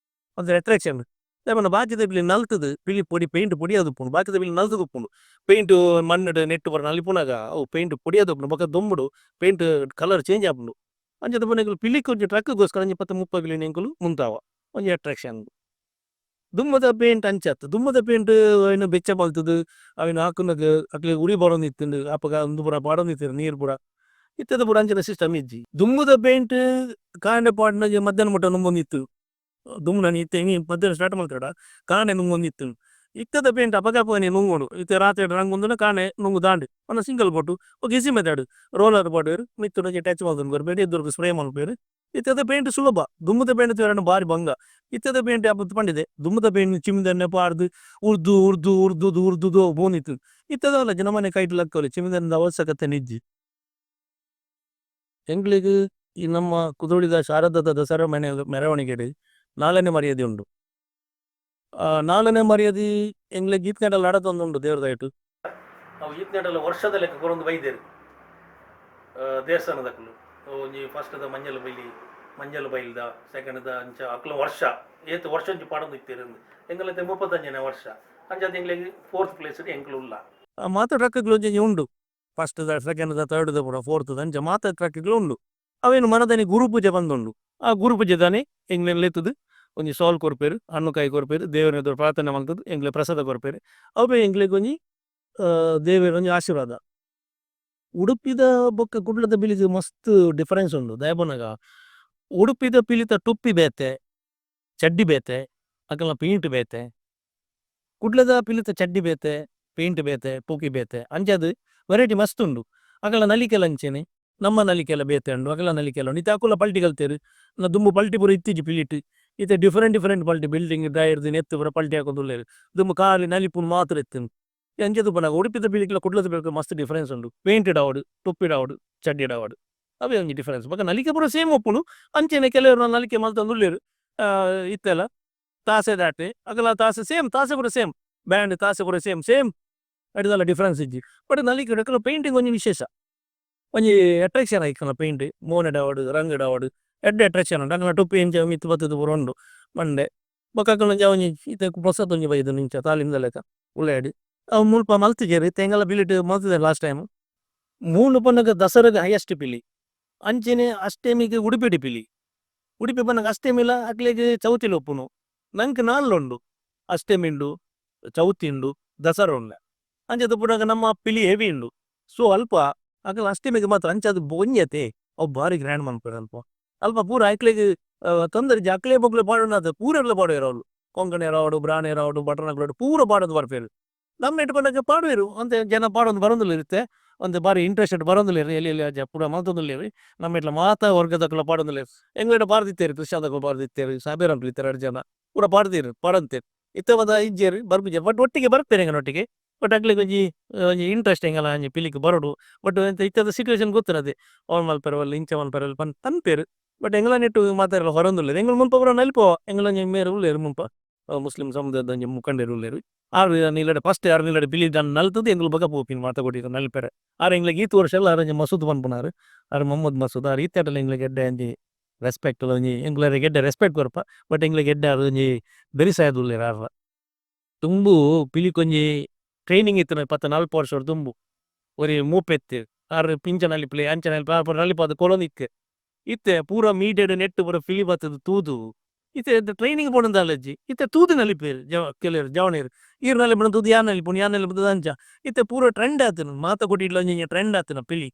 ಒಂತೆ ಅಟ್ರಾಕ್ಷನ್ ದಾಯೆ ಪಂಡ ಬಾಕಿದ ಪಿಲಿ ನಲ್ತುದು ಪಿಲಿ ಪೊಡಿ ಪೈಂಟ್ ಪೊಡಿ ಆದುಪ್ಪುಂಡು ಬಾಕಿದ ಪಿಲಿ ನಲ್ತುದು ಉಪ್ಪುಂಡು ಪೈಂಟ್ ಮಣ್ಣುಡು ನೆಟ್ಟ್ ಪೂರ ನಲಿಪುನಗ ಅವು ಪೈಂಟ್ ಪೊಡಿ ಆದುಪ್ಪುಂಡು ಬೊಕ ದೊಂಬುಡು ಪೈಂಟ್ ಕಲರ್ ಚೇಂಜ್ ಆಪುಂಡು ಅಂಚ ಪಂಡ ಎಂಕುಲು ಪಿಲಿಕ್ ಒಂಜಿ ಟ್ರಕ್ ಗೋಸ್ಕರ ಒಂಜಿ ಪತ್ತ್ ಮುಪ್ಪ ಪಿಲಿನ್ ಎಂಕುಲು ಉಂತಾವ ಒಂಜಿ ಅಟ್ರಾಕ್ಷನ್ ದುಂಬುದ ಪೈಂಟ್ ಅಂಚ ಅತ್ತ್ ದುಂಬುದ ಪೈಂಟ್ ಐನ್ ಬೆಚ್ಚ ಮಲ್ತುದು ಅವೆನ್ ಹಾಕುನಗ ಅಕ್ಲೆಗ್ ಉರಿ ಬರೊಂದಿತ್ತುಂಡು ಅಪಗ ಉಂದು ಪೂರ ಪಾಡೊಂದಿತ್ತೆರ್ ನೀರ್ ಪೂರ ಇತ್ತೆದ ಪೂರ ಅಂಚಿನ ಸಿಸ್ಟಮ್ ಇಜ್ಜಿ ದುಂಬುದ ಪೈಂಟ್ ಕಾಂಡೆ ಪಾಡ್ನಗ ಮಧ್ಯಾಹ್ನ ಮುಟ್ಟ ನುಂಗೊಂದಿತ್ತು ದುಂಬು ನನ ಇತ್ತೆ ಇನಿ ಮಧ್ಯಾಹ್ನ ಸ್ಟಾರ್ಟ್ ಮಲ್ತೆಡ ಕಾಂಡೆ ನುಂಗೊಂದಿತ್ತುಂಡು ಇತ್ತೆದ ಪೈಂಟ್ ಅಪಗ ಅಪಗನೆ ನುಂಗುಂಡು ಇತ್ತೆ ರಾತ್ರೆ ರಂಗ್ ಉಂತುಂಡ ಕಾಂಡೆ ನುಂಗು ದಾಂಡ್ ಪಂಡ ಸಿಂಗಲ್ ಕೋಟು ಬೊಕ ಈಸಿ ಮೆಥಡ್ ರೋಲರ್ ಪಾಡುವೆರ್ ಮಿತ್ತ್ ಒಂಜಿ ಟಚ್ ಮಲ್ತೊಂದು ಕೊರ್ಪೆರ್ ಎದುರುಗು ಸ್ಪ್ರೇ ಮಲ್ಪುವೆರ್ ಇತ್ತೆದ ಪೈಂಟ್ ಸುಲಭ ದುಂಬುದ ಪೈಂಟ್ ತೂವರೆ ಬಾರಿ ಬಂಗ ಇತ್ತೆದ ಪೈಂಟ್ ಆಪುಂದು ಪಂಡಿದೆ ದುಂಬುದ ಪೈಂಟ್ ಚಿಮಿದೆಣ್ಣೆ ಪಾಡ್ದ್ ಉರ್ದು ಉರ್ದು ಉರ್ದುದು ಉರ್ದುದು ಅವು ಪೋವೊಂದಿತ್ತುಂಡು ಇತ್ತೆದ ಜನಮಾನಿ ಕೈಟ್ ಲಕ್ಕೊಲಿ ಚಿಮಿದೆಣ್ಣೆದ ಅವಶ್ಯಕತೆ ಇಜ್ಜಿ. ಎಂಕ್ಲೆಗ್ ಈ ನಮ್ಮ ಕುದ್ರೋಳಿದ ಶಾರದಾದ ದಸರಾ ಮೆರವಣಿಗೆಡ್ ನಾಲನೆ ಮರ್ಯಾದಿ ಉಂಡು. ನಾಲನೆ ಮರ್ಯಾದಿ ಎಂಕ್ಲೆಗ್ ಈತ್ನೇಟಲ ನಡತೊಂದುಂಡು ದೇವರ ದಯಟ್. ಅವು ಈತ್ನೇಟಲ ವರ್ಷದ ಲೆಕ್ಕ ಕೊರೊಂದು ಬೈದೆರ್ ದೇವಸ್ಥಾನದಕುಲು. ಒಂಜಿ ಫಸ್ಟ್ ದ ಮಂಜಲ್ ಬೈಲಿ ಮಂಜಲ್ ಬೈಲ್ದ ಸೆಕೆಂಡ್ದ ಅಂಚ ಅಕ್ಲ ವರ್ಷ ಏತ್ ವರ್ಷ ಒಂಜಿ ಪಾಡೊಂದು ಇತ್ತೆರ್ ಇಂದ್. ಎಂಕಲ್ನ 35ನೇ ವರ್ಷ. ಅಂಚಾದ್ ಎಂಕ್ಲೆಗ್ ಫೋರ್ತ್ ಪ್ಲೇಸ್ ಡ್ ಎಂಕುಲು ಉಲ್ಲ. ಮಾತ ಟ್ರಕ್ಕ್‌ಲು ಒಂಜೊಂಜಿ ಉಂಡು. ಫಸ್ಟ್ ದ, ಸೆಕೆಂಡ್‌ದ, ಥರ್ಡ್‌ದ ಪೂರ ಫೋರ್ತ್‌ದ ಅಂಚ ಮಾತ ಟ್ರಕ್ಕ್‌ಲು ಉಂಡು. ಅವೇನ್ ಮನದಾನಿ ಗುರುಪೂಜೆ ಪಂದ್ ಉಂಡು. ಆ ಗುರುಪೂಜೆದಾನಿ ಎಂಕ್ಲೆನ್ ಲೆತ್ತುದು ಒಂಜಿ ಶಾಲ್ ಕೊರ್ಪೆರ್, ಹಣ್ಣು ಕಾಯಿ ಕೊರ್ಪೆರ್, ದೇವೆರ್ನ ಎದುರು ಪ್ರಾರ್ಥನೆ ಮಲ್ತುದು ಎಂಕ್ಲೆಗ್ ಪ್ರಸಾದ ಕೊರ್ಪೆರ್. ಅವ್ವೆ ಎಂಕ್ಲೆಗ್ ಒಂಜಿ ದೇವೆರ್ನ ಒಂಜಿ ಆಶೀರ್ವಾದ. ಉಡುಪಿದ ಬೊಕ್ಕ ಕುಡ್ಲದ ಪಿಲಿಗ್ ಮಸ್ತ್ ಡಿಫರೆನ್ಸ್ ಉಂಡು ದಾಯೆ ಪನ್ನಗ ಉಡುಪಿದ ಪಿಲಿತ ಟೊಪ್ಪಿ ಬೇತೆ, ಚಡ್ಡಿ ಬೇತೆ, ಅಕಲ್ನ ಪೈಂಟ್ ಬೇತೆ. ಕುಡ್ಲದ ಪಿಲಿತ ಚಡ್ಡಿ ಬೇತೆ, ಪೈಂಟ್ ಬೇತೆ, ಟೋಪಿ ಬೇತೆ ಅಂಚಾದ್ ವೆರೈಟಿ ಮಸ್ತ್ ಉಂಡು. ಅಕಲ್ನ ನಲಿಕೆಲ ಅಂಚೆನೆ ನಮ್ಮ ನಲಿಕೆಲ ಬೇತೆ ಉಂಡು ಅಕಲ್ನ ನಲಿಕೆಲ ಉಂಡು. ಇತ್ತೆ ಅಕುಲ್ಲ ಪಲ್ಟಿ ಕಲ್ತೆರ್ ನನ ದುಂಬು ಪಲ್ಟಿ ಪೂರ ಇತ್ತಿಜಿ ಪಿಲಿಟ್. ಇತ್ತೆ ಡಿಫರೆಂಟ್ ಡಿಫರೆಂಟ್ ಪಲ್ಟಿ ಬಿಲ್ಡಿಂಗ್ ದ ನೆತ್ತ್ ಪೂರ ಪಲ್ಟಿ ಆಕೊಂದುಲ್ಲೆರ್. ದುಂಬು ಕಾಲಿ ನಲಿಪುನು ಮಾತ್ರ ಇತ್ತುಂಡು. ಅಂಚ ತೂಪುನಗ ಉಡುಪಿದ ಪಿಲಿಕ್ಲ ಕುಡ್ಲದ ಪಿಲಿಕ್ಲ ಮಸ್ತ್ ಡಿಫರೆನ್ಸ್ ಉಂಡು. ಪೈಂಟ್ ಡ್ ಆವಡ್, ಟೊಪ್ಪಿಡ್ ಆವಡ್, ಚಡ್ಡಿಡ್ ಆವಡ್ ಅವ್ವೆ ಒಂಜಿ ಡಿಫರೆನ್ಸ್. ಬೊಕ ನಲಿಕೆ ಪೂರ ಸೇಮ್ ಉಪ್ಪುಂಡು ಅಂಚೆನೆ ಕೆಲವೆರ್ ನಲಿಕೆ ಮಲ್ತೊಂದುಲ್ಲೆರ್ ಇತ್ತೆಲ ತಾಸೆದಾತೆ ಅಕಲ್ನ ತಾಸೆ ಸೇಮ್ ತಾಸೆ ಪೂರ ಸೇಮ್ ಬ್ಯಾಂಡ್ ತಾಸೆ ಪೂರ ಸೇಮ್ ಸೇಮ್ ಐಟ್ ದಾಲ ಡಿಫರೆನ್ಸ್ ಇಜ್ಜಿ. ಬಟ್ ನಲಿಕೆಡ್ ಅಕಲ್ನ ಪೈಂಟಿಂಗ್ ಒಂಜಿ ವಿಶೇಷ ಒಂಜಿ ಅಟ್ರಾಕ್ಷನ್ ಐಕಲ್ನ ಪೈಂಟ್ ಮೋನೆಡ್ ಆವಡ್ ರಂಗ್ ಡ್ ಆವಡ್ ಎಡ್ಡೆ ಅಟ್ರಾಕ್ಷನ್ ಉಂಡು ಅಕಲ್ನ ಟೊಪ್ಪಿ ಇಂಚ ಮಿತ್ತ್ ಬತ್ತುದು ಪೂರ ಉಂಡು ಮಂಡೆ. ಬೊಕ ಅಕಲ್ನ ಒಂಜಿ ಅವ್ವೊಂಜಿ ಇತ್ತೆ ಪೊಸತ್ ಒಂಜಿ ಬೈದ್ಂಡ್ ಇಂಚ ತಾಲಿಂದ ಲೆಕ ಉಲಾಯಿಡ್ ಅವು ಮುಲ್ಪ ಮಲ್ತಿಜೆರ್ ಇತ್ತೆ ಎಂಕಲ್ನ ಪಿಲಿಟ್ ಮಲ್ತುದೆರ್ ಲಾಸ್ಟ್ ಟೈಮ್. ಮೂಲು ಪನ್ನಗ ದಸರಾಗ್ ಹೈಯೆಸ್ಟ್ ಪಿಲಿ ಅಂಚೆನೆ ಅಷ್ಟೆಮಿಗ್ ಉಡುಪಿಡ್ ಪಿಲಿ ಉಡುಪಿ ಪನ್ನಗ ಅಷ್ಟೆಮಿಲ ಅಕ್ಲೆಗ್ ಚೌತಿಲ ಉಪ್ಪುನು ನಂಕ್ ನಾಲ್ಲ ಉಂಡು ಅಷ್ಟೆಮಿ ಉಂಡು ಚೌತಿ ಉಂಡು ದಸರಾ ಉಂಡು ಅಂಚ ಉಪ್ಪುನಗ ನಮ್ಮ ಪಿಲಿ ಹೆವಿ ಉಂಡು ಸೋ ಅಲ್ಪ ಅಕಲ್ನ ಅಷ್ಟೆಮಿಗ್ ಮಾತ್ರ ಅಂಚಾದ್ ಒಂಜಿ ಅತೆ ಅವು ಬಾರಿ ಗ್ರ್ಯಾಂಡ್ ಮನ್ಪುವೆರ್ ಅಲ್ಪ ಅಲ್ಪ ಪೂರ ಅಕ್ಲೆಗ್ ತೊಂದರೆ ಇಜ್ಜಿ ಅಕ್ಲೆ ಮೊಕುಲೆ ಪಾಡುನಾತ್ ಪೂರೆರ್ಲ ಪಾಡುವೆರ್ ಅವ್ಲು ಕೊಂಕಣೆರ್ ಆವಡ್ ಬ್ರಾಣೆರ್ ಆವಡ್ ಭಟ್ರ್ನಕುಲು ಆವಡ್ ಪೂರ ಪಾಡೊಂದು ಬರ್ಪೆರ್ ನಮ್ಮೆಟ್ ಪನ್ನಗ ಪಾಡುವೆರ್ ಒಂತೆ ಜನ ಪಾಡೊಂದು ಬರೊಂದುಲ್ಲೆರ್ ಇತ್ತೆ ಒಂತೆ ಬಾರಿ ಇಂಟರೆಸ್ಟ್ ಡ್ ಬರೊಂದುಲ್ಲೆರ್ ಎಲ್ಯ ಎಲ್ಯ ಪೂರ ಮಲ್ತೊಂದುಲ್ಲೆರ್ ನಮ್ಮೆಟ್ಲ ಮಾತ ವರ್ಗದಕುಲ್ಲ ಪಾಡೊಂದುಲ್ಲೆರ್ ಎಂಕ್ಲೆಡ ಪಾಡ್ದಿತ್ತೆರ್ ಕ್ರಿಶ್ಚಿಯನ್ ದಕುಲು ಪಾಡ್ದಿತ್ತೆರ್ ಸಭ್ಯೆರಂಕುಲು ಇತ್ತೆರ್ ರಡ್ಡ್ ಜನ ಪೂರ ಪಾಡ್ದೆರ್ ಪಾಡೊಂತೆರ್ ಇತ್ತೆ ಮಾತ ಇಜ್ಜೆರ್ ಬರ್ಪುಜೆರ್ ಬಟ್ ಒಟ್ಟಿಗೆ ಬರ್ಪೆರ್ ಎಂಕಲ್ನೊಟ್ಟಿಗೆ ಬಟ್ ಅಕ್ಲೆಗ್ ಒಂಜಿ ಒಂಜಿ ಇಂಟರೆಸ್ಟ್ ಎಂಕಲ್ನ ಒಂಜಿ ಪಿಲಿಕ್ ಬರೊಡು ಬಟ್ ಒಂತೆ ಇತ್ತೆದ ಸಿಚುಯೇಶನ್ ಗೊತ್ತುಂಡು ಅತೆ ಅವು ಮನ್ಪೆರೆ ಬಲ್ಲಿ ಇಂಚ ಮನ್ಪೆರೆ ಬಲ್ಲಿ ಪಂದ್ ಪನ್ಪೆರ್ ಬಟ್ ಎಂಕ್ಲೆನೆಟ್ ಮಾತೆರ್ಲ ಬರೊಂದುಲ್ಲೆರ್ ಎಂಕುಲು ಮುಲ್ಪ ಪೂರ ನಲಿಪುವ ಎಂಕಲ್ನ ಒಂಜಿ ಮೇರ್ ಉಲ್ಲೆರ್ ಮುಲ್ಪ ಮುಸ್ಲಿಂ ಸಮುದಾಯದ ಒಂಜಿ ಮುಖಂಡೆರ್ ಉಲ್ಲೆರ್ ಆರ್ ಎನ್ನ ಇಲ್ಲಡ್ ಫಸ್ಟ್ ಆರ್ನ ಇಲ್ಲಡ್ ಪಿಲಿ ನಲ್ತುದು ಎಂಕುಲು ಬೊಕ ಪೋಪಿನಿ ಮಾತ ಕೊಡಿಕ್ ನಲಿಪೆರೆ ಆರ್ ಎಂಕ್ಲೆಗ್ ಈತ್ ವರ್ಷಲ ಆರ್ ಒಂಜಿ ಮಸೂದ್ ಪನ್ಪುನಾರ್ ಆರ್ ಮೊಹಮ್ಮದ್ ಮಸೂದ್ ಆರ್ ಈತೆಟಲ ಎಂಕ್ಲೆಗ್ ಎಡ್ಡೆ ಒಂಜಿ ರೆಸ್ಪೆಕ್ಟ್ ಲ ಒಂಜಿ ಎಂಕುಲು ಅರೆಗ್ ಎಡ್ಡೆ ರೆಸ್ಪೆಕ್ಟ್ ಕೊರ್ಪ ಬಟ್ ಎಂಕ್ಲೆಗ್ ಎಡ್ಡೆ ಆರ್ ಒಂಜಿ ಬೆರಿಸಾಯ ಆದ್ ಉಲ್ಲೆರ್ ಆರ್ಲ. ದುಂಬು ಪಿಲಿಕೊಂಜಿ ಟ್ರೈನಿಂಗ್ ಇತ್ತಿನ ಪತ್ತ ನಲ್ಪ ವರ್ಷಡ್ ದುಂಬು ಒರಿ ಮೂಪೆ ಇತ್ತೆರ್ ಆರ್ ಇಂಚ ನಲಿಪುಲೆ ಅಂಚ ನಲಿಪುಲೆ ಆರ್ ಪೂರ ನಲಿಪಾದ್ ಕೊರೊಂದು ಇತ್ತೆರ್ ಇತ್ತೆ ಪೂರ ಮೀಡಿಯಡ್ ನೆಟ್ಟ್ ಪೂರ ಪಿಲಿ ಬತ್ತುದು ತೂದು ಇತ್ತೆ ಟ್ರೈನಿಂಗ್ ಬೋಡು ದಾಲ ಇಜ್ಜಿ ಇತ್ತೆ ತೂದು ನಲಿಪುವೆರ್ ಕೆಲವೆರ್ ಜವನೆರ್ ಈರ್ ನಲಿಪುನ ತೂದು ಯಾನ್ ನಲಿಪುನಿ ಯಾನ್ ನಲಿಪುನ ತೂದು ಅಂಚ ಇತ್ತೆ ಪೂರ ಟ್ರೆಂಡ್ ಆತುಂಡು ಮಾತ ಕೊಡಿಟ್ಲ ಒಂಜೊಂಜಿ ಟ್ರೆಂಡ್ ಆತುಂಡು ಪಿಲಿ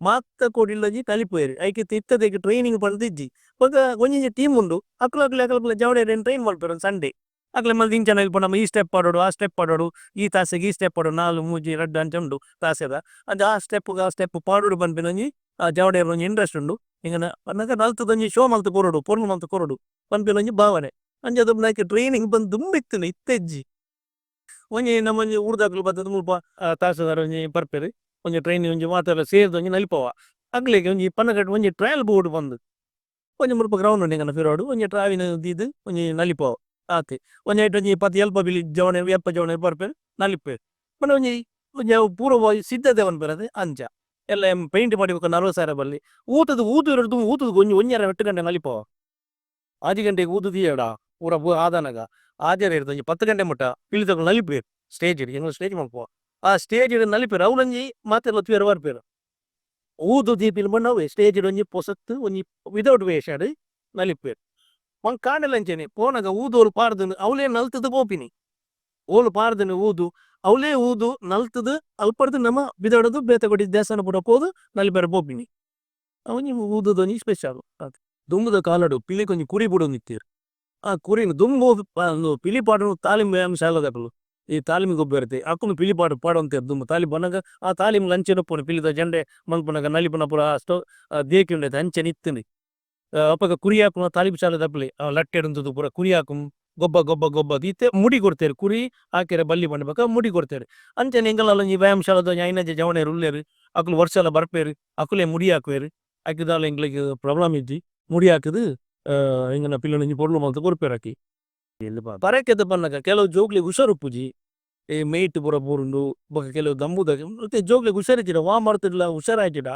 ಮಾತ ಕೊಡಿಡ್ಲ ಒಂಜಿ ನಲಿಪುವೆರ್ ಐಕ್ ಇತ್ತೆ ಇತ್ತೆದಕ್ ಟ್ರೈನಿಂಗ್ ಪಂದ್ ಇಜ್ಜಿ ಬೊಕ ಒಂಜೊಂಜಿ ಟೀಮ್ ಉಂಡು ಅಕುಲು ಅಕುಲು ಅಕುಲು ಜವನೆರೆನ್ ಟ್ರೈನ್ ಮನ್ಪುವೆರ್ ಒಂಜಿ ಸಂಡೆ ಅಕ್ಲೆಗ್ ಮಲ್ತ್ ಇಂಚ ನಲಿಪೊಡು ನಮ ಈ ಸ್ಟೆಪ್ ಪಾಡೊಡು ಆ ಸ್ಟೆಪ್ ಪಾಡೊಡು ಈ ತಾಸೆಗ್ ಈ ಸ್ಟೆಪ್ ಪಾಡೊಡು ನಾಲ್ ಮೂಜಿ ರಡ್ಡ್ ಅಂಚ ಉಂಡು ತಾಸೆದ ಅಂಚ ಆ ಸ್ಟೆಪ್ ಗು ಆ ಸ್ಟೆಪ್ ಪಾಡೊಡು ಪನ್ಪಿನ ಒಂಜಿ ಆ ಜವನೆರ್ನ ಒಂಜಿ ಇಂಟರೆಸ್ಟ್ ಉಂಡು ಎಂಕಲ್ನ ಪನ್ನಗ ನಲ್ತುದು ಒಂಜಿ ಶೋ ಮಲ್ತ್ ಕೊರೊಡು ಪೊರ್ಲು ಮಲ್ತ್ ಕೊರೊಡು ಪನ್ಪಿನ ಒಂಜಿ ಭಾವನೆ ಅಂಚಾದ್ ಐಕ್ ಟ್ರೈನಿಂಗ್ ಪಂದ್ ದುಂಬು ಇತ್ತುಂಡು ಇತ್ತೆ ಇಜ್ಜಿ. ಒಂಜಿ ನಮ ಒಂಜಿ ಊರುದಕುಲು ಬತ್ತುದು ಮುಲ್ಪ ತಾಸೆದಾರ್ ಒಂಜಿ ಬರ್ಪೆರ್ ಒಂಜಿ ಟ್ರೈನಿಂಗ್ ಒಂಜಿ ಮಾತೆರ್ಲ ಸೇರ್ದ್ ಒಂಜಿ ನಲಿಪುವ ಅಕ್ಲೆಗ್ ಒಂಜಿ ಪನ್ನಗ ಒಂಜಿ ಟ್ರಯಲ್ ಬೋಡು ಪಂದ್ ಒಂಜಿ ಮುಲ್ಪ ಗ್ರೌಂಡ್ ಉಂಡು ಎಂಕಲ್ನ ಪಿರವುಡು ಒಂಜಿ ಟ್ರಾವಿನ್ ದೀದ್ ಒಂಜಿ ನಲಿಪುವ ಆತೆ ಒಂಜಿ ಐಟ್ ಒಂಜಿ ಪತ್ತ್ ಎಲ್ಪ ಪಿಲಿ ಜವನೆರ್ ಎಲ್ಪ ಜವನೆರ್ ಬರ್ಪೆರ್ ನಲಿಪುವೆರ್ ಪಂಡ ಒಂಜಿ ಒಂಜಿ ಅವು ಪೂರ ಸಿದ್ಧತೆ ಪನ್ಪೆರ್ ಅತೆ ಅಂಚ ಎಲ್ಲೆ ಪೈಂಟ್ ಪಾಡಿ ಬೊಕ ನರ್ವಸ್ ಆವೆರೆ ಬಲ್ಲಿ ಊತದ ಊದುವೆರ್ ದುಂಬು ಊತುದು ಒಂಜಿ ಒಂಜರೆ ರಡ್ಡ್ ಗಂಟೆ ನಲಿಪುವ ಆಜಿ ಗಂಟೆಗ್ ಊದು ದೀಯಡ ಪೂರ ಆದನಗ ಆಜರೆ ಒಂಜಿ 10 ಗಂಟೆ ಮುಟ ಪಿಲಿತಕುಲು ನಲಿಪುವೆರ್ ಸ್ಟೇಜ್ ಡ್ ಎಂಕುಲು ಸ್ಟೇಜ್ ಮನ್ಪುವ ಆ ಸ್ಟೇಜ್ ಡ್ ನಲಿಪುವೆರ್ ಅವ್ಲೊಂಜಿ ಮಾತೆರ್ಲ ತೂವೆರೆ ಬರ್ಪೆರ್ ಊದು ದೀಪಿನ ಪಂಡ ಅವ್ವೆ ಸ್ಟೇಜ್ ಡ್ ಒಂಜಿ ಪೊಸತ್ ಒಂಜಿ ವಿದೌಟ್ ವೇಷಡ್ ನಲಿಪುವೆರ್ ಕಾಂಡೆಲ ಅಂಚೆನೆ ಪೋನಗ ಊದು ಓಲು ಪಾಡ್ದ್ಂಡ್ ಅವ್ಲೇ ನಲ್ತುದು ಪೋಪಿನಿ ಓಲು ಪಾಡ್ದ್ಂಡ್ ಊದು ಅವ್ಲೇ ಊದು ನಲ್ತುದು ಅಲ್ಪಡ್ದ್ ನಮ ಪಿದಾಡುದು ಬೇತೆ ಕೊಡಿ ದೇವಸ್ಥಾನ ಪೂರ ಪೋದು ನಲಿಪೆರೆ ಪೋಪಿನಿ ಅವೊಂಜಿ ಊದುದ ಒಂಜಿ ಸ್ಪೆಷಲ್ ಆತೆ. ದುಂಬುದ ಕಾಲಡ್ ಪಿಲಿಕ್ ಒಂಜಿ ಕುರಿ ಬುಡೊಂದಿತ್ತೆರ್ ಆ ಕುರಿನ್ ದುಂಬು ಪಿಲಿ ಪಾಡುನ ತಾಲೀಮ್ ವ್ಯಾಯಾಮ ಶಾಲೆದಕುಲು ಈ ತಾಲೀಮ್ ಗೊಬ್ಬೆರ್ ಅಕುಲು ಪಿಲಿ ಪಾಡೊಂತೆರ್ ದುಂಬು ತಾಲೀಮ್ ಪನ್ನಗ ಆ ತಾಲೀಮ್ ಅಂಚನೆ ಉಪ್ಪುಂಡು ಪಿಲಿತ ಜಂಡೆ ಮನ್ಪುನಗ ನಲಿಪುನ ಪೂರ ಆ ದೇಕಿ ಉಂಡತೆ ಅಂಚನೆ ಇತ್ತುಂಡು ಅಪಗ ಕುರಿ ಆಕುನ ತಾಲೀಮ್ ಶಾಲೆದಕುಲೆ ಲಟ್ಟೆಡ್ ಉಂತುದು ಪೂರ ಕುರಿ ಆಕುನು ಗೊಬ್ಬ ಗೊಬ್ಬ ಗೊಬ್ಬ ಇತ್ತೆ ಮುಡಿ ಕೊರ್ತೆರ್ ಕುರಿ ಆಕೆರೆ ಬಲ್ಲಿ ಪಂಡ ಬೊಕ ಮುಡಿ ಕೊರ್ತೆರ್ ಅಂಚನೆ ಎಂಕಲ್ನ ಒಂಜಿ ವ್ಯಾಯಾಮ ಶಾಲೆದ ಒಂಜಿ ಐನಂಜ ಜವನೆರ್ ಉಲ್ಲೆರ್ ಅಕುಲು ವರ್ಷಲ ಬರ್ಪೆರ್ ಅಕುಲೆ ಮುಡಿ ಆಕುವೆರ್ ಐಕ್ ದಾಲ ಎಂಕ್ಲೆಗ್ ಪ್ರಾಬ್ಲಮ್ ಇಜ್ಜಿ ಮುಡಿ ಆಕುದು ಎಂಕಲ್ನ ಪಿಲಿನ್ ಒಂಜಿ ಪೊರ್ಲು ಮಲ್ತ್ ಕೊರ್ಪೆರ್ ಅಕಿ. ಪರಕೆದ ಪನ್ನಗ ಕೆಲವು ಜೋಕ್ಲೆಗ್ ಹುಷಾರ್ ಉಪ್ಪುಜಿ ಈ ಮೈಟ್ ಪೂರ ಬೂರುಂಡು ಬೊಕ ಕೆಲವು ದಂಬುದ ಜೋಕ್ಲೆಗ್ ಹುಷಾರ್ ಇಜ್ಜಿಡ ವಾ ಮರ್ದ್ಡ್ಲ ಹುಷಾರ್ ಆಯಿಜಿಡ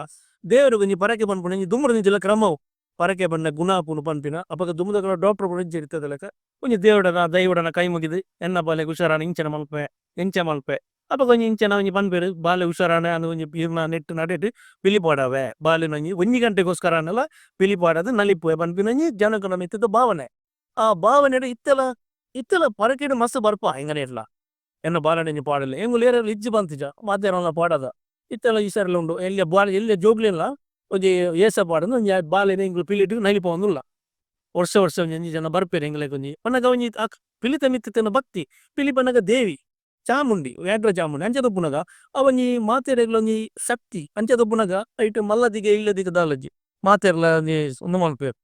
ದೇವೆರೆಗ್ ಒಂಜಿ ಪರಕೆ ಪನ್ಪುನ ಒಂಜಿ ದುಂಬುದ ದಿಂಚಿಲ ಕ್ರಮ ಅವು. ಪರಕೆ ಪಂಡ ಗುಣ ಆಪುಂಡು ಪನ್ಪಿನ ಅಪಗ ದುಂಬುದಕಲ್ನ ಡಾಕ್ಟರ್ ಪೂರ ಇಜ್ಜೆರ್ ಇತ್ತೆದ ಲೆಕ ಒಂಜಿ ದೇವೆರ್ಡ ದೈವಡನ ಕೈ ಮುಗಿದ್ ಎನ್ನ ಬಾಲೆಗ್ ಹುಷಾರಾಂಡ್ ಇಂಚನೆ ಮನ್ಪುವೆ ಇಂಚ ಮನ್ಪುವೆ ಅಪಗ ಒಂಜಿ ಇಂಚನ ಒಂಜಿ ಪನ್ಪೆರ್ ಬಾಲೆ ಹುಷಾರಾಂಡ್ ಅಂದ್ ಒಂಜಿ ಈರ್ನ ನೆಟ್ಟ್ ನಡೆಟ್ ಪಿಲಿ ಪಾಡವೆ ಬಾಲೆನ್ ಒಂಜಿ ಒಂಜಿ ಗಂಟೆಗೋಸ್ಕರ ಆಂಡಲ ಪಿಲಿ ಪಾಡದ್ ನಲಿಪುವೆ ಪನ್ಪಿನ ಒಂಜಿ ಜನಕುಲ್ನ ಮಿತ್ತ್ ದ ಭಾವನೆ ಆ ಭಾವನೆಡ್ ಇತ್ತೆಲ ಇತ್ತೆಲ ಪರಕೆಡ್ ಮಸ್ತ್ ಬರ್ಪ ಎಂಗನೇರ್ಲ ಎನ್ನ ಬಾಲೆಡ್ ಒಂಜಿ ಪಾಡಲೆ ಎಂಕುಲು ಏರೆಗ್ಲ ಇಜ್ಜಿ ಪಂತಿಜ ಮಾತೆರ್ಲಾ ಪಾಡದ ಇತ್ತೆಲ ಇಸರ್ಲ ಉಂಡು ಎಲ್ಯ ಬಾಲೆ ಎಲ್ಯ ಜೋಕ್ಲೆನ್ಲ ಒಂಜಿ ಏಸ ಪಾಡೊಂದು ಒಂಜಿ ಬಾಲೆನ್ ಎಂಕುಲು ಪಿಲಿಟ್ ನಲಿಪವೊಂದುಲ್ಲ ವರ್ಷ ವರ್ಷ ಒಂಜಿ ಒಂಜಿ ಜನ ಬರ್ಪೆರ್ ಎಂಕ್ಲೆಗ್ ಒಂಜಿ ಪನ್ನಗ ಒಂಜಿ ಅಕ್ ಪಿಲಿತ ಮಿತ್ತ್ ಇತ್ತಿನ ಭಕ್ತಿ ಪಿಲಿ ಪನ್ನಗ ದೇವಿ ಚಾಮುಂಡಿ ವ್ಯಾಘ್ರ ಚಾಮುಂಡಿ ಅಂಚ ಉಪ್ಪುನಗ ಅವೊಂಜಿ ಮಾತೆರೆಗ್ಲ ಒಂಜಿ ಶಕ್ತಿ ಅಂಚ ಉಪ್ಪುನಗ ಐಟ್ ಮಲ್ಲದಿಗೆ ಎಲ್ಯದಿಗೆ ದಾಲ ಇಜ್ಜಿ ಮಾತೆರ್ಲ ಒಂಜಿ ಉಂದು ಮನ್ಪುವೆರ್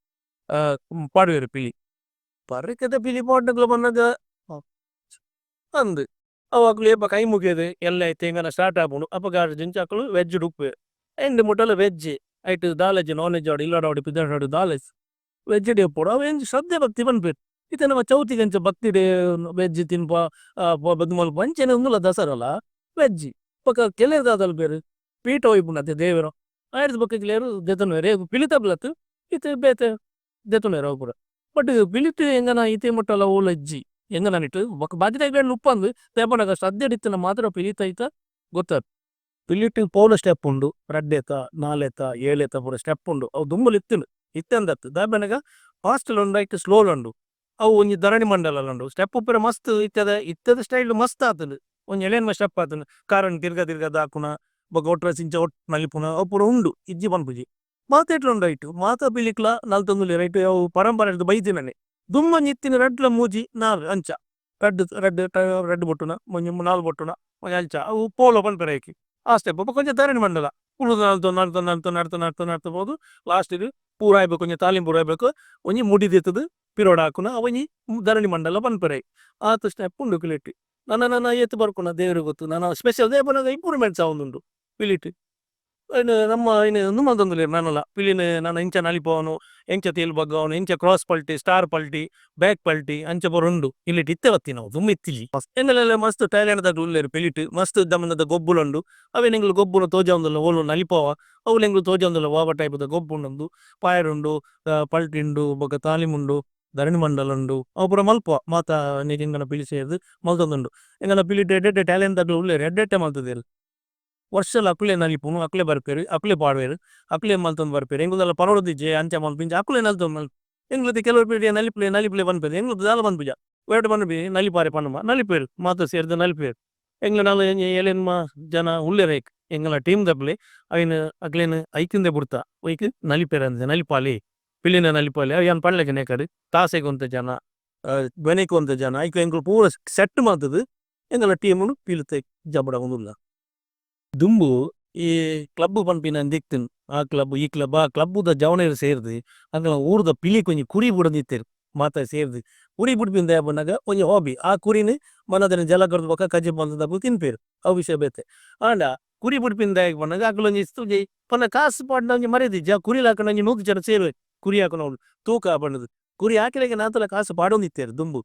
ಪಾಡುವೆರ್ ಪಿಲಿ. ಪರಕೆದ ಪಿಲಿ ಪಾಡ್ನಕುಲು ಪನ್ನಗ ಅಂದ್ ಅವು ಅಕುಲು ಏಪ ಕೈ ಮುಗಿಯೆರ್ ಎಲ್ಲೆ ಐತೆ ಎಂಕಲ್ನ ಸ್ಟರ್ಟ್ ಆಪುಂಡು ಅಪಗ ದಿಂಚ ಅಕುಲು ವೆಜ್ ಡ್ ಉಪ್ಪುವೆರ್ ಎಂಡ್ ಮುಟಲ ವೆಜ್ ಐಟ್ ದಾಲ ಇಜ್ಜಿ ನೋನ್ ವೆಜ್ ಆವಡ್ ಇಲ್ಲಡ್ ಆವಡ್ ಪಿದಯ್ಡ್ ಆವಡ್ ದಾಲ ಇಜ್ಜಿ ವೆಜ್ ಡೇ ಉಪ್ಪೊಡು ಅವು ಒಂಜಿ ಶ್ರದ್ಧೆ ಭಕ್ತಿ ಪನ್ಪೆರ್ ಇತ್ತೆ ನಮ ಚೌತಿಗ್ ಅಂಚ ಭಕ್ತಿ ಡ್ ವೆಜ್ ತಿನ್ಪ ಉಂದು ಮನ್ಪುವ ಅಂಚೆನೆ ಉಂದುಲ ದಸರಾಲ ವೆಜ್ ಬೊಕ ಕೆಲವೆರ್ ದಾದ ಮನ್ಪುವೆರ್ ಪೀಠ ಒಯಿಪುಂಡು ಅತೆ ದೇವೆರ್ನ ಐರ್ದ್ ಬೊಕ ಕೆಲವೆರ್ ದೆತೊನುವೆರ್ ಏಗ್ ಪಿಲಿತ ಅತ್ತ್ ಇತ್ತೆ ಬೇತೆ ದೆತೊನುವೆರ್ ಅವು ಪೂರ ಬಟ್ ಪಿಲಿಟ್ ಎಂಕಲ್ನ ಇತ್ತೆ ಮುಟ್ಟಲ ಒವುಲ ಇಜ್ಜಿ ಎಂಕಲ್ನ ನೆಟ್ಟ್ ಬೊಕ ಬಾಕಿದಕ್ಲೆಡ ಉಪ್ಪಂದ್ ದಾಯೆ ಪನ್ನಗ ಶ್ರದ್ಧೆಡ್ ಇತ್ತ್ಂಡ ಮಾತ್ರ ಪಿಲಿತ ಐತ ಗೊತ್ತಾದ್. ಪಿಲಿಟ್ ಪೋಲ ಸ್ಟೆಪ್ ಉಂಡು ರಡ್ಡೆತ ನಾಲೆತ ಏಳೆತ ಪೂರ ಸ್ಟೆಪ್ ಉಂಡು ಅವು ದುಂಬುಲ ಇತ್ತುಂಡು ಇತ್ತೆ ಅಂದ್ ಅತ್ತ್ ದಾಯೆ ಪನ್ನಗ ಫಾಸ್ಟ್ ಲ ಉಂಡು ಐಟ್ ಸ್ಲೋ ಲ ಉಂಡು ಅವು ಒಂಜಿ ಧರಣಿ ಮಂಡಲ ಲ ಉಂಡು ಸ್ಟೆಪ್ ಪೂರ ಮಸ್ತ್ ಇತ್ತೆದ ಇತ್ತೆದ ಸ್ಟೈಲ್ ಮಸ್ತ್ ಆತುಂಡು ಒಂಜಿ ಏಳೆನ್ಮ ಸ್ಟೆಪ್ ಆತುಂಡು ಕಾರ್ ನ್ ತಿರ್ಗ ತಿರ್ಗ ದಾಕುನ ಬೊಕ ಒಟ್ರಾಸಿ ಇಂಚ ನಲಿಪುನ ಅವು ಪೂರ ಉಂಡು ಇಜ್ಜಿ ಪನ್ಪುಜಿ ಮಾತೆಟ್ಲ ಉಂಡು ಐಟ್ ಮಾತ ಪಿಲಿಕ್ಲ ನಲ್ತೊಂದುಲ್ಲೆರ್ ಐಟ್ ಅವು ಪರಂಪರೆರ್ದ್ ಬೈದಿನನೆ ದುಂಬು ಒಂಜಿ ಇತ್ತಿನಿ ರಡ್ಡ್ ಲ ಮೂಜಿ ನಾಲ್ ಅಂಚ ರಡ್ಡ್ ರಡ್ಡ್ ರಡ್ಡ್ ಬೊಟ್ಟುನ ಒಂಜಿ ನಾಲ್ ಬೊಟ್ಟುನ ಒಂಜಿ ಅಂಚ ಅವು ಪೋಲ ಪನ್ಪೆರ್ ಐಕ್ ಆ ಸ್ಟೆಪ್ ಬೊಕ ಒಂಜಿ ಧರಣಿ ಮಂಡಲ ಕುಲ್ಲುದು ನಲ್ತೊಂದು ನಲ್ತೊಂದು ನಲ್ತೊಂದು ನಡ್ತ್ ನಡ್ತ್ ನಡ್ತ್ ಪೋದು ಲಾಸ್ಟ್ ಗ್ ಪೂರ ಆಯಿ ಬೊಕ ಒಂಜಿ ತಾಲೀಮು ಪೂರ ಆಯಿ ಬೊಕ ಒಂಜಿ ಮುಡಿ ದೆತ್ತುದು ಪಿರೋಡ್ ಹಾಕುನ ಅವೊಂಜಿ ಧರಣಿ ಮಂಡಲ ಪನ್ಪೆರ್ ಐಕ್ ಆತ್ ಸ್ಟೆಪ್ ಉಂಡು ಪಿಲಿಟ್ ನನ ನನ ಏತ್ ಬರ್ಪುಂಡ ದೇವೆರೆಗ್ ಗೊತ್ತು ನನ ಸ್ಪೆಷಲ್ ದಾಯೆ ಪನ್ನಗ ಇಂಪ್ರೂವ್ಮೆಂಟ್ಸ್ ಆವೊಂದುಂಡು ಪಿಲಿಟ್. ಐನ್ ನಮ್ಮ ಐನ್ ಉಂದು ಮಲ್ತೊಂದುಲ್ಲೆರ್ ನನಲ ಪಿಲಿನ್ ನನ ಇಂಚ ನಲಿಪಾವುನು ಎಂಚ ತೇಲ್ ಬಗ್ಗಾವುನು ಎಂಚ ಕ್ರಾಸ್ ಪಲ್ಟಿ ಸ್ಟಾರ್ ಪಲ್ಟಿ ಬ್ಯಾಕ್ ಪಲ್ಟಿ ಅಂಚ ಪೂರ ಉಂಡು ಪಿಲಿಟ್ ಇತ್ತೆ ಬತ್ತಿನವು ದುಂಬು ಇತ್ತಿಜಿ. ಎಂಕಲ್ನ ಮಸ್ತ್ ಟ್ಯಾಲೆಂಟ್ ದಕುಲು ಉಲ್ಲೆರ್ ಪಿಲಿಟ್ ಮಸ್ತ್ ನಮೂನೆದ ಗೊಬ್ಬುಲು ಉಂಡು ಅವೆನ್ ಎಂಕುಲು ಗೊಬ್ಬುನು ತೋಜಾವೊಂದುಲ್ಲ ಓಲು ನಲಿಪಾವ ಅವ್ಲು ಎಂಕುಲು ತೋಜಾವೊಂದುಲ್ಲ ವಾ ವಾ ಟೈಪ್ ದ ಗೊಬ್ಬು ಉಂಡು ಪಾಯೆರ್ ಉಂಡು ಪಲ್ಟಿ ಉಂಡು ಬೊಕ ತಾಲೀಮು ಉಂಡು ಧರಣಿ ಮಂಡಲ ಉಂಡು ಅವು ಪೂರ ಮನ್ಪುವ ಮಾತ ಎಂಕಲ್ನ ಪಿಲಿ ಸೇರ್ದ್ ಮಲ್ತೊಂದುಂಡು ಎಂಕಲ್ನ ಪಿಲಿಟ್ ಎಡ್ಡೆ ಎಡ್ಡೆ ಟ್ಯಾಲೆಂಟ್ ದಕುಲು ಉಲ್ಲೆರ್ ಎಡ್ಡೆ ಎಡ್ಡೆ ಮಲ್ತುದೆರ್. ವರ್ಷಲ ಅಕುಲೆ ನಲಿಪುನು ಅಕುಲೆ ಬರ್ಪೆರ್ ಅಕುಲೆ ಪಾಡುವೆರ್ ಅಕುಲೆ ಮಲ್ತೊಂದು ಬರ್ಪೆರ್ ಎಂಕುಲು ದಾಲ ಪನೊಡ್ಡಿಜ್ಜಿ ಅಂಚ ಮನ್ಪು ಇಂಚ ಅಕುಲೆ ನಲ್ತೊಂದು ಮನ್ಪು ಎಂಕ್ಲು ಇತ್ತೆ ಕೆಲವು ಪಿಲಿ ನಲಿಪುಲೆ ನಲಿಪುಲೆ ಪನ್ಪೆರ್ ಎಂಕ್ಲು ದಾಲ ಪನ್ಪುಜ ಒಯಡ ಪನ್ಪಿ ನಲಿಪಾರೆ ಪನ್ಪ ನಲಿಪುವೆರ್ ಮಾತ ಸೇರ್ದ್ ನಲಿಪುವೆರ್ ಎಂಕ್ಲೆನ ಅಲ್ ಒಂಜಿ ಏಳೆನ್ಮ ಜನ ಉಲ್ಲೆರ್ ಐಕ್ ಎಂಕಲ್ನ ಟೀಮ್ ದಕುಲೆ ಐನ್ ಅಕ್ಲೆನ್ ಐತಿಂದೆ ಬುಡ್ತ ಒಯಿಕ್ ನಲಿಪೆರೆ ಅಂದ್ ನಲಿಪಾಲೆ ಪಿಲಿನ್ ನಲಿಪಾಲೆ ಅವು ಯಾನ್ ಪನ್ಲೆಕನೆ ಎಕಡ್ ತಾಸೆಗ್ ಒಂತೆ ಜನ ಬೆನೆಕ್ ಒಂತೆ ಜನ ಐಕ್ ಎಂಕುಲು ಪೂರ ಸೆಟ್ ಮಲ್ತುದು ಎಂಕಲ್ನ ಟೀಮ್ ನು ಪಿಲಿತ ಜಪುಡಾವೊಂದುಲ್ಲ. ದುಂಬು ಈ ಕ್ಲಬ್ ಪನ್ಪಿನ ಒಂಜಿ ಇತ್ತ್ಂಡ್ ಆ ಕ್ಲಬ್ ಈ ಕ್ಲಬ್ ಆ ಕ್ಲಬ್ ದ ಜವನೆರ್ ಸೇರ್ದ್ ಅಕಲ್ನ ಊರುದ ಪಿಲಿಕ್ ಒಂಜಿ ಕುರಿ ಬುಡೊಂದು ಇತ್ತೆರ್ ಮಾತ ಸೇರ್ದ್. ಕುರಿ ಬುಡ್ಪಿನ ದಾಯೆ ಪನ್ನಗ ಒಂಜಿ ಹಾಬಿ ಆ ಕುರಿನ್ ಮನದಾನಿ ಜಲ ಕೊರ್ದು ಬೊಕ ಕಜಿಪು ಮಲ್ತ್ ಅಕುಲು ತಿನ್ಪೆರ್ ಅವು ವಿಷಯ ಬೇತೆ. ಆಂಡ ಕುರಿ ಬುಡ್ಪಿನ ದಾಯೆಗ್ ಪನ್ನಗ ಅಕುಲು ಒಂಜಿ ಒಂಜಿ ಪಂಡ ಕಾಸ್ ಪಾಡ್ಂಡ ಒಂಜಿ ಮರ್ಯಾದಿ ಇಜ್ಜಿ ಆ ಕುರಿನ್ ಹಾಕುನ ಒಂಜಿ ನೂದು ಜನ ಸೇರುವೆರ್ ಕುರಿ ಹಾಕುನಕುಲು ತೂಕ ಪಂಡುದು. ಕುರಿ ಹಾಕಿಲೆಕನೆ ಆತಲ ಕಾಸ್ ಪಾಡೊಂದಿತ್ತೆರ್ ದುಂಬು.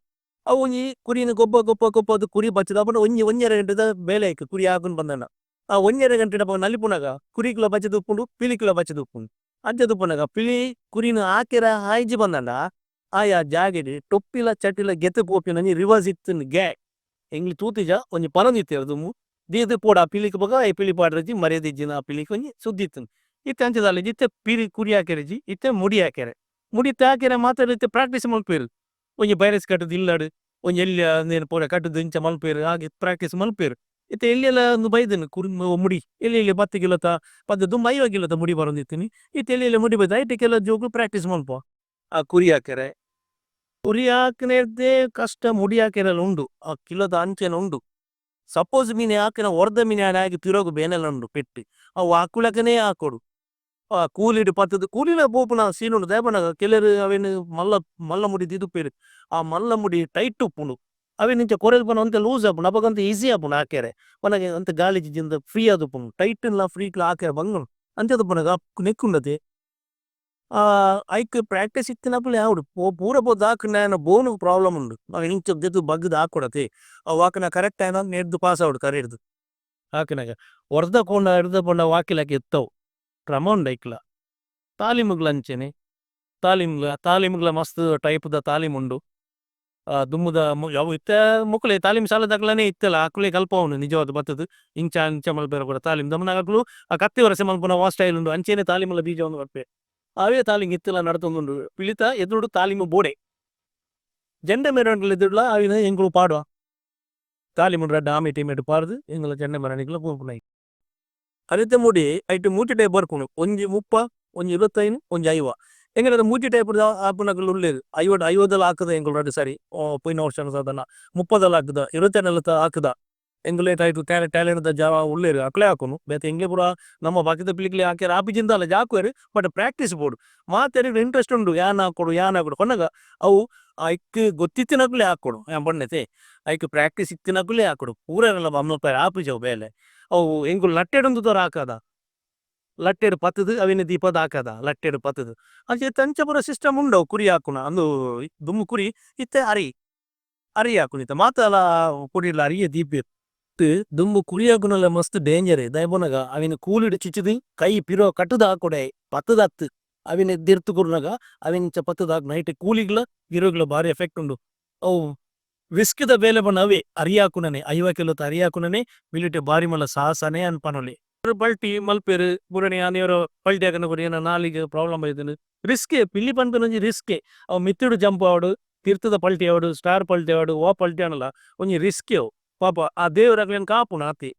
ಅವು ಒಂಜಿ ಕುರಿನ್ ಗೊಬ್ಬ ಗೊಬ್ಬ ಗೊಬ್ಬಾದ್ ಕುರಿ ಬಚ್ಚಿದ್ ಅಪುಂಡ ಒಂಜಿ ಒಂಜರೆ ಗಂಟೆದ ಬೇಲೆ ಐಕ್ ಕುರಿ ಹಾಕುನು ಪಂದಾಂಡ. ಆ ಒಂಜರೆ ಗಂಟೆಡ್ ಅಪಗ ನಲಿಪುನಗ ಕುರಿಕ್ಲ ಬಚ್ಚಿದ್ ಉಪ್ಪುಂಡು ಪಿಲಿಕ್ಲ ಬಚ್ಚಿದ್ ಉಪ್ಪುಂಡು. ಅಂಚ ಉಪ್ಪುನಗ ಪಿಲಿ ಕುರಿನ್ ಹಾಕೆರೆ ಆಯಿಜಿ ಪಂದಾಂಡ ಆಯೆ ಆ ಜಾಗೆಡ್ ಟೊಪ್ಪಿಲ ಚಟಿಲ ಗೆತ್ತ್ ಪೋಪಿನ ಒಂಜಿ ರಿವಾಜ್ ಇತ್ತ್ಂಡ್ ಗೆ. ಎಂಕ್ಲು ತೂತಿಜ ಒಂಜಿ ಪನೊಂದಿತ್ತೆರ್ ದುಂಬು ದೀದ್ ಪೋಡು ಆ ಪಿಲಿಕ್ ಬೊಕ ಆಯೆ ಪಿಲಿ ಪಾಡ್ರೆ ಇಜ್ಜಿ ಮರ್ಯಾದಿ ಇಜ್ಜಿಂದ್ ಆ ಪಿಲಿಕ್ ಒಂಜಿ ಸುದ್ದಿ ಇತ್ತ್ಂಡ್. ಇತ್ತೆ ಅಂಚ ದಾಲ ಇಜ್ಜಿ ಇತ್ತೆ ಪಿಲಿ ಕುರಿ ಹಾಕೆರೆ ಇಜ್ಜಿ ಇತ್ತೆ ಮುಡಿ ಹಾಕೆರೆ. ಮುಡಿತ ಹಾಕೆರೆ ಮಾತೆರ್ಲ ಇತ್ತೆ ಪ್ರಾಕ್ಟೀಸ್ ಮನ್ಪುವೆರ್. ಒಂಜಿ ಬೈರಸ್ ಕಟ್ಟುದು ಇಲ್ಲಡ್ ಒಂಜಿ ಎಲ್ಯ ಉಂದೆನ್ ಪೂರ ಕಟ್ಟುದು ಇಂಚ ಮನ್ಪುವೆರ್ ಆಗ್ ಪ್ರಾಕ್ಟೀಸ್ ಮನ್ಪುವೆರ್. ಇತ್ತೆ ಎಲ್ಯಲ ಉಂದು ಬೈದ್ಂಡ್ ಕುರಿ ಮುಡಿ ಎಲ್ಯ ಎಲ್ಯ ಪತ್ತ್ ಕಿಲೋತ ಪತ್ತ್ ದುಂಬು ಐವ ಕಿಲೋತ ಮುಡಿ ಬರೊಂದಿತ್ತಿನಿ ಇತ್ತೆ ಎಲ್ಯ ಎಲ್ಯ ಮುಡಿ ಬೈದ್ಂಡ್ ಐಟ್ ಕೆಲವು ಜೋಕುಲು ಪ್ರಾಕ್ಟೀಸ್ ಮನ್ಪುವ. ಆ ಕುರಿ ಹಾಕೆರೆ. ಕುರಿ ಹಾಕುನೆರ್ದೆ ಕಷ್ಟ ಮುಡಿ ಹಾಕೆರೆಲ ಉಂಡು ಆ ಕಿಲೋತ ಅಂಚನೆ ಉಂಡು. ಸಪೋಸ್ ಮಿನಿ ಹಾಕಿನ ಒರ್ದ ಮಿನಿ ಆಂಡ ಆಯಗ್ ಪಿರೊಗು ಬೇನೆಲ ಉಂಡು ಪೆಟ್ಟ್ ಅವು ಆಕುಲಕನೆ ಆಕೊಡು. ಆ ಕೂಲಿಡ್ ಪತ್ತುದು ಕೂಲಿಲ ಪೋಪುನ ಸೀನ್ ಉಂಡು ದಾಯೆ ಪನ್ನಗ ಕೆಲವೆರ್ ಅವೆನ್ ಮಲ್ಲ ಮಲ್ಲ ಮುಡಿ ದೀದ್ ಉಪ್ಪುವೆರ್ ಆ ಮಲ್ಲ ಮುಡಿ ಟೈಟ್ ಉಪ್ಪುಂಡು ಅವೆನ್ ಇಂಚ ಕೊರೆದ್ ಪೋಂಡ ಒಂತೆ ಲೂಸ್ ಆಪುಂಡು ಅಪಗ ಒಂತೆ ಈಸಿ ಆಪುಂಡು ಹಾಕೆರೆ ಪನ್ನಗ ಒಂತೆ ಗಾಳಿ ಜಿಂಜಿಂದ್ ಫ್ರೀ ಆದ್ ಉಪ್ಪುಂಡು ಟೈಟ್ ನ್ಲ ಫ್ರೀ ಲ ಹಾಕೆರೆ ಬಂಗ ಉಂಡು ಅಂಚಾದ್ ಉಪ್ಪುನಗ ನೆಕ್ ಉಂಡತೆ ಐಕ್ ಪ್ರಾಕ್ಟೀಸ್ ಇತ್ತಿನಕುಲು ಆವೊಡು ಪೂರ ಪೋದು ಆಕ್ಂಡ ಆಯನ ಬೋನ್ ಗು ಪ್ರಾಬ್ಲಮ್ ಉಂಡು ಅವೆನ್ ಇಂಚ ದೆತ್ತ್ ಬಗ್ಗ್‌ದ್ ಆಕೊಡತೆ ಅವು ಆಕ್ಂಡ ಕರೆಕ್ಟ್ ಆಯಿನ ನೆರ್ದ್ ಪಾಸ್ ಆವೊಡು ಕರೆರ್ದ್ ಆಕಿನಗ ಒರ್ದ ಪೋಂಡ ಎರ್ದ ಪೋಂಡ ಅವು ಆಕಿಲಕ ಎತ್ತವು ಕ್ರಮ ಉಂಡು ಐಕ್ಲ ತಾಲೀಮುಗ್ಲ ಅಂಚೆನೆ. ತಾಲೀಮ್ಲ ತಾಲೀಮ್ಗ್ಲ ಮಸ್ತ್ ಟೈಪ್ ದ ತಾಲೀಮ್ ಉಂಡು. ದುಂಬುದ ಅವು ಇತ್ತೆ ಮೊಕುಲೆ ತಾಲೀಮ್ ಶಾಲೆದಕ್ಲೆನೆ ಇತ್ತೆಲ ಅಕುಲೇ ಕಲ್ಪಾವುನು ನಿಜವಾದ್ ಬತ್ತುದು ಇಂಚ ಅಂಚ ಮನ್ಪೆರೆ ಪೂರ ತಾಲೀಮ್ ದಮನ ಅಕುಲು ಆ ಕತ್ತಿ ವರಸೆ ಮನ್ಪುನ ವಾ ಸ್ಟೈಲ್ ಉಂಡು ಅಂಚೆನೆ ತಾಲೀಮ್ಲ ಬೀಜ ಬರ್ಪೆರ್. ಅವೇ ತಾಲೀಮ್ ಇತ್ತೆಲ ನಡತೊಂದುಂಡು ಪಿಲಿತ ಎದುರುಡು ತಾಲೀಮ್ ಬೋಡೆ ಜೆಂಡೆ ಮೆರವಣಿಗೆದ ಎದುರುಡ್ಲ ಅವೆನ್ ಎಂಕುಲು ಪಾಡುವ ತಾಲೀಮುಡು ರಡ್ಡ್ ಆಮೆ ಟೀಮೆಡ್ ಪಾಡ್ದ್ ಎಂಕುಲು ಚೆಂಡೆ ಮೆರವಣಿಗೆಲ ಪೋಪುನೈ. ಅರಿತ ಮುಡಿ ಐಟ್ ಮೂಜಿ ಟೈಪ್ ಬರ್ಪುಂಡು ಒಂಜಿ 30 ಒಂಜಿ 25 ಒಂಜಿ 50 ಎಂಕಲ್ನ ಮೂಜಿ ಟೈಪ್ ದ ಆಪುನಕುಲು ಉಲ್ಲೆರ್ 50 ಡ್ 50 ದಲ ಆಕುದ ಎಂಕುಲು ರಡ್ಡ್ ಸರಿ ಪೋಯಿನ ವರ್ಷ ಸಾದನ 30 ದಲ ಆಕುದ 25 ಲ ಆಕುದ ಎಂಕುಲೆ ಐಟ್ ಟ್ಯಾಲೆಂಟ್ ದ ಜಾಗ ಉಲ್ಲೆರ್ ಅಕ್ಲೆ ಆಕುನು ಬೇತೆ ಎಂಕ್ಲೆ ಪೂರ ನಮ್ಮ ಬಾಕಿದ ಪಿಲಿಕ್ಲೆ ಆಕೆರೆ ಆಪುಜಿ ದಾಲ ಆಕುವೆರ್ ಬಟ್ ಪ್ರಾಕ್ಟೀಸ್ ಬೋಡು ಮಾತೆರೆಗ್ಲ ಇಂಟರೆಸ್ಟ್ ಉಂಡು ಯಾನ್ ಆಕೊಡು ಯಾನ್ ಆಕೊಡು ಪನ್ನಗ ಅವು ಐಕ್ ಗೊತ್ತಿತ್ತಿನಕುಲೆ ಆಕೊಡು ಯಾನ್ ಪಂಡೆತೆ ಐಕ್ ಪ್ರಾಕ್ಟೀಸ್ ಇತ್ತಿನಕುಲೆ ಆಕೊಡು ಪೂರೆರ್ಲ ಆಪುಜಿ ಅವು ಬೇಲೆ ಅವು ಎಂಕುಲು ಲಟ್ಟೆಡ್ ಉಂತುದು ಆಕಾದ ಲಟ್ಟೆಡ್ ಪತ್ತುದು ಅವೆನ್ ದೀಪಾದ್ ಆಕಾದ ಲಟ್ಟೆಡ್ ಪತ್ತುದು ಅಂಚ ಇತ್ತೆ ಅಂಚ ಪೂರ ಸಿಸ್ಟಮ್ ಉಂಡು ಅವು ಕುರಿ ಆಕುನ ಅಂದು ದುಂಬು ಕುರಿ ಇತ್ತೆ ಅರಿ ಅರಿ ಆಕುನು ಇತ್ತೆ ಮಾತಲ ಕೊಡಿಡ್ಲ ಅರಿಯೇ ದೀಪೆರ್. ದುಂಬು ಕುರಿ ಆಕುನಲ ಮಸ್ತ್ ಡೇಂಜರ್ ದಾಯೆ ಪನ್ನಗ ಅವೆನ್ ಕೂಲಿಡ್ ಚಿಚ್ಚಿದ್ ಕೈ ಪಿರ ಕಟ್ಟುದು ಆಕೊಡೆ ಪತ್ತುದು ಅತ್ತ್ ಅವೆನ್ ದೆರ್ತ್ ಕೊರ್ನಗ ಅವೆನ್ ಇಂಚ ಪತ್ತುದು ಆಕುನ ಐಟ್ ಕೂಲಿಗ್ಲ ಪಿರಗ್ಲ ಬಾರಿ ಎಫೆಕ್ಟ್ ಉಂಡು ಅವು ರಿಸ್ಕ್ ದ ಬೇಲೆ ಪಂಡ ಅವೇ ಅರಿ ಆಕುನನೆ 50 ಕಿಲೋತ ಅರಿ ಆಕುನನೆ ಪಿಲಿಟ್ ಬಾರಿ ಮಲ್ಲ ಸಾಹಸನೆ ಅಂದ್ ಪನೊಲಿ. ಪಲ್ಟಿ ಮಲ್ಪೆರ್ ಪುರಣಿ ಆನಿಯರ ಪಲ್ಟಿ ಆಕುನ ಪುರ ಏನ ನಾಲಿಗ್ ಪ್ರಾಬ್ಲಮ್ ಬೈದ್ಂಡ್ ರಿಸ್ಕ್ ಪಿಲಿ ಪನ್ಪಿನ ಒಂಜಿ ರಿಸ್ಕ್ ಅವು ಮಿತ್ತುಡು ಜಂಪ್ ಆವಡ್ ತಿರ್ತುದ ಪಲ್ಟಿ ಆವಡ್ ಸ್ಟಾರ್ ಪಲ್ಟಿ ಆವಡ್ ವಾ ಪಲ್ಟಿ ಆಂಡಲ ಒಂಜಿ ರಿಸ್ಕ್ ಅವು ಪಾಪ ಆ ದೇವೆರ್ ಅಕ್ಲೆನ್ ಕಾಪುನ ಆತೆ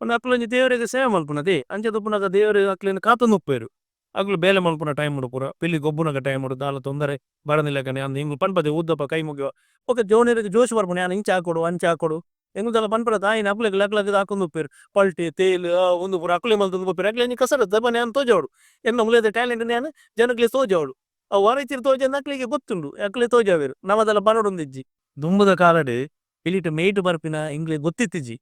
ಪಂಡ ಅಕುಲು ಒಂಜಿ ದೇವೆರೆಗ್ ಸೇವೆ ಮಲ್ಪುನ ಅತೆ ಅಂಚ ಉಪ್ಪುನಗ ದೇವೆರ್ ಅಕ್ಲೆನ್ ಕಾತೊಂದು ಉಪ್ಪುವೆರ್ ಅಕುಲು ಬೇಲೆ ಮಲ್ಪುನ ಟೈಮ್ ಡು ಪೂರ ಪಿಲಿ ಗೊಬ್ಬುನಗ ಟೈಮ್ ಡು ದಾಲ ತೊಂದರೆ ಬರಂದಿಲಕನೆ ಅಂದ್ ಎಂಕುಲು ಪನ್ಪದೆ ಉದ್ದಪ್ಪ ಕೈ ಮುಗಿವ ಬೊಕ ಜವನೆರೆಗ್ ಜೋಶ್ ಬರ್ಪುಂಡು ಯಾನ್ ಇಂಚ ಆಕೊಡು ಅಂಚ ಆಕೊಡು ಎಂಕುಲು ದಾಲ ಪನ್ಪರ ದಾಯೆನ ಅಕುಲೆಗ್ ಲಕ್ ಲಕ್ ದ್ ಆಕೊಂದು ಉಪ್ಪುವೆರ್ ಪಲ್ಟಿ ತೇಲ್ ಆ ಉಂದು ಪೂರ ಅಕುಲೇ ಮಲ್ತೊಂದು ಪೋಪೆರ್ ಅಕ್ಲೆಗ್ ಒಂಜಿ ಕಸರತ್ತ್ ಅಪಗ ಯಾನ್ ತೋಜಾವೊಡು ಎನ್ನ ಮುಲ್ಯದ ಟ್ಯಾಲೆಂಟ್ ನ್ ಯಾನ್ ಜನಕ್ಲೆಗ್ ತೋಜಾವೊಡು ಅವು ವಾ ರೀತಿಡ್ ತೋಜಾವುಂದು ಅಕ್ಲೆಗೆ ಗೊತ್ತುಂಡು ಅಕ್ಲೆ ತೋಜಾವೆರ್ ನಮ ದಾಲ ಪನೊಡುಂದು ಇಜ್ಜಿ. ದುಂಬುದ ಕಾಲಡ್ ಪಿಲಿಟ್ ಮೈಟ್ ಬರ್ಪಿನ ಎಂಕ್ಲೆಗ್ ಗೊತ್ತಿತ್ತಿಜಿ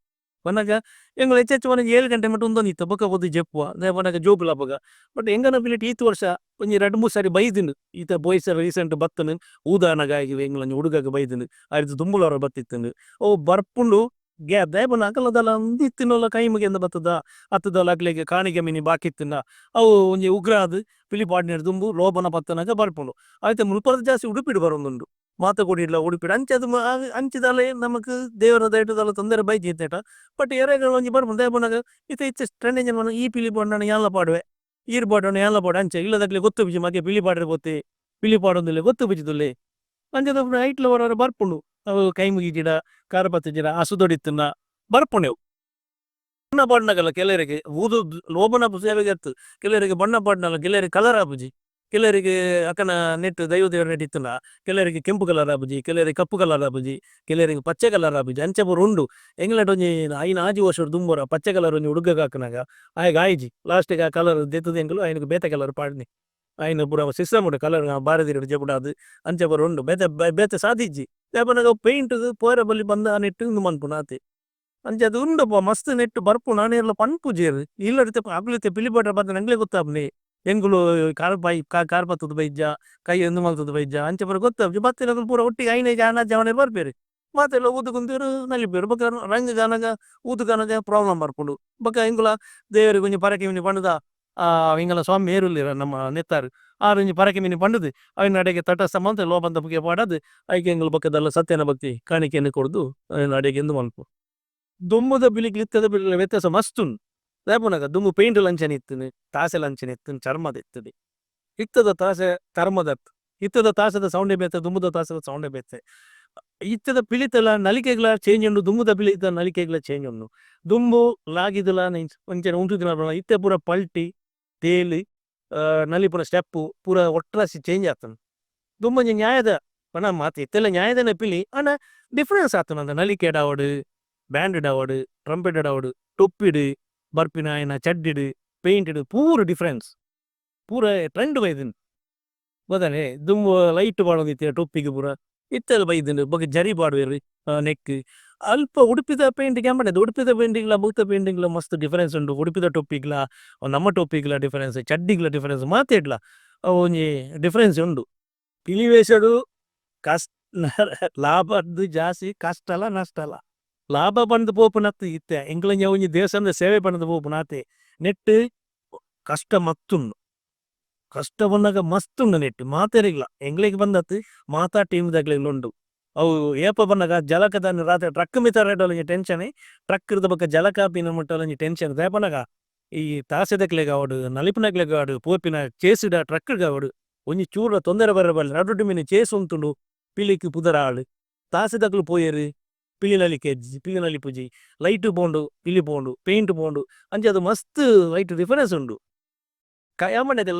ಪನ್ನಗ ಎಂಕುಲು ಎಚ್ಚ ಎಚ್ಚ ಒಂಜಿ ಏಳ್ ಗಂಟೆ ಮುಟ ಉಂತೊಂದಿತ್ತ ಬೊಕ ಪೋದು ಜೆಪ್ಪುವ ದಾಯೆ ಪನ್ನಗ ಜೋಕುಲು ಅಪಗ ಬಟ್ ಎಂಕಲ್ನ ಪಿಲಿಟ್ ಈತ್ ವರ್ಷ ಒಂಜಿ ರಡ್ಡ್ ಮೂಜಿ ಸಾರಿ ಬೈದ್ಂಡ್ ಇತ್ತೆ ಪೋಯಿ ರೀಸೆಂಟ್ ಬತ್ತ್ಂಡ್ ಊದಾನಗ ಎಂಕಲ್ನ ಒಂಜಿ ಹುಡುಗಗ್ ಬೈದ್ಂಡ್ ಐರ್ದ್ ದುಂಬುಲ ಒರ ಬತ್ತಿತ್ತ್ಂಡ್ ಅವು ಬರ್ಪುಂಡು ಗ್ಯಾಪ್ ದಾಯೆ ಪಂಡ ಅಕಲ್ನ ದಾಲ ಉಂದು ಇತ್ತಿನಲ ಕೈ ಮುಗಿಯಂದೆ ಬತ್ತುದ ಅತ್ತ್ ದಾಲ ಅಕ್ಲೆಗ್ ಕಾಣಿಕೆ ಮಿನಿ ಬಾಕಿ ಇತ್ತ್ಂಡ ಅವು ಒಂಜಿ ಉಗ್ರ ಆದ್ ಪಿಲಿ ಪಾಡ್ನೆರ್ದ್ ದುಂಬು ಲೋಬನ ಪತ್ತುನಗ ಬರ್ಪುಂಡು ಐತ ಮುಲ್ಪರ್ದ್ ಜಾಸ್ತಿ ಉಡುಪಿಡ್ ಬರೊಂದುಂಡು ಮಾತ ಕೊಡಿಡ್ಲ ಉಡುಪಿಡ್ ಅಂಚಾದ್ ಅಂಚಿ ದಾಲ ನಮಕ್ ದೇವೆರ್ನ ದಯೆಟ್ ದಾಲ ತೊಂದರೆ ಬೈಜಿ ಇತ್ತೆಟ ಬಟ್ ಏರೆಗ್ಲಾ ಒಂಜಿ ಬರ್ಪುಂಡು ದಾಯೆ ಪನ್ನಗ ಇತ್ತೆ ಇತ್ತೆ ಟ್ರೆಂಡ್ ಎಂಚಿನ ಪಂಡ ಈ ಪಿಲಿ ಪಾಡ್ಂಡ ಯಾನ್ಲ ಪಾಡುವೆ ಈರ್ ಪಾಡುಂಡ ಯಾನ್ಲ ಪಾಡುವೆ ಅಂಚ ಇಲ್ಲದಕ್ಲೆಗ್ ಗೊತ್ತುಪ್ಪುಜಿ ಮಗೆ ಪಿಲಿ ಪಾಡ್ರೆ ಪೋತೆ ಪಿಲಿ ಪಾಡೊಂದುಲ್ಲೆ ಗೊತ್ತುಪ್ಪುಜಿ ಅಂಚ ಐಟ್ಲ ಒರ ಒರ ಬರ್ಪುಂಡು ಅವು ಕೈ ಮುಗಿಜಿಡ ಕಾರ್ ಪತ್ತಿಜಿಡ ಅಸುದೊಡಿತ್ತ್ಂಡ ಬರ್ಪುಂಡು ಅವು. ಬಣ್ಣ ಪಾಡ್ನಗಲ ಕೆಲವೆರೆಗ್ ಊದು ಲೋಬನ ಸೇವೆಗ್ ಅತ್ತ್ ಕೆಲವೆರೆಗ್ ಬಣ್ಣ ಪಾಡ್ನಗ ಕೆಲವೆರೆಗ್ ಕಲರ್ ಆಪುಜಿ ಕೆಲವೆರೆಗ್ ಅಕಲ್ನ ನೆಟ್ಟ್ ದೈವ ದೇವೆರ್ನ ನೆಟ್ಟ್ ಇತ್ತ್ಂಡ ಕೆಲವೆರೆಗ್ ಕೆಂಪು ಕಲರ್ ಆಪುಜಿ ಕೆಲವೆರೆಗ್ ಕಪ್ಪು ಕಲರ್ ಆಪುಜಿ ಕೆಲವೆರೆಗ್ ಪಚ್ಚೆ ಕಲರ್ ಆಪುಜಿ ಅಂಚ ಪೂರ ಉಂಡು ಎಂಕ್ಲೆಡ್ ಒಂಜಿ ಐನ್ ಆಜಿ ವರ್ಷಡ್ ದುಂಬೊರ ಪಚ್ಚೆ ಕಲರ್ ಒಂಜಿ ಉಡುಗಗ್ ಆಕುನಗ ಆಯಗ್ ಆಯಿಜಿ ಲಾಸ್ಟ್ ಗ್ ಆ ಕಲರ್ ದೆತ್ತ್ ದ್ ಎಂಕುಲು ಐನ್ ಬೇತೆ ಕಲರ್ ಪಾಡ್ನಿ ಐನ್ ಪೂರ ಸಿಸ್ಟಮ್ ಉಂಡು ಕಲರ್ ಬಾರೆದಿರಡ್ ಜಪುಡಾದ್ ಅಂಚ ಪೂರ ಉಂಡು ಬೇತೆ ಬೇತೆ ಸಾದಿ ಇಜ್ಜಿ ದಾಯೆ ಪನ್ನಗ ಅವು ಪೈಂಟ್ ಗ್ ಪೋಯೆರೆ ಬಲ್ಲಿ ಪಂದ್ ಆ ನೆಟ್ಟ್ ಉಂದು ಮನ್ಪುನ ಆತೆ. ಅಂಚಾದ್ ಉಂಡಪ್ಪ ಮಸ್ತ್ ನೆಟ್ಟ್ ಬರ್ಪುಂಡು ಆಂಡ ಏರ್ಲ ಪನ್ಪುಜೆರ್ ಇಲ್ಲಡ್ ಇತ್ತೆ ಅಕುಲು ಇತ್ತೆ ಪಿಲಿ ಪಾಡ್ರೆ ಬತ್ತ್ಂಡ ಎಂಕ್ಲೆಗ್ ಗೊತ್ತಾಪುನಿ ಎಂಕುಲು ಕಾರ್ ಪೈ ಕಾರ್ ಪತ್ತುದು ಬೈದ್ಜ ಕೈ ಉಂದು ಮಲ್ತುದು ಬೈದ್ಜ ಅಂಚ ಪೂರ ಗೊತ್ತಾಪುಜಿ ಬತ್ತಿನಕುಲು ಪೂರ ಒಟ್ಟಿಗೆ ಐನೈಜಿ ಆನ್ ಜವನೆರ್ ಬರ್ಪೆರ್ ಮಾತೆರ್ಲ ಊದುಕೊಂತೆರ್ ನಲಿಪುವೆರ್ ಬೊಕ ರಂಗ್ ಆನಗ ಊದುಗಾನಗ ಪ್ರಾಬ್ಲಮ್ ಬರ್ಪುಂಡು ಬೊಕ ಎಂಕುಲ ದೇವೆರೆಗ್ ಒಂಜಿ ಪರಕೆ ಮಿನಿ ಪಂಡುದ ಎಂಕಲ್ನ ಸ್ವಾಮಿ ಏರ್ ಉಲ್ಲೆರ್ ನಮ್ಮ ನೆತ್ತಾರು ಆರ್ ಒಂಜಿ ಪರಕೆ ಮಿನಿ ಪಂಡುದು ಐನ್ ಅಡೆಗೆ ತಟಸ್ಥ ಮಂತ್ ಲೋಬಂದ ಪುಗೆ ಪಾಡಾದ್ ಐಕ್ ಎಂಕುಲು ಬೊಕ ದಾಲ ಸತ್ಯನ ಭಕ್ತಿ ಕಾಣಿಕೆನ್ ಕೊರ್ದು ಐನ್ ಅಡೆಗೆ ಉಂದು ಮನ್ಪುವ. ದುಂಬುದ ಪಿಲಿಕ್ ಇತ್ತೆದ ಪಿಲಿಕ್ ವ್ಯತ್ಯಾಸ ಮಸ್ತ್ ಉಂಡು ದಾಯೆ ಪನ್ನಗ ದುಂಬು ಪೈಂಟ್ ಲ ಅಂಚನೆ ಇತ್ತುಂಡು ತಾಸೆಲ ಅಂಚನೆ ಇತ್ತುಂಡು ಚರ್ಮದ ಇತ್ತುಂಡು ಇತ್ತೆದ ತಾಸೆ ಚರ್ಮದ ಅತ್ತ್ ಇತ್ತೆದ ತಾಸೆದ ಸೌಂಡೆ ಬೇತೆ ದುಂಬುದ ತಾಸೆದ ಸೌಂಡೆ ಬೇತೆ ಇತ್ತೆದ ಪಿಲಿತಲ ನಲಿಕೆಗ್ಲ ಚೇಂಜ್ ಉಂಡು ದುಂಬುದ ಪಿಲಿತ ನಲಿಕೆಗ್ಲ ಚೇಂಜ್ ಉಂಡು ದುಂಬು ಲಾಗಿದುಲ ಅಂಚನೆ ಉಂತುದಿನ ಇತ್ತೆ ಪೂರ ಪಲ್ಟಿ ತೇಲ್ ನಲಿಪುನ ಸ್ಟೆಪ್ ಪೂರ ಒಟ್ರಾಸಿ ಚೇಂಜ್ ಆತುಂಡು ದುಂಬೊಂಜಿ ನ್ಯಾಯದ ಪಂಡ ಮಾತ ಇತ್ತೆಲ ನ್ಯಾಯದನೆ ಪಿಲಿ ಆಂಡ ಡಿಫರೆನ್ಸ್ ಆತುಂಡು ಅಂದ ನಲಿಕೆಡ್ ಆವಡ್ ಬ್ಯಾಂಡ್ ಡ್ ಆವಡ್ ಟ್ರಂಪೆಟ್ ಡ್ ಆವಡ್ ಟೊಪ್ಪಿಡ್ ಬರ್ಪಿನ ಆಯನ ಚಡ್ಡಿಡ್ ಪೈಂಟ್ ಡ್ ಪೂರ ಡಿಫರೆನ್ಸ್ ಪೂರ ಟ್ರೆಂಡ್ ಬೈದುಂಡು ಬೋದಾನೆ ದುಂಬು ಲೈಟ್ ಪಾಡೊಂದಿತ್ತೆರ್ ಟೊಪ್ಪಿಗ್ ಪೂರ ಇತ್ತೆಲ ಬೈದುಂಡು ಬೊಕ ಜರಿ ಪಾಡುವೆರ್ ನೆಕ್ಕ್ ಅಲ್ಪ ಉಡುಪಿದ ಪೈಂಟ್ ಗ್ ಉಡುಪಿದ ಪೈಂಟ್ ಗ್ಲಾ ಮುಲ್ತ ಪೈಂಟ್ ಗ್ಲಾ ಮಸ್ತ್ ಡಿಫರೆನ್ಸ್ ಉಂಡು ಉಡುಪಿದ ಟೊಪ್ಪಿಗ್ಲಾ ನಮ್ಮ ಟೊಪ್ಪಿಗ್ಲಾ ಡಿಫರೆನ್ಸ್ ಚಡ್ಡಿಗ್ಲಾ ಡಿಫರೆನ್ಸ್ ಮಾತೆಡ್ಲಾ ಅವು ಒಂಜಿ ಡಿಫರೆನ್ಸ್ ಉಂಡು. ಪಿಲಿ ವೇಷಡ್ ಕಷ್ಟ ಲಾಭರ್ದ್ ಜಾಸ್ತಿ ಕಷ್ಟಲ ನಷ್ಟಲ ಲಾಭ ಪಂದ್ ಪೋಪುನತ್ತ್ ಇತ್ತೆ ಎಂಕ್ಲೆನ ಒಂಜಿ ದೇವಸ್ಥಾನದ ಸೇವೆ ಪಂದ್ ಪೋಪುನ ಆತೆ ನೆಟ್ಟ್ ಕಷ್ಟ ಮಸ್ತ್ ಉಂಡು. ಕಷ್ಟ ಪನ್ನಗ ಮಸ್ತ್ ಉಂಡು ನೆಟ್ಟ್ ಮಾತೆರೆಗ್ಲ ಎಂಕ್ಲೆಗ್ ಪಂದತ್ತ್ ಮಾತಾ ಟೀಮ್ ದಕ್ಲೆಗ್ಲ ಉಂಡು. ಅವು ಏಪ ಪನ್ನಗ ಜಲಕದಾನಿ ರಾತ್ರೆ ಟ್ರಕ್ ಮಿತರ್ರೆ ಒಂಜಿ ಟೆನ್ಶನ್, ಟ್ರಕ್ ರ್ದ್ ಬೊಕ್ಕ ಜಲಕ ಆಪಿನ ಮುಟ್ಟ ಒಂಜಿ ಟೆನ್ಶನ್ ದಾಯೆ ಪನ್ನಗ ಈ ತಾಸೆದಕ್ಲೆಗ್ ಆವಡ್, ನಲಿಪುನಕ್ಲೆಗ್ ಆವಡ್, ಪೋಪಿನ ಚೇಸ್ಡ್ ಟ್ರಕ್ ಗ್ ಆವಡ್ ಒಂಜಿ ಚೂರುಲ ತೊಂದರೆ ಬರ್ರೆ ಬಲ್ಲಿ. ನಡುಟು ಮಿನಿ ಚೇಸ್ ಉಂತುಂಡು ಪಿಲಿಕ್ ಪುದರ್ ಆಂಡ್. ತಾಸೆದಕುಲು ಪೋಯೆರ್ ಪಿಲಿ ನಲಿಕೆ ಇಜ್ಜಿ, ಪಿಲಿ ನಲಿಪುಜಿ, ಲೈಟ್ ಪೋಂಡು ಪಿಲಿ ಪೋಂಡು, ಪೈಂಟ್ ಪೋಂಡು ಅಂಚಾದ್ ಮಸ್ತ್ ಐಟ್ ಡಿಫರೆನ್ಸ್ ಉಂಡು.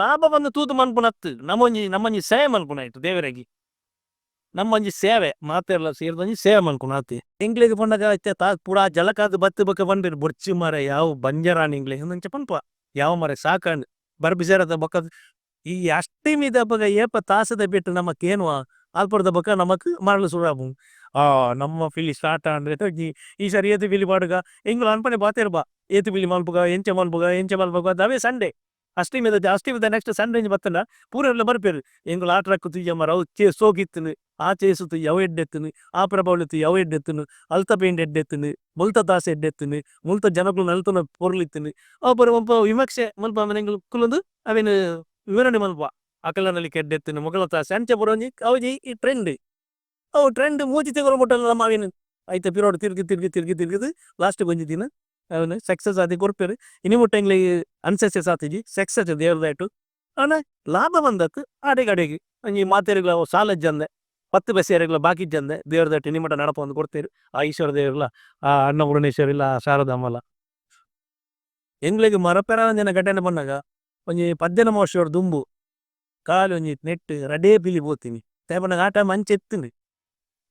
ಲಾಭ ಪಂದ್ ತೂದು ಮನ್ಪುನತ್ತ್ ನಮೊಂಜಿ ನಮೊಂಜಿ ಸೇವೆ ಮನ್ಪುನ ಐಟ್ ದೇವೆರೆಗ್. ನಮ್ಮೊಂಜಿ ಸೇವೆ ಮಾತೆರ್ಲ ಸೇರ್ದ್ ಒಂಜಿ ಸೇವೆ ಮನ್ಪುನ ಆತೆ. ಎಂಕ್ಲೆಗ್ ಪನ್ನಗ ಇತ್ತೆ ಪೂರ ಜಲಕಾದ್ ಬತ್ತ್ ಬೊಕ ಪನ್ಪೆರ್ ಬೊರ್ಚಿ ಮಾರೆ ಯಾವು ಬಂಜರಾಂಡ್ ಎಂಕ್ಲೆಗ್ ಅಂಚ ಪನ್ಪ. ಯಾವು ಮಾರೆ ಸಾಕಾಂಡ್ ಬರ್ಪಿಸೆರತ ಬೊಕ ಈ ಅಷ್ಟೆಮಿದಪಗ ಏಪ ತಾಸೆದ ಪೆಟ್ಟ್ ನಮ ಕೇನುವ ಅಲ್ಪರ್ದ್ ಬೊಕ ನಮಕ್ ಮರ್ಲ್ ಸುರು ಆಪುಂಡು. ಆ ನಮ್ಮ ಪಿಲಿ ಸ್ಟಾರ್ಟ್ ಆಂಡ್ ಈ ಸರಿ ಏತ್ ಪಿಲಿ ಪಾಡುಗ ಎಂಕುಲು ಅನ್ಪನೆ ಪಾತೆರ್ಪ ಏತ್ ಪಿಲಿ ಮನ್ಪುಗ ಎಂಚ ಮನ್ಪುಗ ಎಂಚ ಮನ್ಪುಗ ಅವ್ವೆ ಸಂಡೆ. ಅಷ್ಟೆಮಿದ ಅಷ್ಟೆಮಿದ ನೆಕ್ಸ್ಟ್ ಸಂಡೆ ಒಂಜಿ ಬತ್ತ್ಂಡ ಪೂರೆರ್ಲ ಬರ್ಪೆರ್ ಎಂಕುಲು ಆ ಟ್ರಕ್ ತೂಯ ಮಾರೆ ಅವು ಸೋಕು ಇತ್ತ್ಂಡ್ ಆ ಚೇಸ್ ತೂಯ ಅವು ಎಡ್ಡೆ ಇತ್ತ್ಂಡ್ ಆ ಪ್ರಭಾವಳಿ ತೂಯ ಅವು ಎಡ್ಡೆ ಇತ್ತ್ಂಡ್ ಅಲ್ತ ಪೈಂಟ್ ಎಡ್ಡೆ ಇತ್ತ್ಂಡ್ ಮುಲ್ತ ತಾಸೆ ಎಡ್ಡೆ ಇತ್ತ್ಂಡ್ ಮುಲ್ತ ಜನಕುಲು ನಲ್ತುನ ಪೊರ್ಲು ಇತ್ತ್ಂಡ್ ಅವು ಪೂರ ಒಲ್ಪ ವಿಮರ್ಶೆ ಮನ್ಪಂದೆ ಎಂಕುಲು ಕುಲ್ಲೊಂದು ಅವೆನ್ ವಿವರಣೆ ಮನ್ಪುವ ಅಕಲ್ನ ನಲಿಕೆ ಎಡ್ಡೆ ಇತ್ತ್ಂಡ್ ಮೊಕಲ್ನ ತಾಸೆ ಅಂಚ ಪೂರ ಒಂಜಿ ಅವು ಒಂಜಿ ಈ ಟ್ರೆಂಡ್. ಅವು ಟ್ರೆಂಡ್ ಮೂಜಿ ತಿಂಗೊಲು ಮುಟ್ಟಲ ನಮ ಅವೆನ್ ಐತ ಪಿರವುಡು ತಿರ್ಗ್ ತಿರ್ಗ್ ತಿರ್ಗ್ ತಿರ್ಗ್‌ದ್ ಲಾಸ್ಟ್ ಗ್ ಒಂಜಿ ದಿನ ಅವೆನ್ ಸಕ್ಸಸ್ ಆದ್ ಕೊರ್ಪೆರ್. ಇನಿ ಮುಟ್ಟ ಎಂಕ್ಲೆಗ್ ಅನ್ಸಕ್ಸಸ್ ಆತಿಜಿ, ಸಕ್ಸಸ್ ದೇವೆರ್ನ ದಯಟ್. ಆಂಡ ಲಾಭ ಪಂದತ್ತ್ ಆಡೆಗ್ ಅಡೆಗ್ ಒಂಜಿ ಮಾತೆರ್ಗ್ಲ ಸಾಲ ಇಜ್ಜಂದೆ ಪತ್ತ್ ಪೈಸೆ ಏರೆಗ್ಲ ಬಾಕಿ ಇಜ್ಜಂದೆ ದೇವೆರ್ನ ದಯಟ್ ಇನಿ ಮುಟ ನಡಪವೊಂದು ಕೊರ್ತೆರ್ ಆ ಈಶ್ವರ ದೇವೆರ್ಲ ಆ ಅನ್ನಪೂರ್ಣೇಶ್ವರಿಲ ಆ ಶಾರದಾಂಬಲ. ಎಂಕ್ಲೆಗ್ ಮರಪೆರಾವಂದಿನ ಘಟನೆ ಪನ್ನಗ ಒಂಜಿ ಪದ್ದಿನಮ ವರ್ಷಡ್ ದುಂಬು ಕಾಲಿ ಒಂಜಿ ನೆಟ್ಟ್ ರಡ್ಡೆ ಪಿಲಿ ಪೋತಿನಿ ದಾಯೆ ಪನ್ನಗ ಆ ಟೈಮ್ ಅಂಚ ಇತ್ತುಂಡು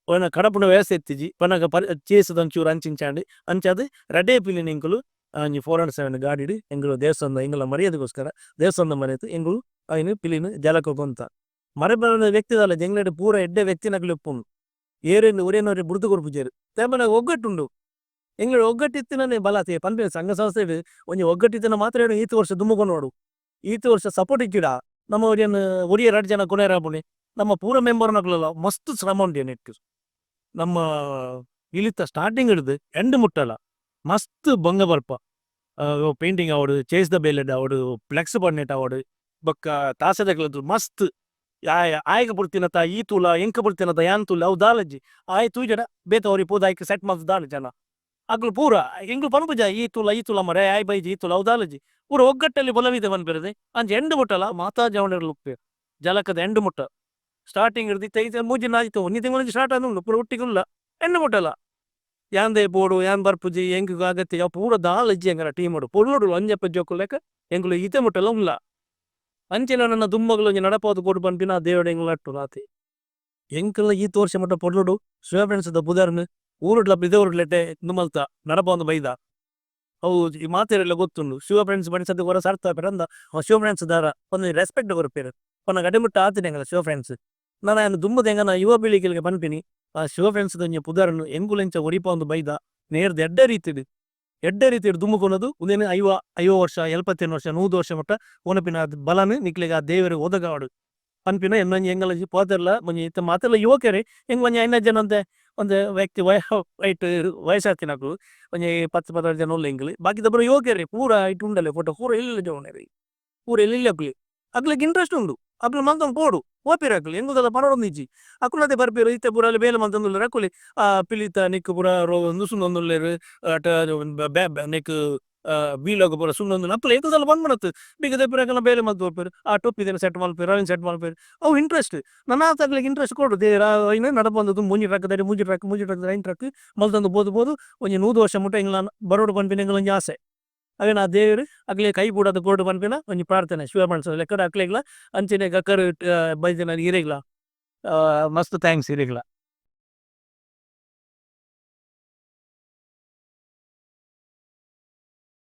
ಪಂಡ ಕಡಪುನ ವ್ಯವಸ್ಥೆ ಇತ್ತಿಜಿ ಪನ್ನಗ ಚೇಸ್ ದ ಒಂಚೂರು ಅಂಚಿ ಇಂಚ ಆಂಡ್ ಅಂಚಾದ್ ರಡ್ಡೆ ಪಿಲಿನ್ ಎಂಕುಲು ಒಂಜಿ four and seven ಗಾಡಿಡ್ ಎಂಕುಲು ದೇವಸ್ಥಾನದ ಎಂಕಲ್ನ ಮರ್ಯಾದಿಗೋಸ್ಕರ ದೇವಸ್ಥಾನದ ಮರ್ಯಾದಿ ಎಂಕುಲು ಐನ್ ಪಿಲಿನ್ ಜಲಕ ಕೊಂತ. ಮರಪೆರಾವಂದಿನ ವ್ಯಕ್ತಿ ದಾಲ ಎಂಕ್ಲೆಡ್ ಪೂರ ಎಡ್ಡೆ ವ್ಯಕ್ತಿನಕುಲು ಇಪ್ಪುನು ಏರೆನ್ ಒರಿಯನ್ ಒರಿ ಬುಡ್ದು ಕೊರ್ಪುಜೆರ್ ದಾಯೆ ಪಂಡ ಒಗ್ಗಟ್ಟು ಉಂಡು. ಎಂಕ್ಲೆಡ್ ಒಗ್ಗಟ್ಟು ಇತ್ತಿನನೆ ಬಲ ಅತೆ ಪನ್ಪೆರ್ ಸಂಘ ಸಂಸ್ಥೆಡ್ ಒಂಜಿ ಒಗ್ಗಟ್ಟು ಇತ್ತಿನ ಮಾತ್ರ ಈತ್ ವರ್ಷ ದುಂಬು ಕೊನೊಡು. ಈತ್ ವರ್ಷ ಸಪೋರ್ಟ್ ಇಜ್ಜಿಡ ನಮ ಒರಿಯನ್ ಒರಿಯೆ ರಡ್ಡ್ ಜನ ಕೊನೊಯೆರೆ ಆಪುಂಡೆ ನಮ್ಮ ಪೂರ ಮೆಂಬರ್ ನಕುಲುಲ ಮಸ್ತ್ ಶ್ರಮ ಉಂಡು ನೆಟ್ಟ್. ನಮ್ಮ ಇನಿತ ಸ್ಟಾರ್ಟಿಂಗ್ ಡ್ದ್ ಎಂಡ್ ಮುಟ್ಟಲ ಮಸ್ತ್ ಬಂಗ ಬರ್ಪ ಪೈಂಟಿಂಗ್ ಆವಡ್ ಚೇಸ್ ದ ಬೇಲೆಡ್ ಆವಡ್ ಫ್ಲೆಕ್ಸ್ ಪಾಡ್ನೆಟ್ ಆವಡ್ ಬೊಕ್ಕ ತಾಸೆದಕ್ಲೆಗ್ ಮಸ್ತ್ ಆಯೆ ಆಯಗ್ ಬುಡ್ತಿನತ ಈ ತೂಲ ಎಂಕ್ ಬುಡ್ತಿನತ ಯಾನ್ ತೂಲ ಅವು ದಾಲ ಇಜ್ಜಿ ಆಯೆ ತೂಜೆಡ ಬೇತೆ ಒರಿ ಪೋದು ಐಕ್ ಸೆಟ್ ಮಲ್ತ್ ದಾಲ ಜನ ಅಕುಲು ಪೂರ ಎಂಕುಲು ಪನ್ಪುಜ ಈ ತೂಲ ಈ ತೂಲ ಮಾರ್ರೆ ಆಯೆ ಬೈಜೆ ಈ ತೂಲ ಅವು ದಾಲ ಇಜ್ಜಿ ಪೂರ ಒಗ್ಗಟ್ಟಲ್ಲಿ ಬಲವಿದೆ ಪನ್ಪೆರ್ ಅಂಚ ಎಂಡ್ ಮುಟ್ಟಲ ಮಾತಾ ಜವನೆರ್ಲು ಉಪ್ಪುವೆರ್ ಜಲಕದ ಎಂಡ್ ಮುಟ್ಟ ಸ್ಟಾರ್ಟಿಂಗ್ ಡ್ದ್ ಇತ್ತೆ ಇತ್ತೆ ಮೂಜಿ ನಾಲ್ ಒಂಜಿ ತಿಂಗೊಲು ಸ್ಟಾರ್ಟ್ ಆದ್ ಉಂಡು ಪೂರ ಒಟ್ಟಿಗೆ ಉಲ್ಲ ಎಂಡ್ ಮುಟ್ಟಲ ಯಾನ್ ದಾಯೆ ಪೋಡು ಯಾನ್ ಬರ್ಪುಜಿ ಎಂಕ್ ಅಗತ್ಯ ಅವು ಪೂರ ದಾಲ ಇಜ್ಜಿ ಎಂಕಲ್ನ ಟೀಮ್ ಡ್ ಪೊರ್ಲುಡು ಒಂಜಪ್ಪ ಜೋಕುಲು ಲೆಕ ಎಂಕುಲು ಈತೆ ಮುಟ್ಟಲ ಉಲ್ಲ. ಅಂಚಿನ ನನ ದುಂಬಗ್ಲ ಒಂಜಿ ನಡಪಾದ್ ಕೊರೊಡು ಪನ್ಪಿನ ದೇವೆರ್ಡ ಎಂಕುಲು ನಟ್ಟುನು ಆತೆ. ಎಂಕಲ್ನ ಈತ್ ವರ್ಷ ಮುಟ ಪೊರ್ಲುಡು ಶಿವ ಫ್ರೆಂಡ್ಸ್ ದ ಪುದರ್ನ್ ಊರುಡ್ಲ ಪಿದಯೂರುಡ್ಲ ಎಡ್ಡೆ ಉಂದು ಮಲ್ತ ನಡಪಾವೊಂದು ಬೈದ. ಅವು ಈ ಮಾತೆರೆಗ್ಲ ಗೊತ್ತುಂಡು ಶಿವ ಫ್ರೆಂಡ್ಸ್ ಪಂಡ ಸದ್ಯ ಒರ ಸರ್ತ ಆಪೆರ್ ಅಂದ ಅವು ಶಿವ ಫ್ರೆಂಡ್ಸ್ ದಾರ ಪಂದ್ ರೆಸ್ಪೆಕ್ಟ್ ಕೊರ್ಪೆರ್ ಪನ್ನಗ ಅಡೆ ಮುಟ್ಟ ಆತಿನಿ ಎಂಕಲ್ನ ಶಿವ ಫ್ರೆಂಡ್ಸ್. ನನ ಯಾನ್ ದುಂಬುದ ಎಂಕಲ್ನ ಯುವ ಪೀಳಿಗೆಗ್ ಪನ್ಪಿನಿ ಆ ಶಿವ ಫ್ರೆಂಡ್ಸ್ ದ ಒಂಜಿ ಪುದರ್ನ್ ಎಂಕುಲು ಎಂಚ ಒರಿಪಾವೊಂದು ಬೈದ ನೇರ್ದ್ ಎಡ್ಡೆ ರೀತಿಡ್ ಎಡ್ಡೆ ರೀತಿಡ್ ದುಂಬು ಕೊನೊದು ಉಂದೆನ್ ಐವ ಐವ ವರ್ಷ ಎಲ್ಪತ್ತೆನ್ ವರ್ಷ ನೂದು ವರ್ಷ ಮುಟ್ಟ ಕೊನೊಪಿನ ಬಲನ್ ನಿಕ್ಲೆಗ್ ಆ ದೇವೆರ್ ಒದಗಾವಡ್ ಪನ್ಪಿನ ಎನ್ನೊಂಜಿ ಎಂಕಲ್ನ ಪೋತೆರ್ಲ ಒಂಜಿ ಇತ್ತೆ ಮಾತೆರ್ಲ ಯುವಕೆರೆ ಎಂಕ್ ಒಂಜಿ ಐನಾಜ್ ಜನ ಒಂತೆ ಒಂತೆ ವ್ಯಕ್ತಿ ಐಟ್ ವಯಸ್ಸಾತಿನಕುಲು ಒಂಜಿ ಪತ್ತ್ ಪದ್ರಾಡ್ ಜನ ಉಲ್ಲ ಎಂಕುಲು ಬಾಕಿದ ಪೂರ ಯುವಕೆರೆ ಪೂರ ಐಟ್ ಉಂಡಲೆ ಫೋಟೋ ಪೂರ ಎಲ್ಲೆಲ್ಲೆ ಜವನೆರ್ ಪೂರ ಎಲ್ಲೆಲ್ಲೆ ಅಕುಲೆ ಅಕ್ಲೆಗ್ ಇಂಟ್ರೆಸ್ಟ್ ಉಂಡು ಅಕುಲು ಮಂತೊಂದು ಪೋಡು ಪೋಪೆರ್ ಅಕುಲು ಎಂಕುಲು ದಾಲ ಪನೊಡೊಂದು ಇಜ್ಜಿ ಅಕುಲು ಅತೆ ಬರ್ಪೆರ್ ಇತ್ತೆ ಪೂರ ಅಲ್ಲೆ ಬೇಲೆ ಮಂತೊಂದುಲ್ಲೆರ್ ಅಕುಲೆ ಆ ಪಿಲಿತ ನೆಕ್ಕ್ ಪೂರ ಉಂದು ಸುನೊಂದುಲ್ಲೆರ್ ಅಟ್ ನೆಕ್ಕ್ ಬೀಲಗ್ ಪೂರ ಸುನೊಂದು ಅಕುಲು ಎಂಕುಲು ದಾಲ ಪನ್ಪುನತ್ತ್ ಬಿಗ್ ದೆಪ್ಪೆರ್ ಅಕಲ್ನ ಬೇಲೆ ಮಲ್ತ್ ಪೋಪೆರ್ ಆ ಟೊಪ್ಪಿದೆನ್ ಸೆಟ್ ಮಲ್ಪುವೆರ್ ಅವೆನ್ ಸೆಟ್ ಮಲ್ಪುವೆರ್ ಅವು ಇಂಟ್ರೆಸ್ಟ್ ನನಾತ್ ಅಕ್ಲೆಗ್ ಇಂಟ್ರೆಸ್ಟ್ ಕೊರೊಡು ದೇವೆರ್ ಐನ್ ನಡಪೊಂದು ದುಂಬು ಒಂಜಿ ಟ್ರಕ್ ದ ಮೂಜಿ ಟ್ರಕ್ ಮೂಜಿ ಟ್ರಕ್ ದ ಐನ್ ಟ್ರಕ್ ಮಲ್ತೊಂದು ಪೋದು ಪೋದು ಒಂಜಿ ನೂದು ವರ್ಷ ಮುಟ ಎಂಕ್ಲೆನ ಬರೊಡು ಪನ್ಪಿನ ಎಂಕಲ್ನ ಒಂಜಿ ಆಸೆ. ಅವೆನ್ ಆ ದೇವೆರ್ ಅಕ್ಲೆಗ್ ಕೈ ಬುಡದ್ ಕೊರಡ್ ಪನ್ಪಿನ ಒಂಜಿ ಪ್ರಾರ್ಥನೆ ಶಿವ ಮನ್ಸು ಲೆಕ್ಕಡ್ ಅಕ್ಲೆಗ್ಲ ಅಂಚನೆ ಗಕ್ಕರ್ ಬೈದಿನ ಇರೆಗ್ಲ ಮಸ್ತ್ thanks ಇರೆಗ್ಲ.